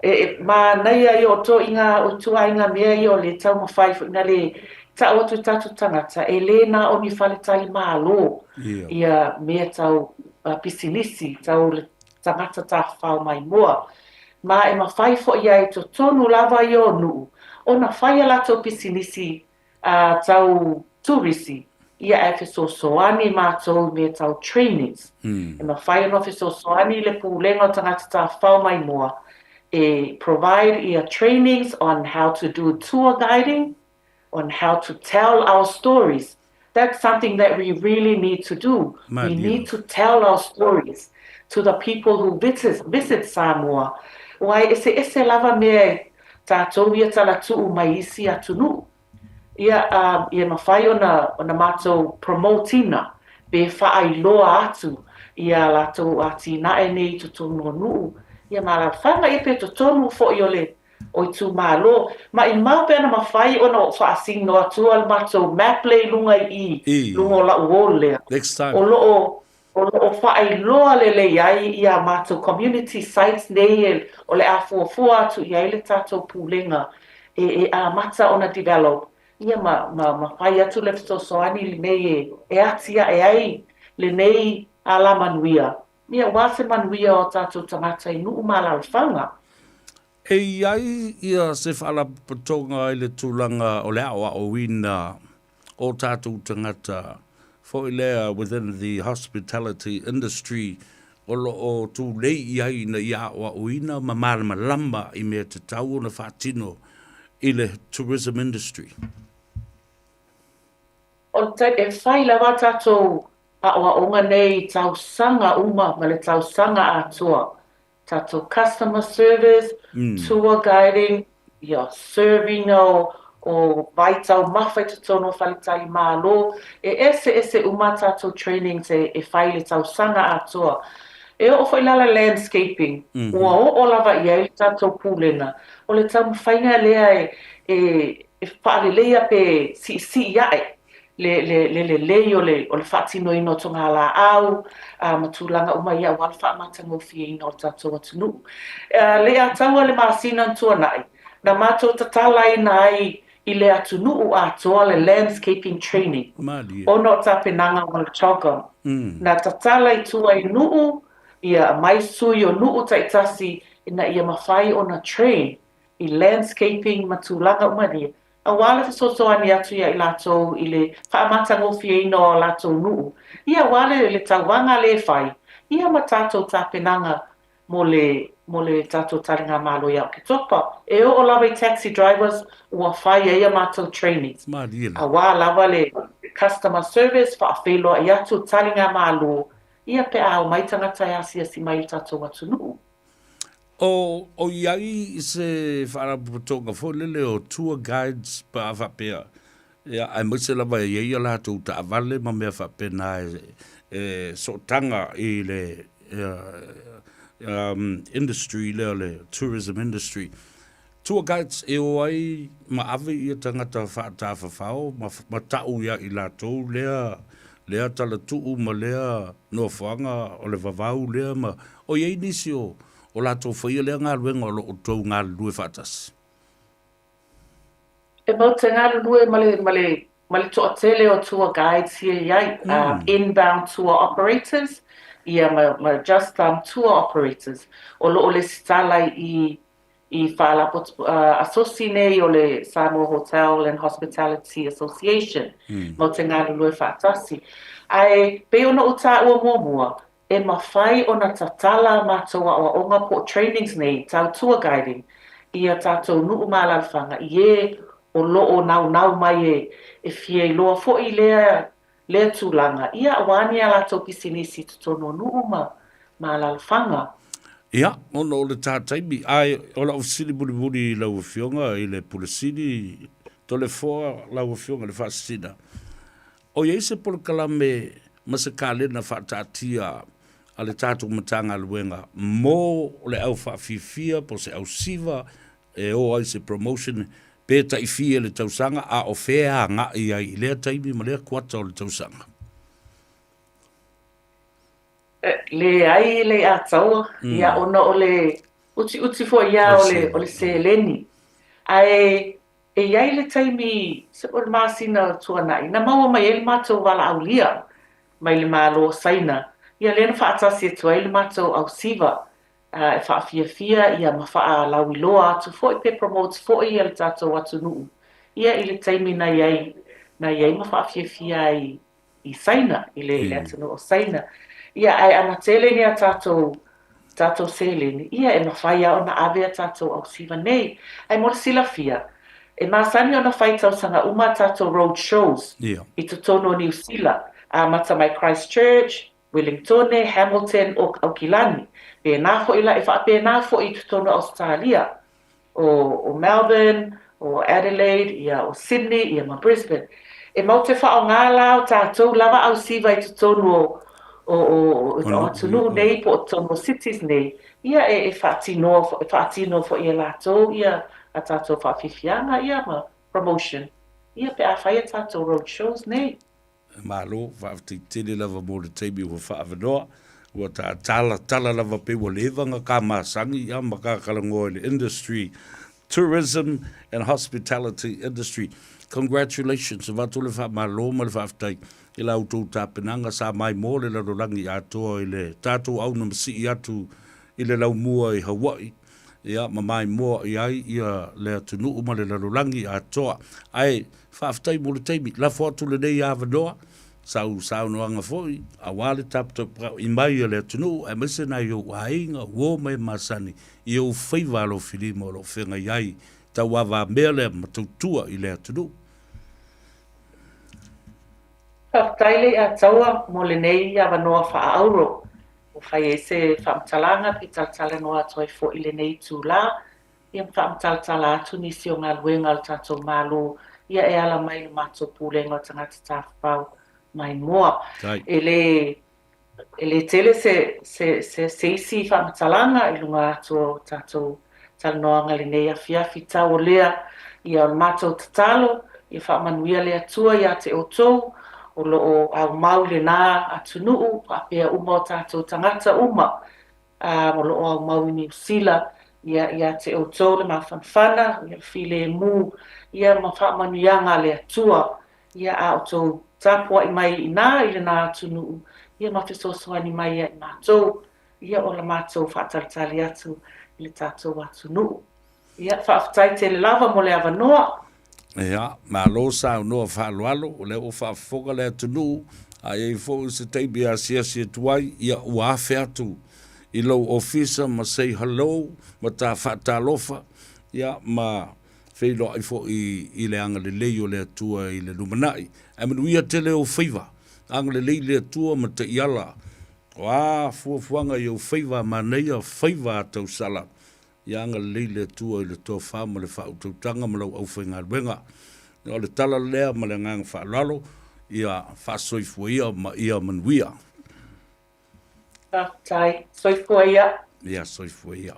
e, e manaia ia o to i ngā o ituaiga mea ia o le taumafai foi na le tau atu i tatou tagata, e lē na o ni faletali Malo ia mea tau uh, pisinisi, tau le tagata tafafao maimoa. Ma e mafai foi ai totonu lava ia o nuu ona fai a latou pisinisi a tau turisi, ia ae fesoasoani matou i mea tau trainings. E mafai ona fesoasoani le Pulega o Tagata Tafafao Maimoa e provide ia trainings on how to do tour guiding, on how to tell our stories. That's something that we really need to do. We need to tell our stories to the people who visit, visit Samoa. Aua e eseese lava mea e Tātou ia talatuu mai isi atunuu. Ia, a, ia mafai ona, ona matou promote ina, pe faailoa atu ia latou atinae nei i totonu o nuu, ia ma alaalafaga, ia pe totonu foi o le, o itumalo. Maimau pe ana mafai ona ou faasino atua le matou map lea i luga i i, luga o lau wall lea. Next time. O lo o, O lo o faailoa lelei ai ia matou community sites nei e o le a fuafua atu i ai le tatou Pulega e e amata ona develop ia ma ma ma fai atu le fesoasoani lenei e e atiae ai lenei alamanuia ia aua se manuia o tatou tagata i nuu ma alaalafaga. E i ai ia se faalapotopotoga i le tulaga o le aoaoina o tatou tagata foi lea within the hospitality industry o lo o tulei i ai ina ia aoaoina ma malamalama i mea tatau ona faatino i le tourism industry? O le taimi, e fai lava a tatou aoaoga nei i tausaga uma ma le tausaga atoa. Tatou customer service, tour guiding, ia, serving o o vaitaumafa i totonu o faletalimalo, e eseese uma a tatou trainings e e fai i le tausaga atoa. E oo foi la le landscaping, ua oo lava i ai le tatou Pulega, o le taumafaiga lea e e e faaleleia pe siisii ae le le le lelei o le o le faatinoina o togalaau ma tulaga uma ia aua le faamatagofieina o le tatou atunuu. Le ataua le masina na tuanai, na matou tatalaina ai i le atunuu atoa le landscaping training ona o tapenaga o le CHOGM. Na tatala i tua i nuu, ia aumai sui o nuu taitasi ina ia mafai ona train i landscaping ma tulaga uma ia, aua le fesoasoani atu ia i latou i le faamatagofieina o a latou nuu, ia aua le le tauvaga lea e fai, ia ma tatou tapenaga mo le mo le tatou taligamalo ia Oketopa. E oo lava i taxi drivers ua fai ai a matou trainings, aua lava le customer service, faafeiloai atu, taligamalo, ia pe a omai tagata e asiasi mai i le tatou atunuu. O, o i ai se faalapotopotoga foi lele o tour guides pe a faapea, ia, aemaise lava e i ai a latou taavale ma mea faapena e, e sootaga i le industry lea o le tourism industry. Tour guides e o ai ma ave ia tagata faatafafao ma, ma tau ia i latou lea, lea talatuu ma lea nofoaga o le vavau lea ma, o i ai nisi o, o latou faia lea galuega o lo o outou galulue faatasi? E mau te galulue ma le, ma le, ma le toatele o tour guides ia i ai, inbound tour operators, ia ma, ma just tour operators o lo o lesitala i i Faalapotopotoga nei o le Samoa Hotel and Hospitality Association mau te galulue faatasi. Ae pei ona ou taua muamua, e mafai ona tatala a matou aoaoga po o trainings nei tau tour guiding i a tatou nuu ma alalafaga i e o lo o naunau mai e fia iloa foi lea lea tulaga, ia aua ni a latou pisinisi i totonu o nuu ma ma alalafaga. Ia, ona o le ta taimi, ae o lau fesili mulimuli i lau Afioga i le Pule Sili, Toleafoa lau Afioga i le Faasisina, o i ai se polokalame ma se kalena faataatia a le tatou Matagaluega mo le au faafiafia po o se ausiva e o ai se promotion pe taifia i le tausaga a o fea e agai ai i lea taimi ma lea kuata o le tausaga? Leai e le ataua, ia ona o le utiuti foi ia o le o le seleni. Ae e i ai le taimi o le masina tuanai na maua mai ai le matou valaaulia mai le Malo o Saina, ia lea na faatasi atu ai le matou ausiva e faafiafia ia ma faalauiloa atu foi pe promote foi ia le tatou atunuu ia i le taimi na i ai na i ai ma faafiafia ai i Saina i le le atunuu o Saina. Ia ae ana tele ni a tatou tatou seleni ia e mafai lava ona ave a tatou ausiva nei. Ae mo le silafia, e masani ona fai tausaga uma a tatou road shows i totonu o Niu Sila, amata mai Christchurch, Welingtone, Hamilton, o Aukilani. Pēnā foi la, e faapena foi i totonu o Ausetalia, o, o Melbourne, o Adelaide, ia, o Sydney, ia ma Brisbane. E mau te whaonga la o tātou lava ausiva i totonu o, o, o, o, o atunuu nei po o totonu o cities nei, ia e, e whaatinoa, e whaatino foi e lātou ia a tātou whaafifianga ia ma promotion, ia pe a whai a tātou road shows nei. Malo, faafetai tele lava mo le taimi ua faaavanoa. Ua ta tala tala lava pe ua leva nga ka masani ia ma ka kalangoa i le industry, tourism and hospitality industry. Congratulations, avatu le faamalo ma le faafetai i la outou tapenaga sa mai mo le lalolagi atoa i le tatou auna masii atu i le laumua i Hawaii ia ma maimoa i ai ia le atunuu ma le lalolagi atoa. Ae Faafetai mo le taimi. Lafo atu lenei avanoa, sau saunoaga foi, aua le taputapuai mai a le atunuu aemaise nai ou aiga, uo ma e masani i ou faiva alofilima o lo o feagai ai tauavamea lea ma tautua i le atunuu. Faafetai le ia Taua mo lenei avanoa faaauuro ua fai ai se faamatalaga pe talatalanoa atu ai foi i lenei itulā, ia ma faamatalatala atu nisi o galuega a le tatou Malo ia e ala mai i le matou Pulega o Tagata Tafafao Maimoa. E le E le tele se, se, se, se isi faamatalaga i luga atu o tatou talanoaga i lenei afiafi tau o lea, ia o le matou tatalo, ia faamanuia le Atua ia te outou o lo o aumau i lena atunuu faapea uma o tatou tagata uma a, o lo o aumau i Niu Sila, ia ia te outou le mafanafana, ia le filemu, ia ma faamanuiaga a le Atua. Ia, a outou tapuai mai i ina i lena atunuu, ia ma fesoasoani mai ia i matou, ia o la matou faatalitali atu i le tatou atunuu. Ia, faafetai tele lava mo le avanoa. Ia, malo saunoa faaaloalo, o lea ua faafofoga le atunuu, a i ai foi se taimi e asiasi atu ai, ia ua afe atu i lou ofisa ma say hello ma ta faatalofa, ia ma feiloai foi i le agalelei o le Atua i le lumanai. Ae manuia tele ou faiva, agalelei le Atua ma taiala. O a fuafuaga i ou faiva a manaia, faiva a tausala, ia agalelei le Atua i le tofa ma le faautautaga ma lau aufaigaluega. O le tala lea ma le agaga faaaloalo, ia faasoifua ia ma ia manuia. Faafetai. Soifua ia. Ia soifua ia.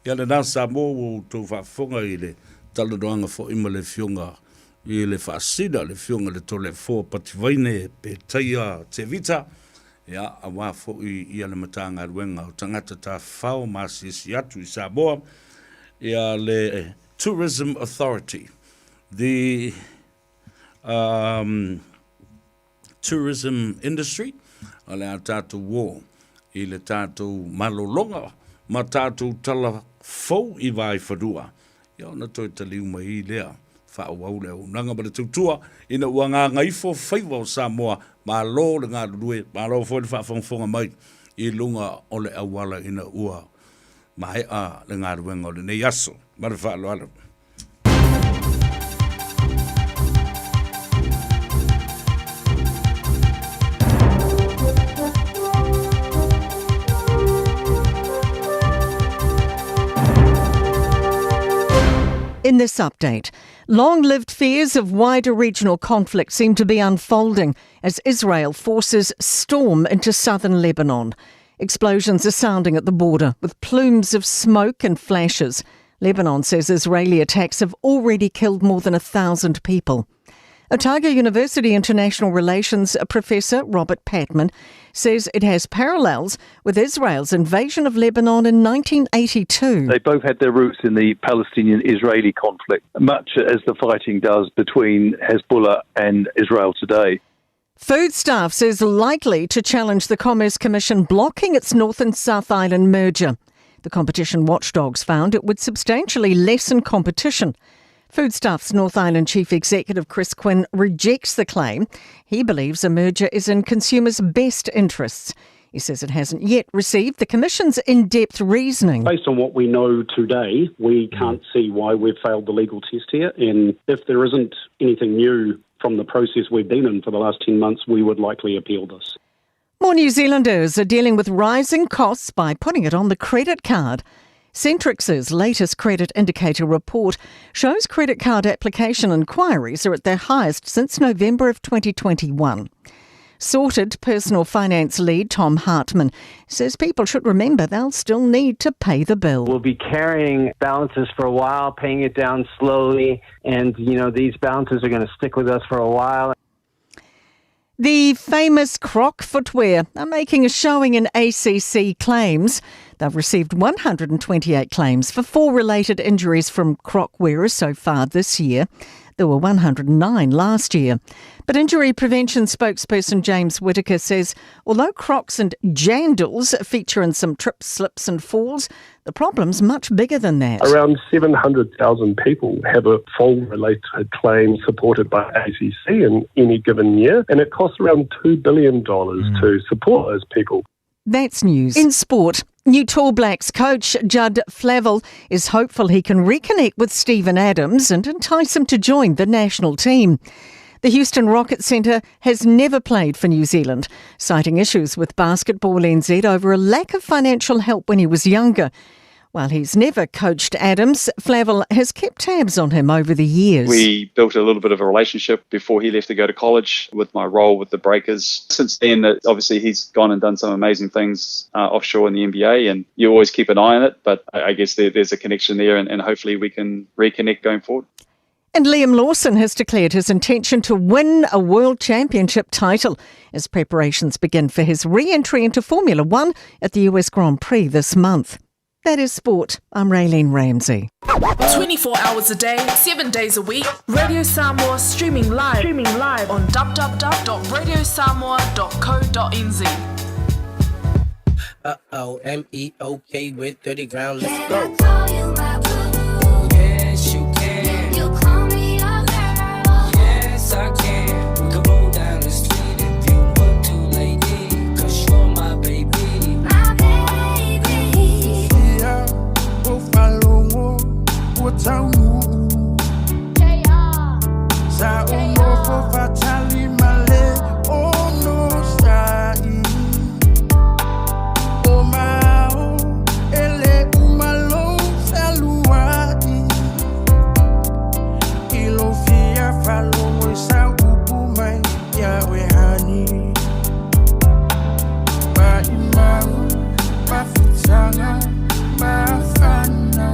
Ia lena Samoa ua outou faafofoga i le talanoaga foi ma le Afioga i le Faasina, le Afioga i le Toleafoa Pativaine Petaia Tevita, ia aua foi ia le Matagaluega o Tagata Tafafao ma Asiasi atu i Samoa, ia le Tourism Authority, the um, Tourism Industry, o le a tatou o i le tatou malologa ma tatou tala fou i Vaifalua, ia ona toe taliu mai ai lea faaauau le auaunaga ma le tautua ina ua gagaifo faiva o Samoa. Malo le galulue, malo foi le faafogafoga mai i luga o le auala ina ua maea le galuega o lenei aso. Ma le faaaloalo. In this update, long lived fears of wider regional conflict seem to be unfolding as Israel forces storm into southern Lebanon. Explosions are sounding at the border with plumes of smoke and flashes. Lebanon says Israeli attacks have already killed more than 1,000 people. Otago University International Relations Professor Robert Patman says it has parallels with Israel's invasion of Lebanon in 1982. They both had their roots in the Palestinian Israeli conflict, much as the fighting does between Hezbollah and Israel today. Foodstuffs is likely to challenge the Commerce Commission blocking its North and South Island merger. The competition watchdogs found it would substantially lessen competition. Foodstuffs North Island Chief Executive Chris Quinn rejects the claim. He believes a merger is in consumers' best interests. He says it hasn't yet received the Commission's in depth reasoning. Based on what we know today, we can't see why we've failed the legal test here. And if there isn't anything new from the process we've been in for the last 10 months, we would likely appeal this. More New Zealanders are dealing with rising costs by putting it on the credit card. Centrix's latest credit indicator report shows credit card application inquiries are at their highest since November of 2021. Sorted personal finance lead Tom Hartman says people should remember they'll still need to pay the bill. We'll be carrying balances for a while, paying it down slowly, and you know these balances are going to stick with us for a while. The famous Croc footwear are making a showing in ACC claims. They've received 128 claims for four related injuries from Croc wearers so far this year. There were 109 last year. But injury prevention spokesperson James Whitaker says although Crocs and jandals feature in some trips, slips, and falls, the problem's much bigger than that. Around 700,000 people have a fall related claim supported by ACC in any given year, and it costs around $2 billion mm. to support those people. That's news. In sport, new Tall Blacks coach Judd Flavel is hopeful he can reconnect with Stephen Adams and entice him to join the national team. The Houston Rockets centre has never played for New Zealand, citing issues with Basketball NZ over a lack of financial help when he was younger. While he's never coached Adams, Flavell has kept tabs on him over the years. We built a little bit of a relationship before he left to go to college with my role with the Breakers. Since then, obviously, he's gone and done some amazing things offshore in the NBA, and you always keep an eye on it. But I guess there's a connection there, and hopefully we can reconnect going forward. And Liam Lawson has declared his intention to win a World Championship title as preparations begin for his re-entry into Formula One at the US Grand Prix this month. That is sport. I'm Raylene Ramsey. 24 hours a day, 7 days a week, Radio Samoa streaming live, on www.radiosamoa.co.nz. Uh-oh, M-E-O-K with 30 ground, let's go. Yes, you can. You call me your girl. Yes, I can. We can roll down the street if you want to, lady. 'Cause you're my baby. My baby. Yeah, o falongo, o taunu. Sa o nofo fatali male o no sai. O mao ele umalo saluai. Ilo fia falongo sa upu mai ia we hani. Ma imau, ma futanga, ma fana.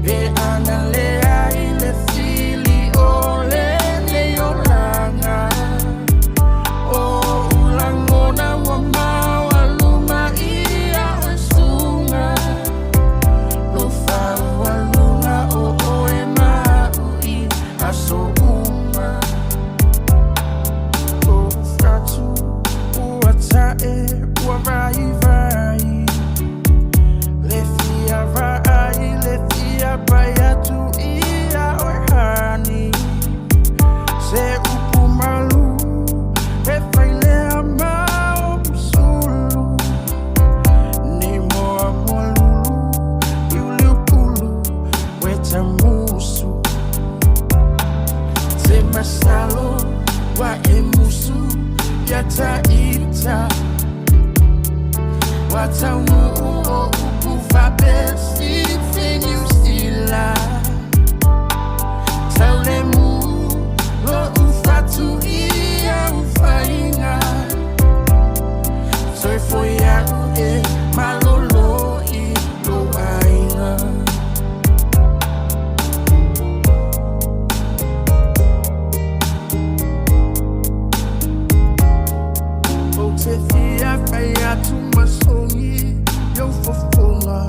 Pe ana le ai le fili o le ne o langa. O ulangona wa mawa luma ia o sunga. Lo fa wa lunga o o e mau i aso uma. O fatu ua tae ua vai vai. Le fia vai le fia pai atu ia o hani. Se upu malu e failea mau sulu. Ni moa moa lulu iu pulu weta musu. Te masalo wa e musu ya ta ita. Wa taunu o upu fa pesi fini usila. Taule mu lo ufatu ia ufainga. Soy foi ia e malolo i lo ainga. O te fia whai atu masongi yo fofonga.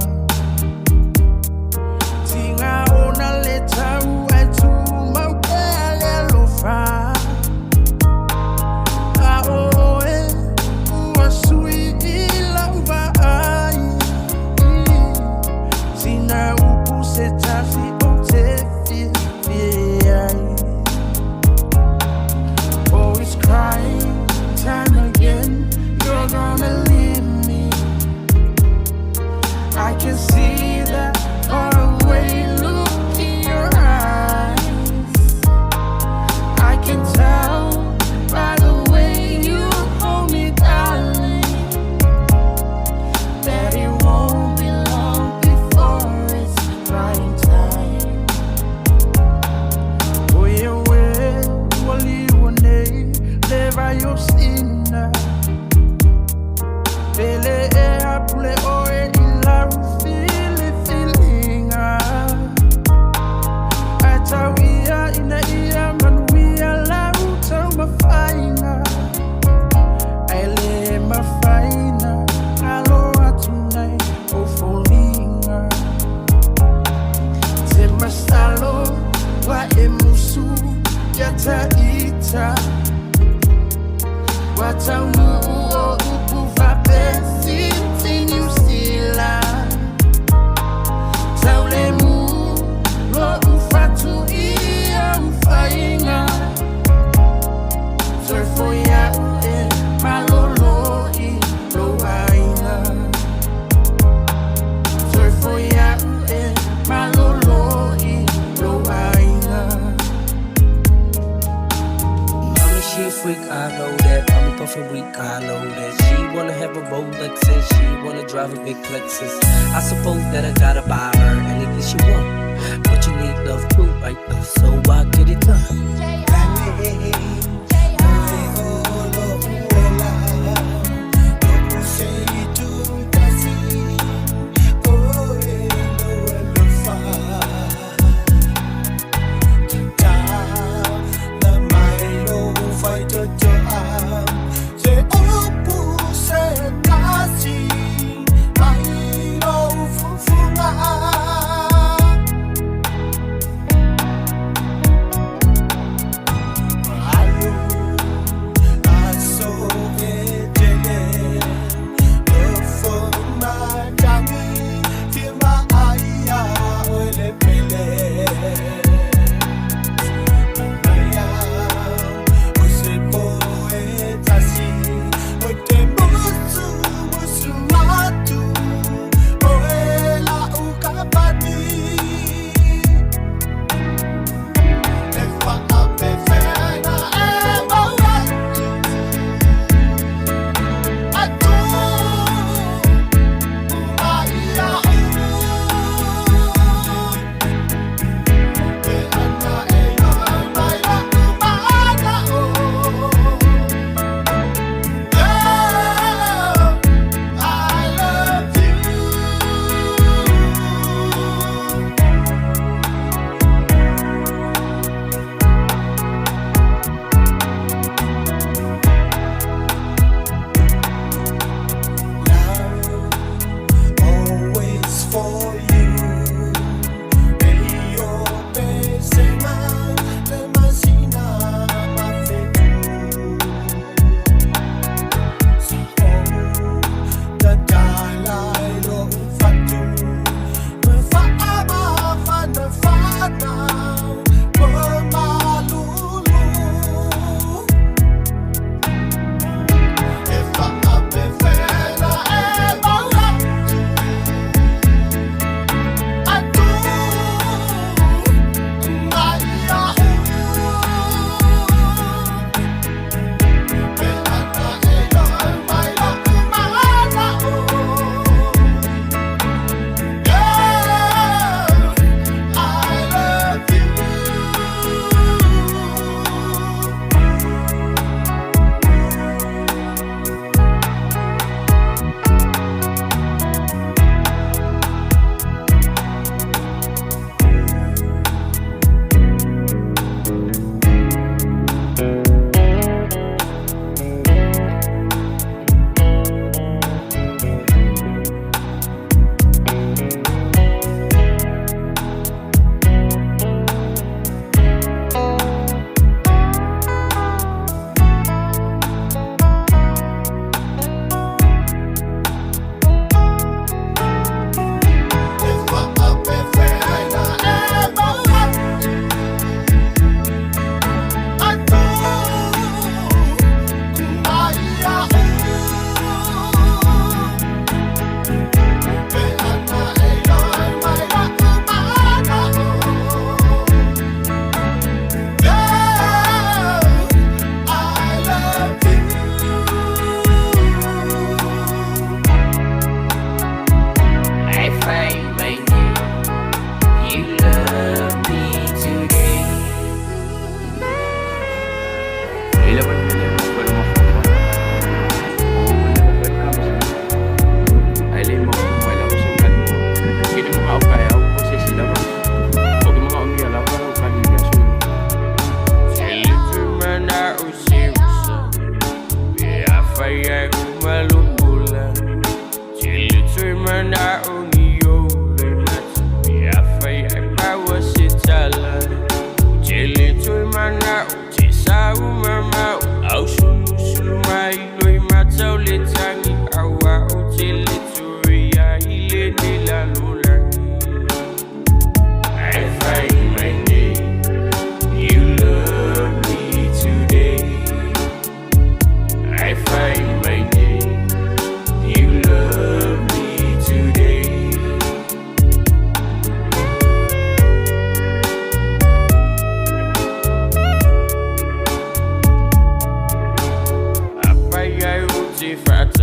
Tinga ona le tau e tu mau ke le alofa. A o e ua sui i lau vaai. Sina upu se tasi o te fia fia ai. Always crying, time again, you're gonna leave me. wanna have a Rolex and she wanna drive a big Lexus. I suppose that I gotta buy her anything she want. But you need love too, right? So I get it done.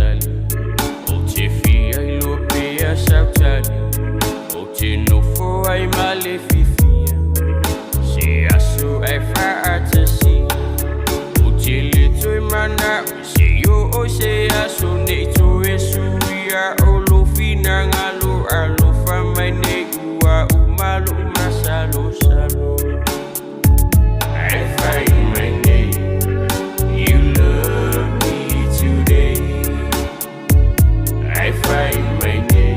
tali Ou te fia iloa pea sau tali Ou te nofo ai ma le fiafia Se aso e faatasia Ou te le toe manao se i oo se aso Nei toe suia o lou finagalo Alofa mai nei ua uma lou masalosalo Ae fai mai nei You love me today Ae fai mai nei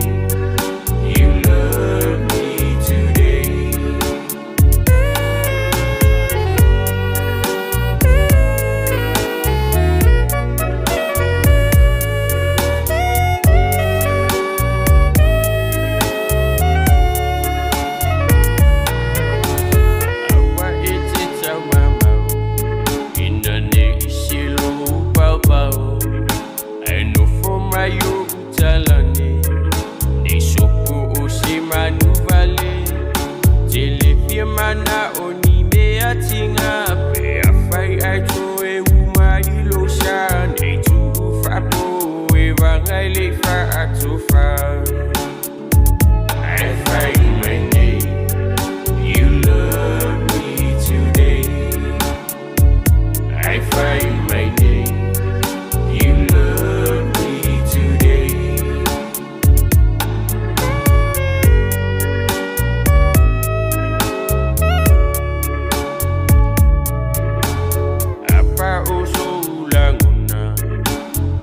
You love me today. Aua e te taumamao Ina ne i se lou paopao Ae nofo mai ou talane Nei sopo o se manu vale Te le fia manao ni mea tiga Pe afai ae toe uma i lou sa Nei tuu faapo e vaga i le faatofa Ae fai mai nei You love me today Ae fai mai nei You love me today. A pau sou lagona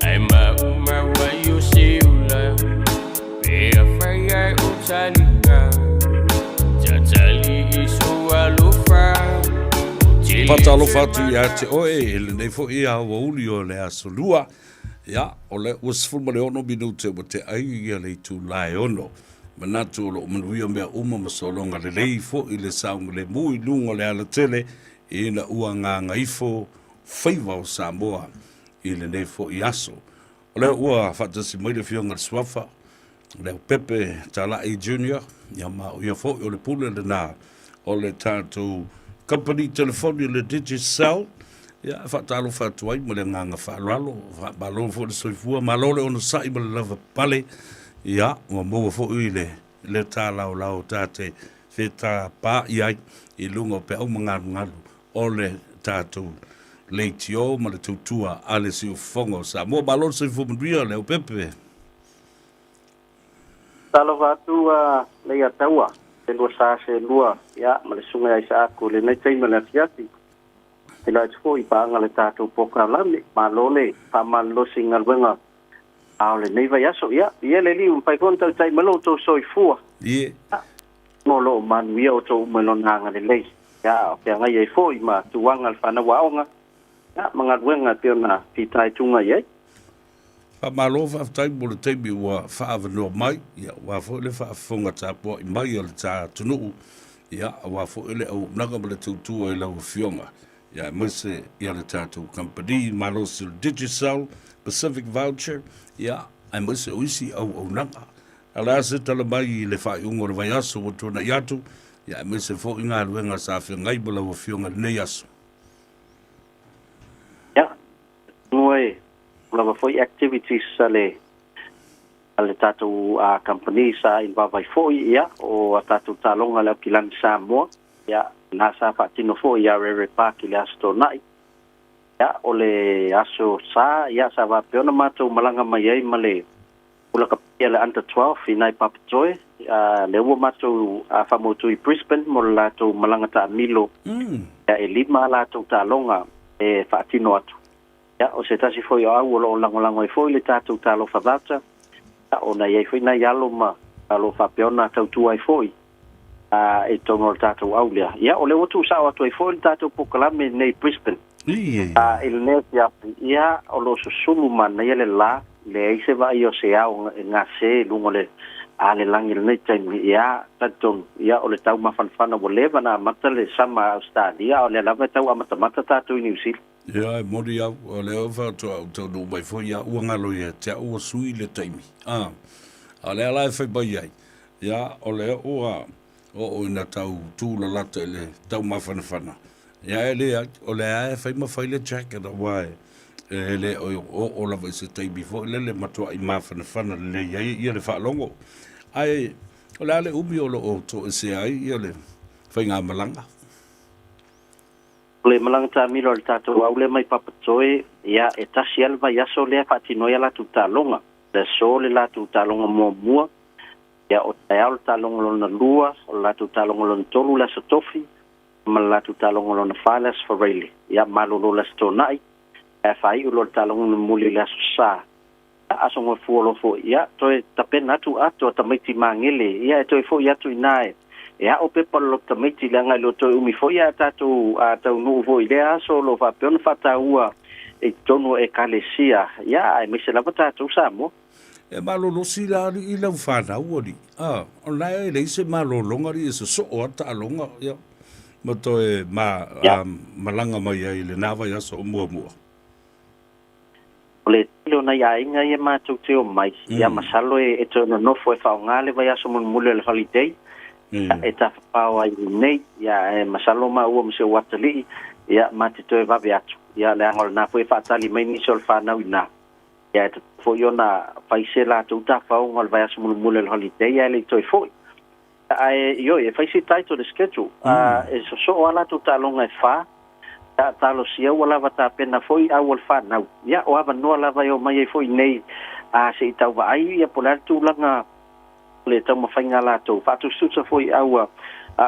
Ae maumau ai o se ula Pe afai ae ou taliga Tatali i sou alofa Ou te le Faatalofa atu ia te oe i lenei foi aoauli o le Aso Lua. Ia, o lea ua 16 minute ua tea ai ia le itula e 6. Manatu o lo o manuia mea uma ma sologa lelei foi le saogalemu i luga o le alatele ina ua gagaifo faiva o Samoa i lenei foi aso. O lea ua faatasi mai le Afioga i le Suafa, Leaupepe Talai Junior, ia ma o ia foi o le pule lena o le tatou company telefoni o le Digicel. Ia, e faatalofa atu ai ma le agaga faaaloalo, faamalo foi le soifua, malo le onosai ma le lava pale. Ia, ua maua foi le le tālaolao ta te fetapā i ai i luga o peau ma galugalu o le tatou leitio ma le tautua a le Siufofoga o Samoa. Malo le soifua manuia, Leaupepe. Talofa atu a Leiataua, se lua sa se lua, ia, ma le susuga ia Isaaku i lenei taimi o le afiafi. Feiloai atu foi i paaga le tatou polokalame. Malo le faamalolosi i galuega a o lenei vaiaso. Ia, ia le Alii ua mafai foi ona tautai mai lo outou soifua. Ie. Ia, o lo o manuia outou uma i Lona agalelei. Ia, a o feagai ai foi ma tuaga le fanau aoga, ia, ma galuega e pei ona fitaituga i ai. Faamalo faafetai mo le taimi ua faaavanoa mai, ia, aua foi le faafofoga tapuai mai a le ta atunuu, ia, aua foi le auaunaga ma le tautua i lau Afioga, ia, aemaise ia le tatou kamupani malosi o le Digicel, Pacific Voucher, ia, aemaise o isi auaunaga. A o le a se tala mai i le faaiuga o le vaiaso ua tuanai atu, ia, aemaise foi galuega sa feagai ma lau Afioga i lenei aso? Ia, Mua e lava foi activities a le a le tatou company sa involve ai foi ia o a tatou taaloga le Aukilani Samoa ia na sa faatino foi ia Rere Park i le Aso Toonai. Ia o le Aso Sa ia sa faapea ona matou malaga mai ai ma le Pula Kapia le Under 12 i nai Papatoe a lea ua matou faamautu i Brisbane mo le latou malaga taamilo ia e lima a latou taaloga e faatino atu. Ia, o se tasi foi o au o lo o lagolago ai foi le tatou Talofa Voucher, ia, ona e i ai foi nai alo ma o lo o faapea ona tautua ai foi a i totonu o le tatou au lea. Ia, o lea ua tuusao atu ai foi le tatou polokalame nei i Brisbane. A i lenei afiafi, ia, o lo o susulu manaia le la, leai se vaai o se ao e gase i luga o le a le lagi i lenei taimi. Ia, talitonu, ia, o le tau mafanafana ua leva ona amata le sama a Ausetalia, a o lea lava e tau amatamata tatou i Niu Sila. Ia, e moni au, o lea faatoa ou taunuu mai foi ia ua galo ia te au ua sui le taimi. A, a o lea la e fai mai ai, ia, o lea ua oo ina tau tūlalata i le taumafanafana. Ia, e leai, o lea e fai ma fai le jacket aua e, E le o oo lava i se taimi foi lele matuai mafanafana lelei ai ia le faalogo. Ae o le a le umi o lo o toesea ai ia le faigamalaga? O le malaga taamilo a le tatou au lea mai Papatoe, ia, e tasi lava le vaiaso lea e faatino ai a latou taaloga. Le aso le latou taaloga muamua, ia, o taeao le taaloga lona lua, o le latou taaloga lona tolu le Aso Tofi, ma le latou taaloga lona fa le Aso Faraile. Ia, malolo le Aso Toonai, ae faaiu loa le taaloga mulimuli i le Aso Sa. Ia, Aso Gafua loa foi, ia, toe tapena atu atoa tamaiti Magele, ia, e toe foi atu i ina e, e a'o pepa o le loto tamaiti, leaga e le o toe umi foi ae tatou a taunuu foi i lea aso o lo o faapea ona faataua i totonu o Ekalesia, ia, aemaise lava tatou Samoa. E malolosi la alii lau fanau alii, a, o lena e leai se malologa alii e sosoo a taaloga, ia, ma toe ma, a, malaga mai ai i lena vaiaso o muamua. O le tele o nai aiga ia matou te omai, ia masalo e toe nonofo e faaaoga le vaiaso mulimuli o le holiday, ia, e tafafao ai i inei, ia, ae masalo maua ma si ou atalii, ia, ma te toe vave atu, ia, leaga o lena foi e faatali mai nisi o le fanau iina, ia, e tatau foi ona fai se latou tafaoga o le vaiaso mulimuli o le holiday ae le i toe foi. Ae, ioe, e fai se tight o le schedule, e sosoo a latou taaloga e fa, ia, talosia ua lava tapena foi au o le fanau. Ia, o avanoa lava e omai ai foi iinei, a se i tau vaai, ia, po o le a le tulaga o le taumafaiga a latou. Faatusatusa foi au a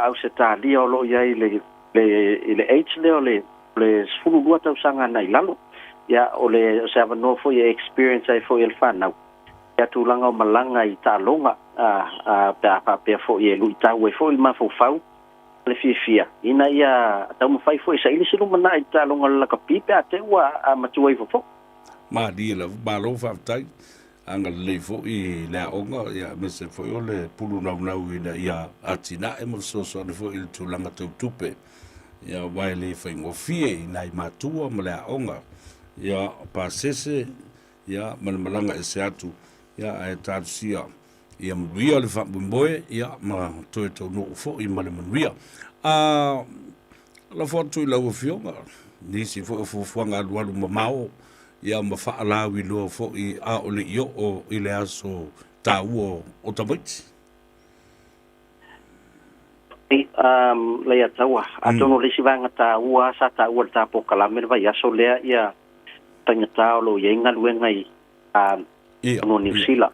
Ausetalia o lo o i ai i le, i le age lea o le, o le 12 tausaga agai i lalo. Ia, o le, o se avanoa foi e experience ai foi e le fanau ia tulaga o malaga i taaloga, a, pe a faapea foi e luitau ai foi le mafaufau le fiafia ina ia taumafai foi e saili se lumanai i le taaloga o le lakapi pe a te i ua matua ifo foi. Malie lava, malo faafetai. Agalelei foi le aoga, ia, aemaise foi o le pulu naunau ina ia atinae ma fesoasoani foi i le tulaga tau tupe. Ia, aua e le faigofie i nai matua ma le aoga, ia, pasese, ia, ma le malaga ese atu, ia, ae talosia Ia manuia le faamoemoe, ia, ma toe taunuu foi ma le manuia. A lafo atu i lau Afioga nisi foi o fuafuaga alualu mamao, ia, ma faalauiloa foi a o le i oo i le aso taua o tamaiti. Leiataua, atonu o le isi vaega taua sa taua i le ta polokalame le vaiaso lea, ia faigata o lo o i ai galuega i totonu o Niu Sila.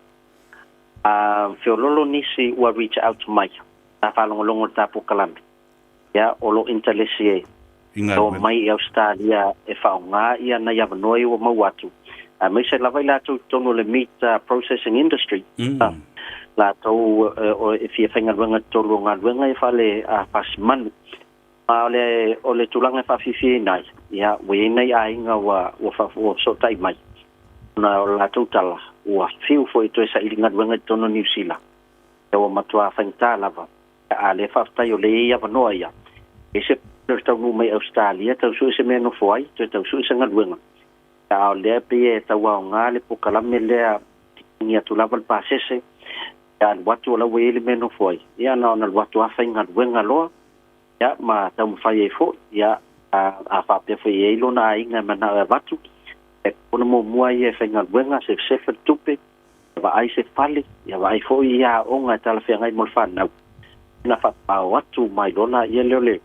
A feololo nisi ua reach out mai, sa faalogologo i le ta polokalame, ia, o lo o intalesi e omai i Ausetalia e faaaoga ia nai avanoa ia ua maua atu, aemaise lava i latou i totonu o le meat processing industry, latou e fia faigaluega i totonu o galuega ia faale fasimanu. Ma o le tulaga e faafiafiaina ai, ia, ua i ai nai aiga ua fesootai mai, ona o le latou tala, ua fiu foi e toe saili galuega i totonu o Niu Sila, ia ua matua faigata lava. A o lea faafetai o lea e i ai avanoa ia, e ese le taunuu mai Ausetalia, tau sue se mea e nofo ai, toe tau sue se galuega. A o lea pei e tau aoga le polokalame lea, totogi atu lava le pasese, ia alu atu o la ua i ai le mea e nofo ai, ia na ona alu atu lava faigaluega loa, ia, ma taumafai ai foi, ia, a faapea foi e i ai lona aiga e manao e avatu, e ona muamua ia e faigaluega, sefasefa le tupe, vaai se fale, ia vaai foi ia aoga e talafeagai mo le fanau, ona faapao atu mai loa lea o le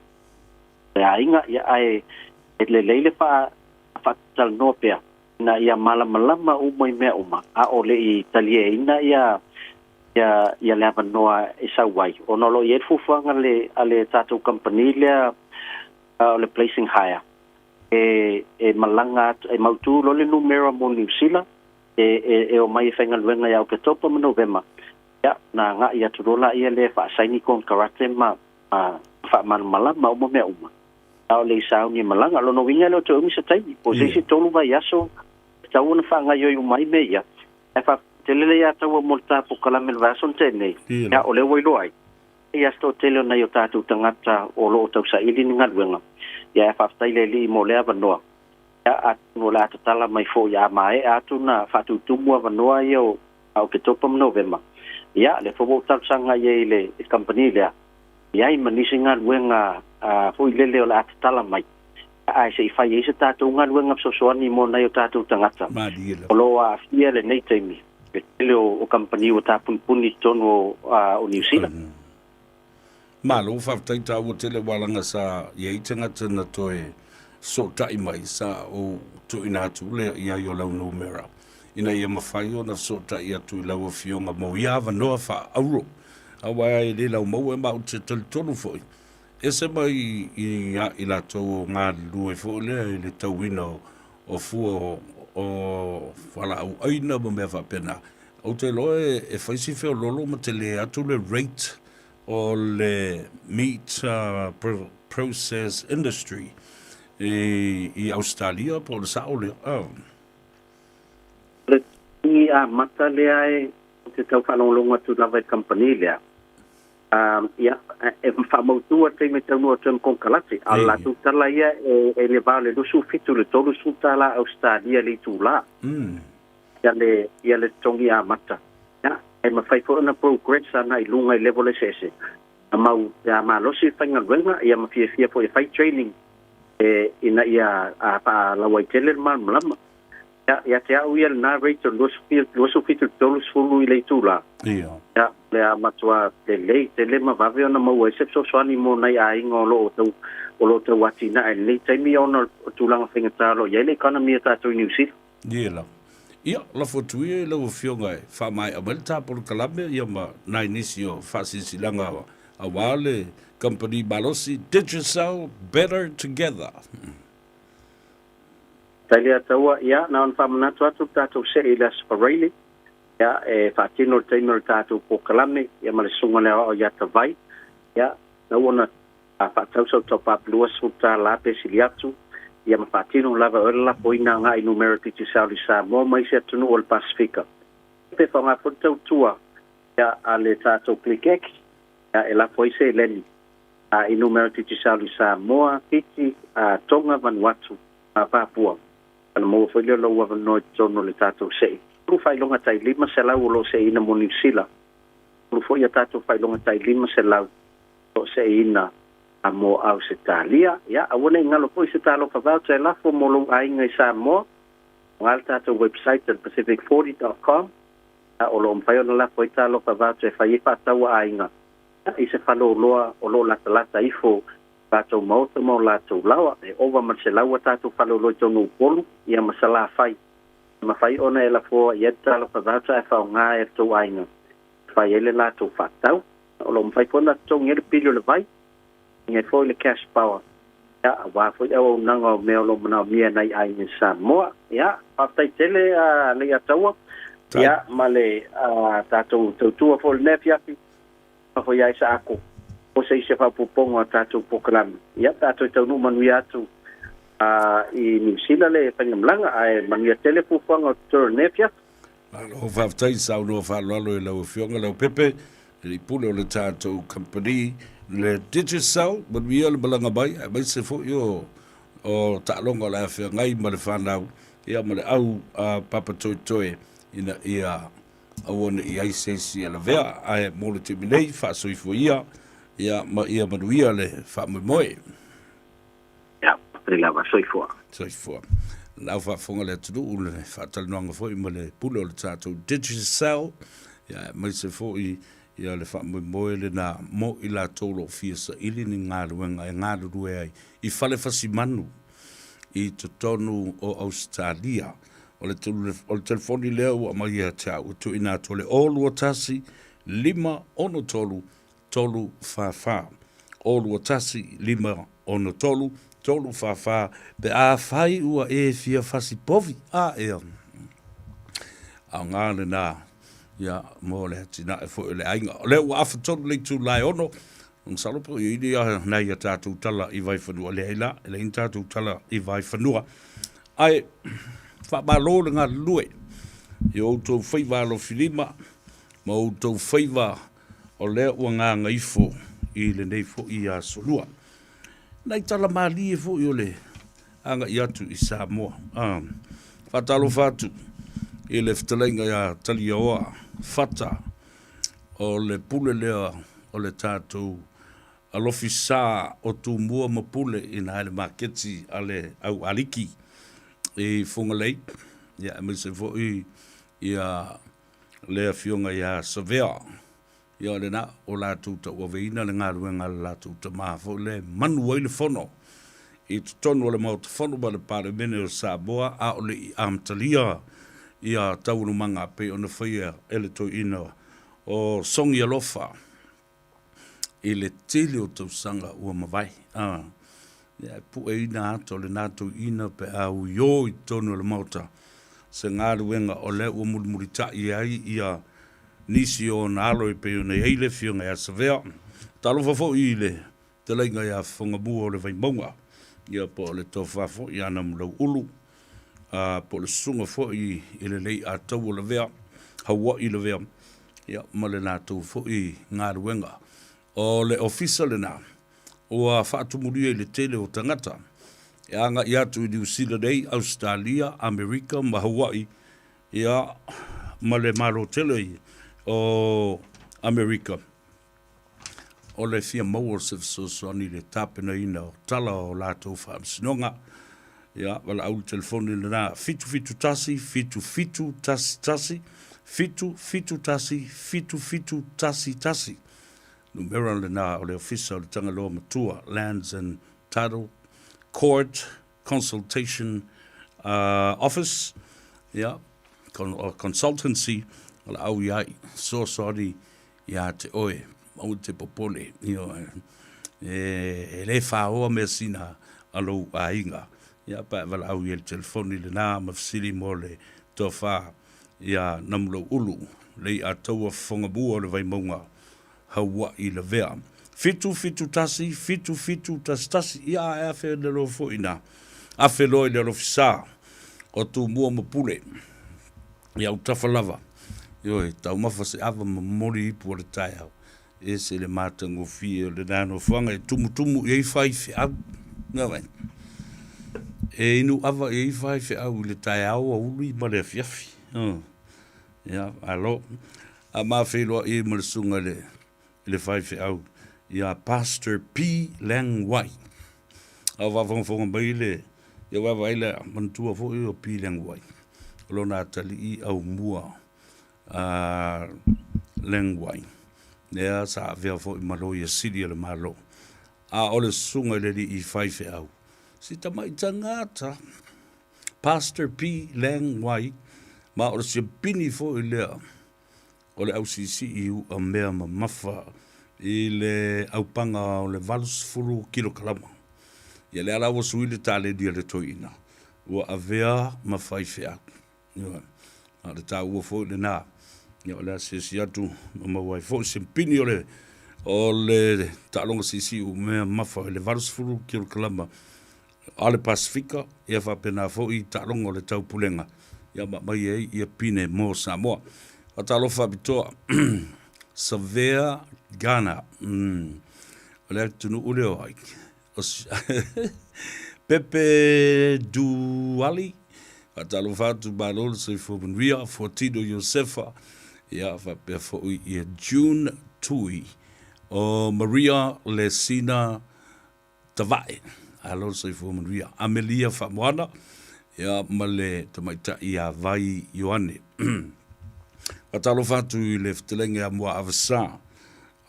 aiga, ia, ae e lelei le faatalanoa pea ina ia malamalama uma i mea uma, a o le i taliaina ia ia le avanoa e sau ai, ona o lo o i ai le fuafuaga a le tatou kamupani lea o le Placing Hire, e malaga atu, e mautu loa le numera mo Niu Sila, e omai e faigaluega ia Oketopa ma Novema, ia, ona agai atu loa laia lea e faasaini konekarate ma faamalamalama uma mea uma, a o le i sauni e malaga. O lona uiga e le o toe umi se taimi, po o se isi 3 vaiaso, e tatau ona faagaoioi uma ai mea ia. Ae faafetai tele ia taua mo le ta polokalame i le vaiaso na tea nei, ia, o lea ua iloa ai. Ia se toatele o nai o tatou tagata o lo o tausaili ni galuega, ia, ae faafetai le Alii mo lea avanoa. Ia, atonu o le a tatala mai foi a maea atu na faatutumu avanoa ia o Oketopa ma Novema. Ia, lea foi ua ou talosaga i ai i le kamupani lea, i ai ma nisi galuega foi lele o le a tatala mai. Ae se i fai ai se tatou galuega fesoasoani mo nai o tatou tagata o lo o aafia i lenei taimi i le tele o kamupani ua tapunipuni i totonu o Niu Sila. Malo faafetai taua tele aua leaga sa i ai tagata na toe sootai mai sa ou tuuina atu lea i ai o lau numera ina ia mafai ona fesootai atu i lau afioga mo ia avanoa faaauro aua e le laumaua ma ou te talitonu foi Ese mai ia i latou o galulue foi lea i le tauina o fua o fualaau aina ma mea faapena. Ou te iloa e fai si feoloolo ma tele atu le rate o le meat process industry i Ausetalia po o le sao lea? O le totogi amata lea e ou te tau faalogologo atu lava i le kamupani lea, Ia, e faamautu le taimi e taunuu atu ai ma konekarate, a o le latou tala ia e le va o le 27 i le 30 tala Ausetalia le itula ia le ia le totogi amata. Ia, e mafai foi ona progress agai i luga i level eseese a mau pe a malosi le faigaluega ia ma fiafia foi e fai training e ina ia faalauaitele le malamalama. Ia, ia te au ia lena rate o le 27 i le 30 i le itula. Ia. Ia, o le a matua lelei tele ma vave ona maua ai se fesoasoani mo nai aiga o lo o tau, o lo o tau atinae i lenei taimi ona o tulaga faigata o lo o i ai le economy a tatou i Niu Sila. Ia lava. Ia, lafo atu ia i lau Afioga e faamaea mai le ta polokalame ia ma nai nisi o faasilasilaga aua le kamupani malosi Digicel Better Together. Talia taua, ia, na ona faamanatu atu le tatou see i le Aso Faraile, ia, e faatino le taimi o le tatou polokalame, ia, ma le Susuga i le Aoao ia Tavai, ia, na ua ona faatau sau top-up $20 pe sili atu, ia, ma faatino lava e oe le lafoina agai i numera Digicel i Samoa ma isi atunuu o le Pasefika. Pe faaaoga foi le tautua, ia, a le tatou ClickX, ia, e lafo ai seleni. I numera Digicel i Samoa, Fiti, Tonga, Vanuatu, ma Papua. Ona maua foi lea o lou avanoa i totonu o le tatou se'i. Tolu faailoga tai 500 o lo o se'iina mo Niu Sila. Tolu foi a tatou faailoga tai 500 o lo o se'iina mo Ausetalia. Ia, aua ne i galo foi se talofa voucher e lafo mo lou aiga i Samoa. Faaaoga le tatou website at pacific40.com o lo o mafai ona lafo ai talofa voucher e fai ai faatau a aiga. i se faleoloa o lo o latalata ifo latou maota ma o latou laoa. E ova ma le 100 a tatou faleoloa i totonu o Upolu ia ma Salafai. E mafai ona e lafoa i ai le talofa voucher ae faaaoga e le tou aiga e fai ai le latou faatau. O lo o mafai foi ona totogi ai le pili o le vai, totogi ai foi le cash power ia aua foi auaunaga o mea o lo o manaomia e nai aiga i Samoa. Ia, faafetai tele a Leiataua ia ma le tatou tautua foi i lenei afiafi. Nofo ia Isaako, o se isi faaopoopoga o tatou polokalame. Ia, pe a toe taunuu manuia atu i Niu Sila le faigamalaga, ae manuia tele fuafuaga o totoe o lenei afiafi. Malo faafetai saunoa faaaloalo i lau Afioga Leaupepe, le Pule o le tatou Company, le Digicel, manuia le malaga mai aemaise foi o o taaloga o le a feagai ma le fanau ia ma le au papatoetoe ina ia Aua ne i ai se isi e lavea, ae mo le taimi nei, faasoifua ia, ia, ma ia manuia le faamoemoe. Ia, faafetai lava. Soifua. Soifua. Lau faafofoga le atunuu le faatalanoaga foi ma le pule o le tatou Digicel, ia, aemaise foi ia le faamoemoe lena mo i latou o lo o fia saili ni galuega e galulue ai i fale fasimanu i totonu o Ausetalia. O le telefoni lea ua aumai ia te au e tuuina atu o le 021 563 344. 021 563 344 pe afai ua e fia fasi povi, a ea, aoga lena ia mo le atinae foi o le aiga. O lea ua afa tonu le itula e 6, masalo po o i ai nai a tatou tala i Vaifanua. Leai la, e leai ni tatou tala i Vaifanua. Ae faamalo le galulue i o outou faiva alofilima ma outou faiva o lea ua gagaifo i lenei foi aso lua. Nai tala malie foi o le agai atu i Samoa. Faatalofa atu i le fetalaiga ia Taliaoa Fata, o le pule lea o le tatou. Alofi Sa o Tumua ma Pule i ina i le maketi a le au aliki i Fugalei, ia aemaise foi ia le afioga ia Savea. Ia o lena, o latou tauaveina le galuega a le latou tama foi lea e manu ai le fono i totonu o le Maota Fono ma le Palemene o Samoa a o le i amatalia ia taualumaga pei ona faia e le toeaina o Sogi Alofa i le tele o tausaga ua mavae. A, ia e pueina ata o lena toeaina pe a uiō i totonu o le Maota se galuega o lea ua mulimulitai ai ia nisi o ona alo e pei ona i ai le Afioga ia Savea. Talofa foi i le Fetalaiga ia Fofogamua o le Vaimauga, ia po o le Tofa foi ia Namulauulu, a, po o le Susuga foi i le Leiataua Lavea, Haua'i Lavea, ia ma le latou foi galuega. O le ofisa lena ua faatumulia i le tele o tagata e agai atu i Niu Sila nei, Ausetalia, Amerika ma Haua'i, ia ma le Malo tele o Amerika. O le fia maua o se fesoasoani i le tapenaina o tala o latou faamasinoga. Ia, valaau le telefoni lena 771 7711 771 7711. Numera lena o le Ofisa o le Tagaloa Matua, Lands and Title Court Consultation Office, ia, Consultancy, valaau i ai, fesoasoani ia te oe, aua te popole, ioe, e le faoa measina a lou aiga. Ia, pe a e valaau i ai i le telefoni lena ma fesili mo le tofa ia Namulouulu, Leiataua Fofogamua o le Vaimauga, Haua'i Lavea. 771 7711, ia a e afe le loa foi ina afe loa i le alofisa o Tumua ma Pule. I autafa lava, ioe, taumafa se ava ma momoli ipu o le taeao, e ese le matagofie o lena nofoaga e tumutumu i ai faifeau. Ioe. E inu ava i ai faifeau i le taeao, aoauli ma le afiafi. Ioe. Ia, malo. A ma feiloai ai ma le susuga i le i le faifeau ia Pastor P. Lang Wai. A o faafogafoga mai le, ia vaavaai lea, manatua foi o P. Lang Wai, o lona atalii aumua a Lang Wai, lea sa avea foi ma Loia Sili a le Malo. A o le susuga i le alii faifeau, si tamai tagata, Pastor P. Lang Wai, ma o le siapini foi lea o le ausiisii u'a mea mamafa i le aupaga o le 80 kilokalama. Ia lea la ua sui le taleni a le toeaina, ua avea ma faifeau. Ioe. A o le taua foi lena, ia o le asiasi atu ma maua ai foi se pini o le o le taaloga siisii mea mamafa i le 80 kilokalama a le Pasefika, ia faapena foi taaloga o le taupulega, ia ma aumai ai ia pine mo Samoa. Faatalofa faapitoa Savea Ghana. O le atunuu lea o ai? Pepe Duali. Faatalofa atu malo le soifua manuia, Fuatino Iosefa, ia faapea foi ia June Tui, o Maria Lesina Tavae, alo le soifua manuia. Amelia Faamoana, ia, ma le tamaitai ia Vai Ioane. Faatalofa atu i le fetalaiga ia Muaavasa,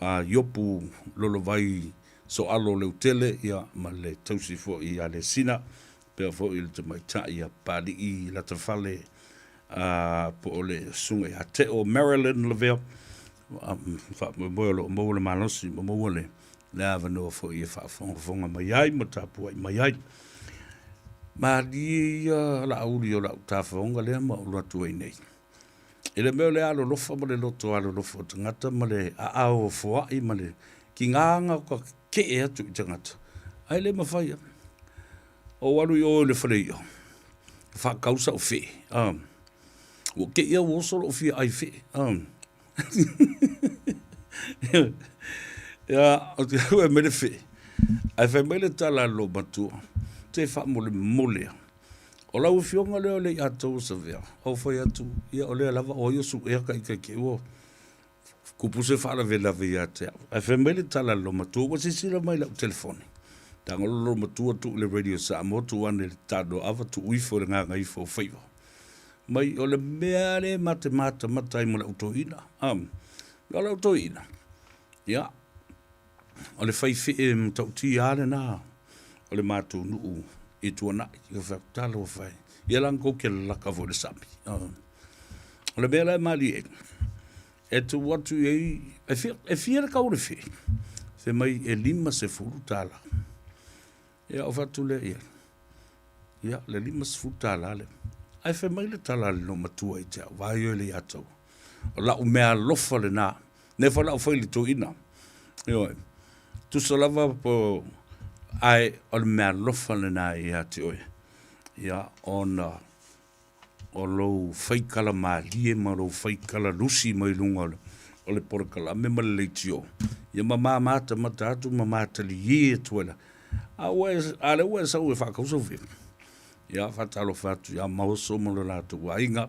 a Iopu Lolovai Soalo Leutele, ia, ma le tausi foi ia Lesina, pea foi i le tamaitai ia Papalii Latafale, a, po o le susuga ia Teo Marilyn Lavea, faamoemoe o lo o maua le malosi ma maua le le avanoa foi e faafogafoga mai ai ma tapuai mai ai. Malie ia Laauli o lau tafaoga lea ma ou alu atu ai nei. I le mea o le alolofa ma le loto alolofa o tagata ma le aao foai ma le tigaga o ka kee atu i tagata, ae le mafai lava. Ou alu i o i le fale i'a, faakau sau fee, a, ua te i au ua oso lou fia ai fee, a. Ia, ou te alu e aumai le fee, ae fai mai le tala a le loomatua, te faamolemole lava, o lau afioga lea o le Aiataua Savea, ou fai atu, ia o lea lava o ai o suea ka ita te ua. Kupu se faalavelave ia te au. Ae fai mai le tala a le loomatua, ua silasila mai i lau telefoni. Tagolo le loomatua tuu i le Radio Samoa, tuu ane i le tanoava, tuu ifo i le gagaifo o faiva. Mai o le mea lea ma te matamata ai ma lau toeaina. O lau toeaina, ia, o le fai fee matautia lava lena o le matou nuu i Tuanai. Ia fai atu, talofa e, ia la na tou te lalaka foi i le sami. O le mea la e malie ai, e tuu atu i ai, e fia, e fia le tau o le fee? Fai mai e $50. Ia ou fai atu lea i ai, ia le $50 lea. Ae fai mai le tala a le loomatua ia te au, vaai oe Leiataua, o lau meaalofa lena, nefa lau fai i le toeaina. Ioe, tusa lava po, ae o le meaalofa lena ia te oe, ia ona o lou faikala malie ma lou faikala lusi mai luga o le polokalame ma le leitio, ia ma mamatamata atu ma mataliē atu ai la. A ua e, a lea ua e sau e faatau sau fea. Ia, faatalofa atu ia Maoso ma lo latou aiga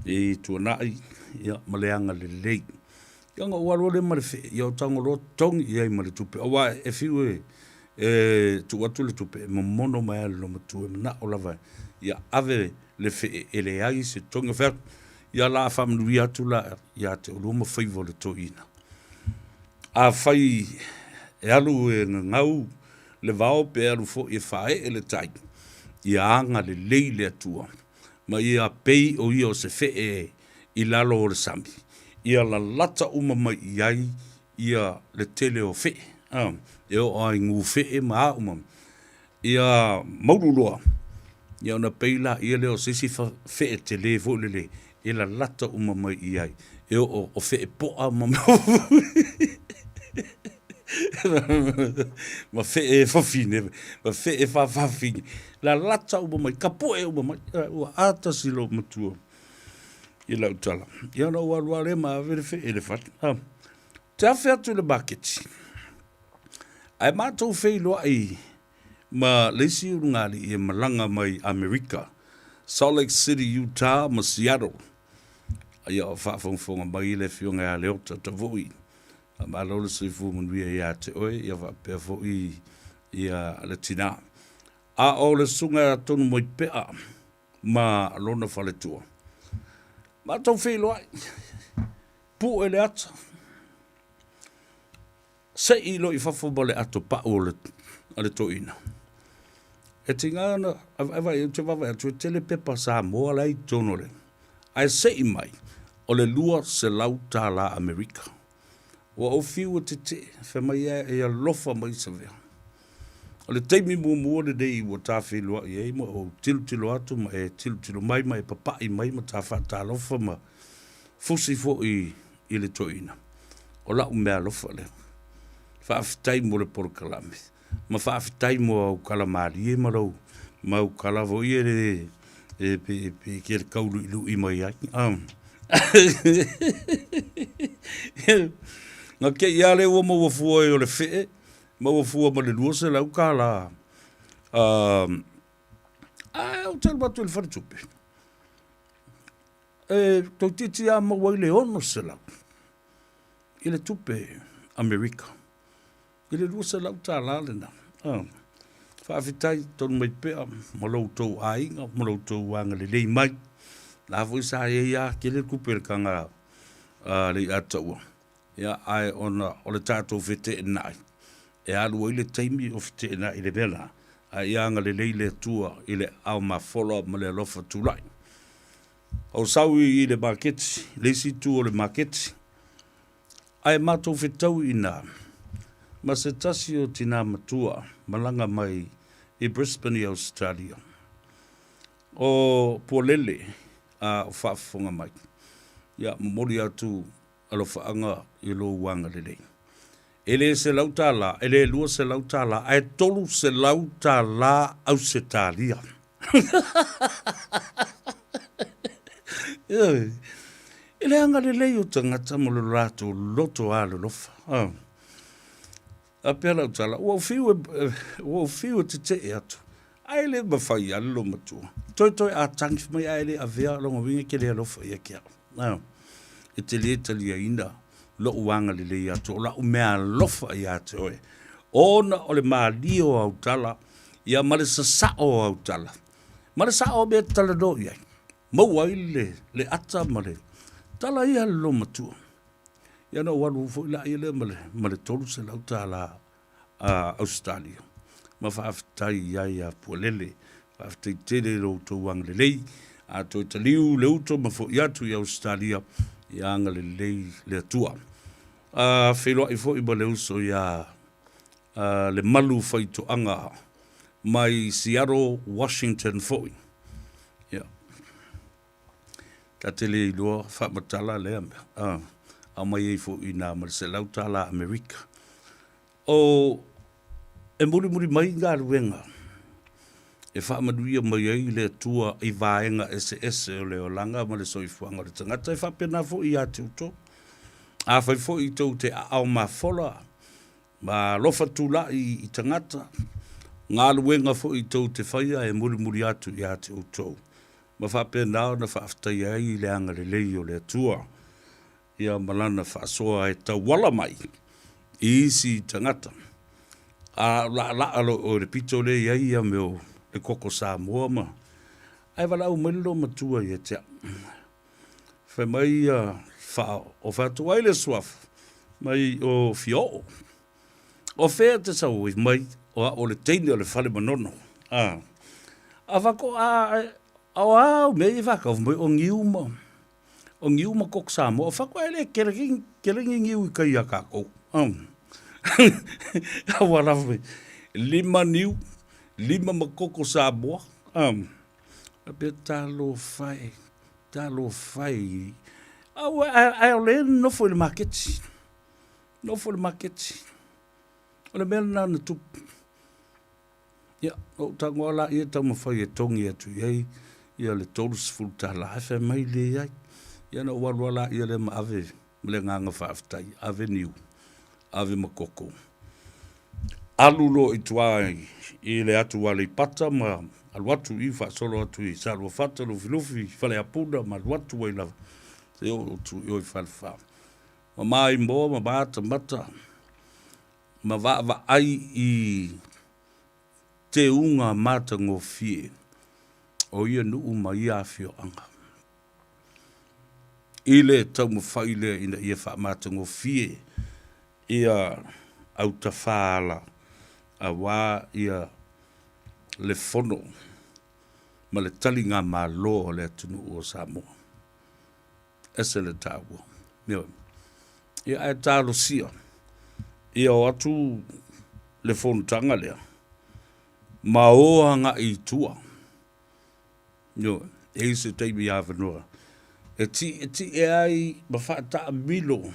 i Tuanai, ia, ma le agalelei. Ia ona ou alu lea ma le fee, ia o Tagoloa togi i ai ma le tupe, aua e fiu e, e tuu atu le tupe e momono mai lava le loomatua e manao lava ia ave le fee e leai se togi. Ou fai atu, ia la faamanuia atu la ia te oulua ma faiva o le toeaina. Afai e alu e gagau le vao pe alu foi e faaee le tai, ia agalelei le Atua ma ia pei o ia o se fee i lalo o le sami, ia lalata uma mai i ai ia le tele o fee, e oo lava i gufee ma a uma, ia maulu loa, ia ona pei laia lea o se isi fee tele foi lele e lalata uma mai i ai, e oo o fee poa ma ma fee fafine, ma fee faafafine, lalata uma mai, tapue uma mai, ua atasi lou matua i lau tala. Ia ona ou alu lava lea ma ave le fee i le fale. Te afe atu i le maketi, ae matou feiloai ma le isi ulugalii e malaga mai Amerika, Salt Lake City, Utah ma Seattle. Ia o faafogafoga mai le afioga ia Leota Tavui. Faamalo le soifua manuia ia te oe, ia faapea foi ia le tina. A o le susuga ia Tonumaipea ma lona faletua. Matou feiloai, pue le ata, sei loa i fafo ma le ato pau o le, a le toeaina. E tiga ona, e vaai, ou te vaavaai atu e tele pepa Samoa la e i totonu o le, ae sei mai, o le $200 Amerika. Ua ou fiu e tetee, fai mai e alofa mai Savea. O le taimi muamua lenei ua ta feiloai ai ma ou tilotilo atu ma e tilotilo mai ma e papai mai ma ta faatalofa ma fusi foi i le toeaina. O lau meaalofa lea. Faafetai mo le polokalame ma faafetai mo au kala malie ma lou mau kala foi e le e pe pe ke le kau luʻiluʻi mai ai. Na te i a lea ua maua fua ai o le fee maua fua ma le $200 ae ou te alu atu i le faletupe e toeitiiti lava maua ai le 600 i le tupe Amerika i le $200 lena. Faafetai Tonumaipea ma lo outou aiga ma lo outou agalelei mai. La foi sa i ai lava tele tupe i le taga a Leiataua. Ia, ae ona o le tatou feteenai, e alu ai le taimi o feteenai i le mea la, ae ia agalelei le Atua i le aao mafola ma le alofa tulai. Ou sau i le maketi, le isi itu o le maketi, ae matou fetau i ina ma se tasi o tina matua malaga mai i Brisbane i Ausetalia. O Pualele a o faafofoga mai. Ia, momoli atu alofaaga i lou agalelei. E le $100, e le $200, ae $300 Ausetalia. Ioe. I le agalelei o tagata ma lo latou loto alolofa. Faapea lau tala, ua ou fiu e, ua ou fiu e tetee atu, ae le mafai lava le loomatua. Toetoe a tagi mai ae le avea lona uiga e te le alofa ia te au. E te le taliaina Loʻu agalelei atu, o la'u meaalofa iā te oe, ona o le mālie o au tala, ia ma le sasa'o o au tala, ma le sa'o o mea e te talanoa i ai, maua ai le, le ata ma le tala ia a le loomatua. Ia na ou alu foi lea lea ma le, ma le $300 tālā a Ausetalia. Ma faafetai i ai ia Pualele. Faafetai tele i lo outou agalelei. A toe taliu le uto ma fo'i atu i Ausetalia, ia agalelei le Atua. A feiloai foi ma le uso ia Lemalu Faitoaga mai Seattle, Washington foi. Ia. Ta te le iloa faamatala lea mea. A, aumai ai foi i ina ma le $100 Amerika. O, e mulimuli mai galuega e faamanuia mai ai le Atua i vaega eseese o le olaga ma le soifuaga o le tagata, e faapena foi ia te outou. Afai foi tou te aao mafola ma alofa tulai i tagata, galuega foi tou te faia e mulimuli atu ia te outou, ma faapena ona faafetaia ai le agalelei o le Atua ia ma Lana faasoa e tauala mai i isi tagata. A o laalaa loa i o i le pito lea e i ai ia mea o le koko Samoa ma, ae valaau mai le loomatua ia te au. Fai mai ia faa, o fai atu ai le suafa mai o Fiaoo. O fea e te sau ai mai, o au o le teine o le fale Manono. A, a fako, a, o a au mea ia e whakau mai, o niu ma, o niu ma koko Samoa. O fako e le kere, kere ni niu i kai a kākou. Um. Aua lava, lima niu, lima ma koko Samoa. Um. Pe talofa e, talofa e. Aua, ae o le nofo i le maketi. Nofo i le maketi. O le mea lena na tupu. Ia, ou tago lava laia taumafai e togi atu i ai ia le $30, ae fai mai leai. Ia ona ou alu lava laia lea ma ave ma le agaga faafetai, ave niu, ave ma koko. Alu loa i tua i le atu Aleipata ma alu atu i faasolo atu i Saluafata, Lufilufi, Faleapuna ma alu atu ai lava seia oo atu i o i Falefa. Ma maimoa ma matamata ma vaavaai i teuga matagofie o ia nuu ma ia afioaga. I le taumafai lea ina ia faamatagofie ia autafa ala aua ia le fono ma le taligamalo a le atunuu o Samoa. Ese le taua. Ioe. Ia ae talosia ia o atu le fonotaga lea ma o agai i tua. Ioe. E i ai se taimi avanoa e tietie ai ma faataamilo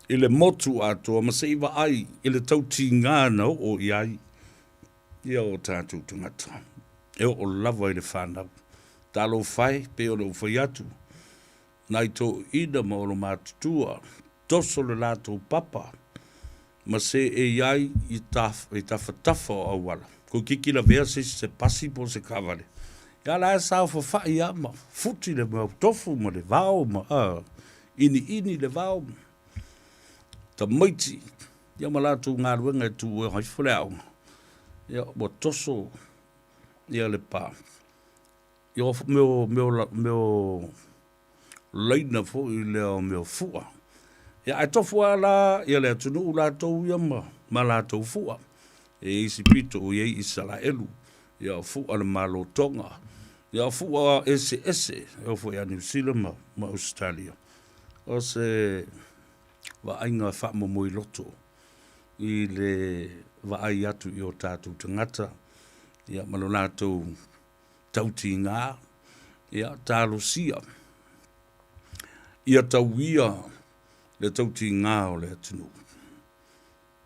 i le motu atoa ma se i vaai i le tautiga na oo i ai ia o tatou tagata. E oo lava i le fanau. Talofa e, pei ona ou fai atu, nai toeaiina ma olomatutua, toso le latou papa ma seei ai i tafatafa o auala. Toeitiiti lavea se isi se pasi po o se taavale, ia la e saofafai lava ma futi le mea tofu ma le vao ma iniini le vao ma tamaiti ia ma latou galuega e tu ai ifo le aoga, ia ua toso ia le pa. Ia o mea o mea o mea o laina foi lea o mea o fua. Ia ae tofu lava la ia le atunuu latou ia ma ma latou fua. E i ai isi pito ua i ai Isaraelu, ia o fua le Malo Toga, ia o fua eseese e oo foi ia Niu Sila ma ma Ausetalia. O se vaaiga faamomoiloto i le vaai atu i o tatou tagata ia ma lo latou tautiga, ia talosia ia tauia le tautiga o le atunuu.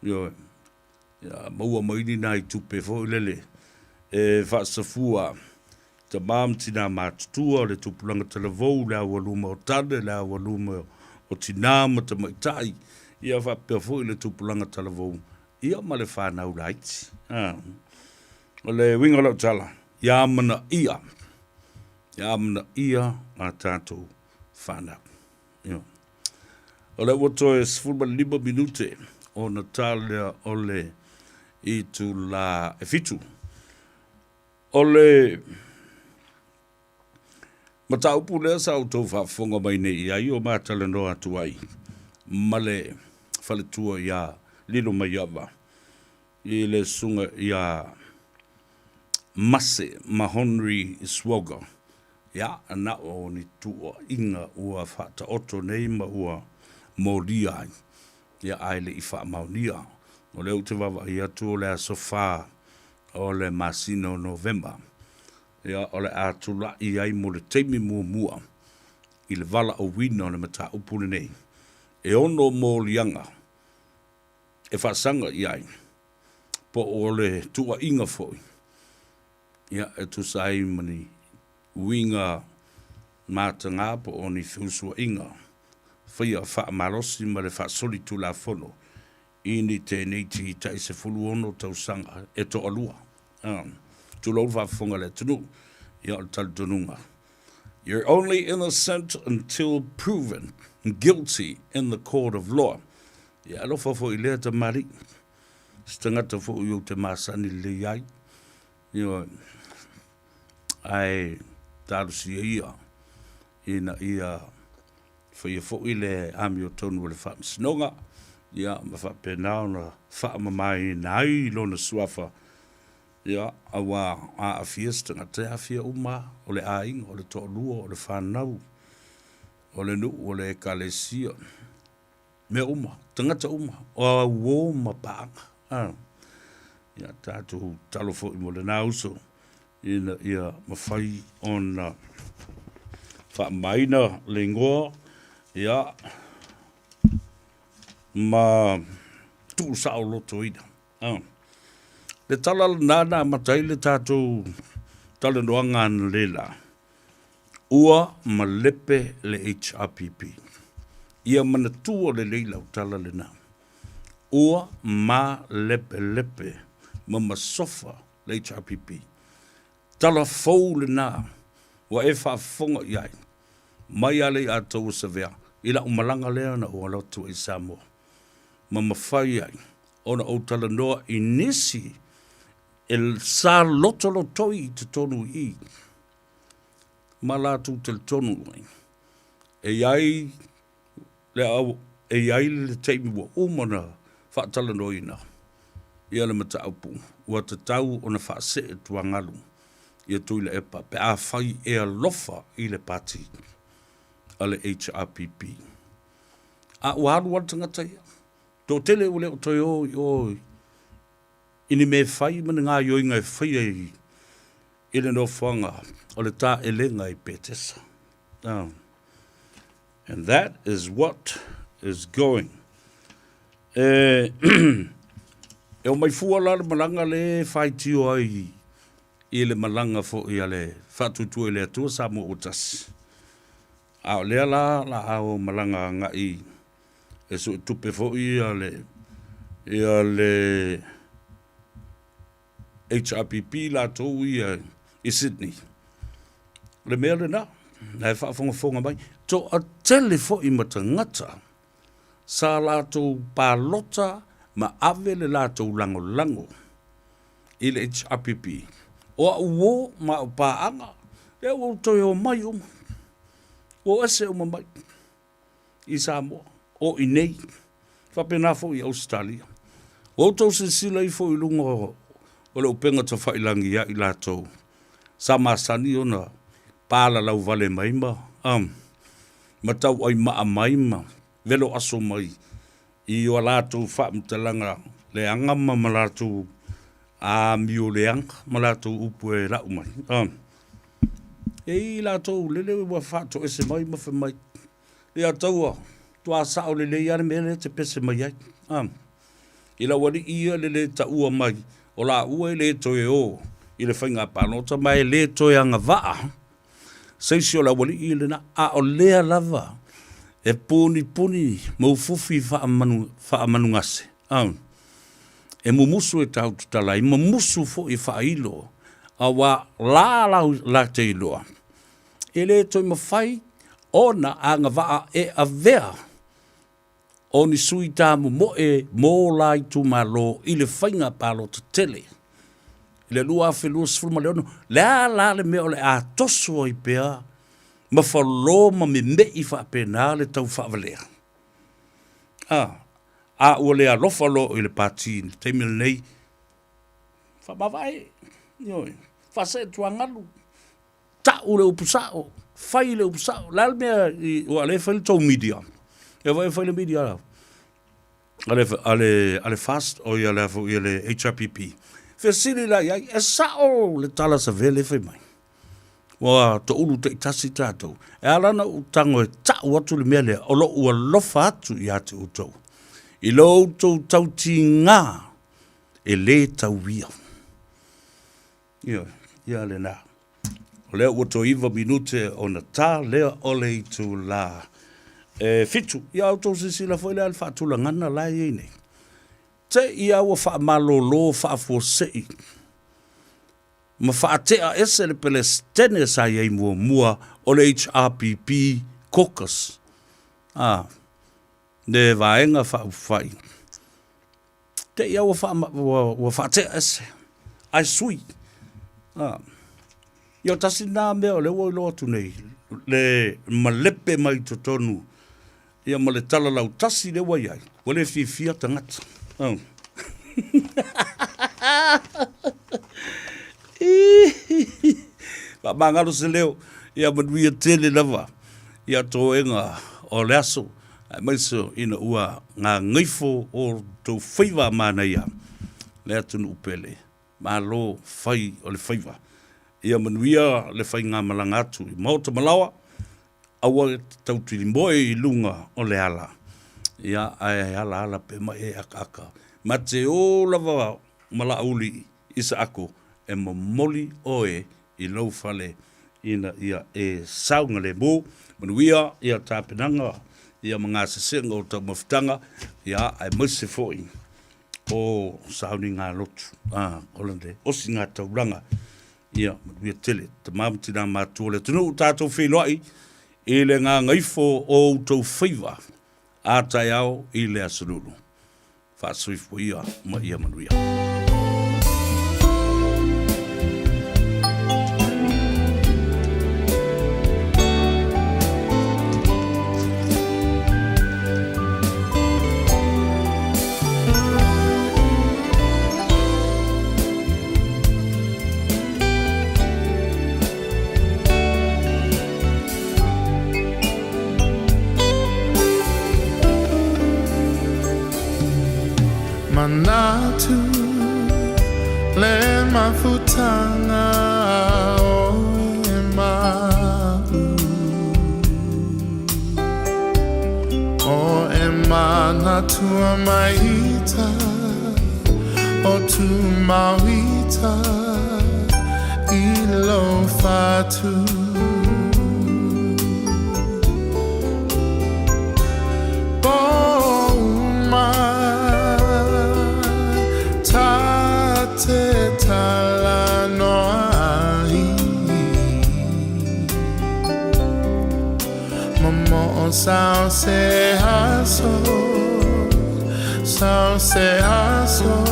Ioe. Ia maua mai ni nai tupe foi lele e faasafua tama ma tina matutua o le tupulaga talavou, le aualuma o tane, le aualuma o tina ma tamaitai, ia faapea foi le tupulaga talavou, ia ma le fanau laiti. A. O le uiga o lau tala, ia amanaia, ia amanaia a tatou fanau. Ioe. O lea ua toe 15 minute ona ta lea o le itula e 7. O le mataupu lea sa outou faafofoga mai nei i ai o matalanoa atu ai ma le faletua ia Lilomaiava i le susuga ia Mase Mahonri Swogger. Ia, na o ni tuuaiga ua faataoto nei ma ua molia ai, ia ae le i faamaonia. O lea ou te vaavaai atu o le aso 4 o le masina o Novema, ia o le a tulai ai mo le taimi muamua i le valaauina o le mataupu lenei. E ono moliaga e faasaga i ai, po o le tuuaiga foi, ia, e tusa ai ma ni uiga mataga po o ni feusuaiga faia faamalosi ma le faasolitulafono i ni teineiti tai 16 tausaga e toalua. Tulou le faafofoga a le atunuu, ia o le talitonuga, You're only innocent until proven guilty in the court of law. Ia alofa foi i lea tamalii, se tagata foi ou te masani lelei ai, ioe, ae talosia ia ina ia faia foi le amiotonu o le Faamasinoga, ia ma faapena ona faamamaina ai lona suafa, ia, aua a aafia se tagata, e aafia uma lava, o le aiga, o le toalua, o le fanau, o le nuu, o le ekalesia. Mea uma, tagata uma, o auō ma paaga. A, ia tatou tatalo foi mo lena uso ina ia mafai ona faamamaina le igoa, ia, ma tuusaolotoina. A, le tala lena na amata ai le tatou talanoaga analeila. Ua malepe le HRPP. Ia manatua lelei lau tala lena. Ua malepelepe ma masofa le HRPP. Tala fou lena ua e faafofoga i ai mai lava le Ataua Savea i lau malaga lea na ou alo atu ai i Samoa ma mafai ai ona ou talanoa i nisi e sa lotolotoi i totonu i i ma latou talitonu ai, e i ai le au, e i ai le taimi ua uma ona faatalanoaina ia le mataupu ua tatau ona faasee tuagalu ia Tuilaepa pe afai e alofa i le pati a le HRPP. A ua alu lava le tagata ia, toatele ua le o toe o i o i ni mea e fai ma ni gaoioiga e faia i le nofoaga o le taelega i Petesa. And that is what is going. E, e o mai fua la le malaga le faitio ai i le malaga foi a le Faatuatua i le Atua Samoa ua tasi. A o lea la la a o malaga agai e suetupe foi ia le ia le HRPP latou ia i Sydney. O le mea lena, na e faafogafoga mai, toatele foi ma tagata sa latou palota ma ave le latou lagolago i le HRPP. O au uo ma au paaga, lea ua ou toe omai uma, ua o ese uma mai. i Samoa, o i nei, faapena foi i Ausetalia. Ua outou silasila ifo i luga o le upega tafailangi ia i latou sa masani ona palalau vale mai ma, um, ma tauai maa mai ma velo aso mai i o latou faamatalaga leaga ma ma latou amio leaga ma latou upu e lau mai. Um, E i latou lele ua faatoese mai ma fai mai, Ia taua, toa sao lelei lava le mea lea e te pese mai ai. A. I lau alii ia le lē taua mai o laua e le toe o i le faiga palota ma e le toe agavaa se isi o le aualii lena, a o lea lava e punipuni ma ufufi faamanugase. A. E mumusu e tautatala ai, mamusu foi e faailo, auā la la te iloa, e le toe mafai ona agavaa e avea. o ni sui tāmomoe mō la itumalo i le faiga palota tele i le 2026, le a la le mea o le a toso ai pea ma falō ma memeʻi faapena le tau faavalea? A, a ua le alofa loa i le pati i le taimi lenei, faamavae, ioe, faasee tuagalu, Ta'u le upu sa'o, fai le upu sa'o. O le a le mea i, ua le fai le tou media? E foi e fai le media a le, a le, a le FAST, o ia le a foi le HRPP. Fesili la i ai, e sa'o le tala Savele fai mai? Ua to'ulu ta'itasi tatou. E ala ona ou tago e ta'u atu le mea lea, o lo'u alofa atu ia te outou, i lo outou tautigā e lē tauia. Ioe, ia lena. O lea ua toe 9 minute ona ta lea o le itulā e 7. Ia outou silasila foi lea i le faatulagaga la e i ai nei. Te i a ua faamalolo faafuasei ma faatea ese le Pelesitene sa i ai muamua o le HRPP Caucus, a, le Vaega Faaupufai. Te i a ua, faa, ua, ua faatea ese, ae sui. A. Ia o tasi lena mea o lea ua iloa atu nei, le malepe mai totonu, ia ma le tala lautasi lea ua i ai, ua le fiafia tagata. Oh. Faamagalo se leo, ia manuia tele lava, ia toega o le aso. Aemaise ina ua gagaifo o outou faiva a manaia le atunuu pele. Malo fai o le faiva. Ia manuia le faigamalaga atu i maota ma laoa, aua e te tautilimoe i luga o le ala, ia ae alaala pe mai e akaaka. Ma te o lava ma Laauli i Saako e momoli oe i lou fale ina ia e saogalemu. Manuia ia tapenaga ia ma gasesega o taumafataga, ia aemaise foi o sauniga lotu, a, o le osiga taulaga. Ia manuia tele tama ma tina matua o le atunuu, tatou feiloai i le gagaifo o outou faiva a taeao i le aso Lulu. Faasoifua ia ma ia manuia. Manatu le mafutanga o e ma'u O e manatua maita o tu mauita i lo fatu. Sao se aso, sao se aso,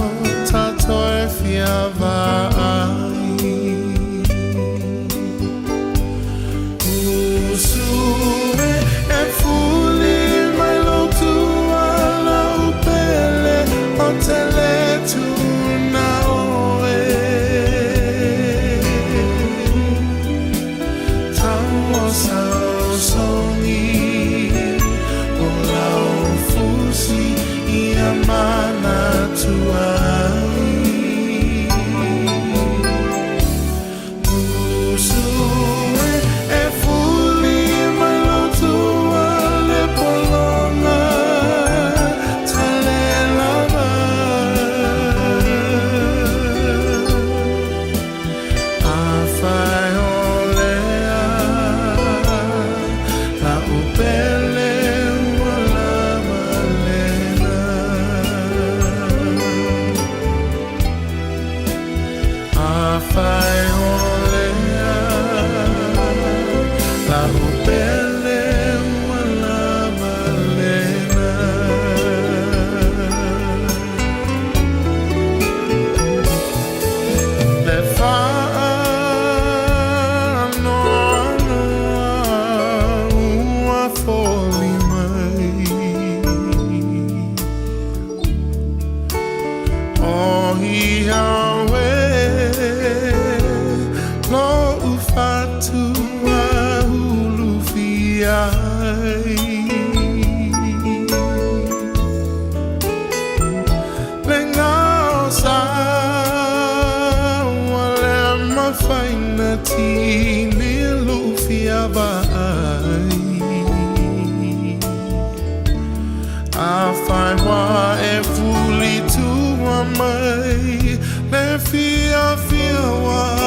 ta toe fia vaai. Usu e fuli mai lo tua lau pele o te le tuna oe. Tau o sao songi o lau fusi i a mana tuai. Usu e fuli mai lo tua le polonga tale lava. A fai o lea la upele ua lava lena. Afai ua e fulitua mai le fiafia ua.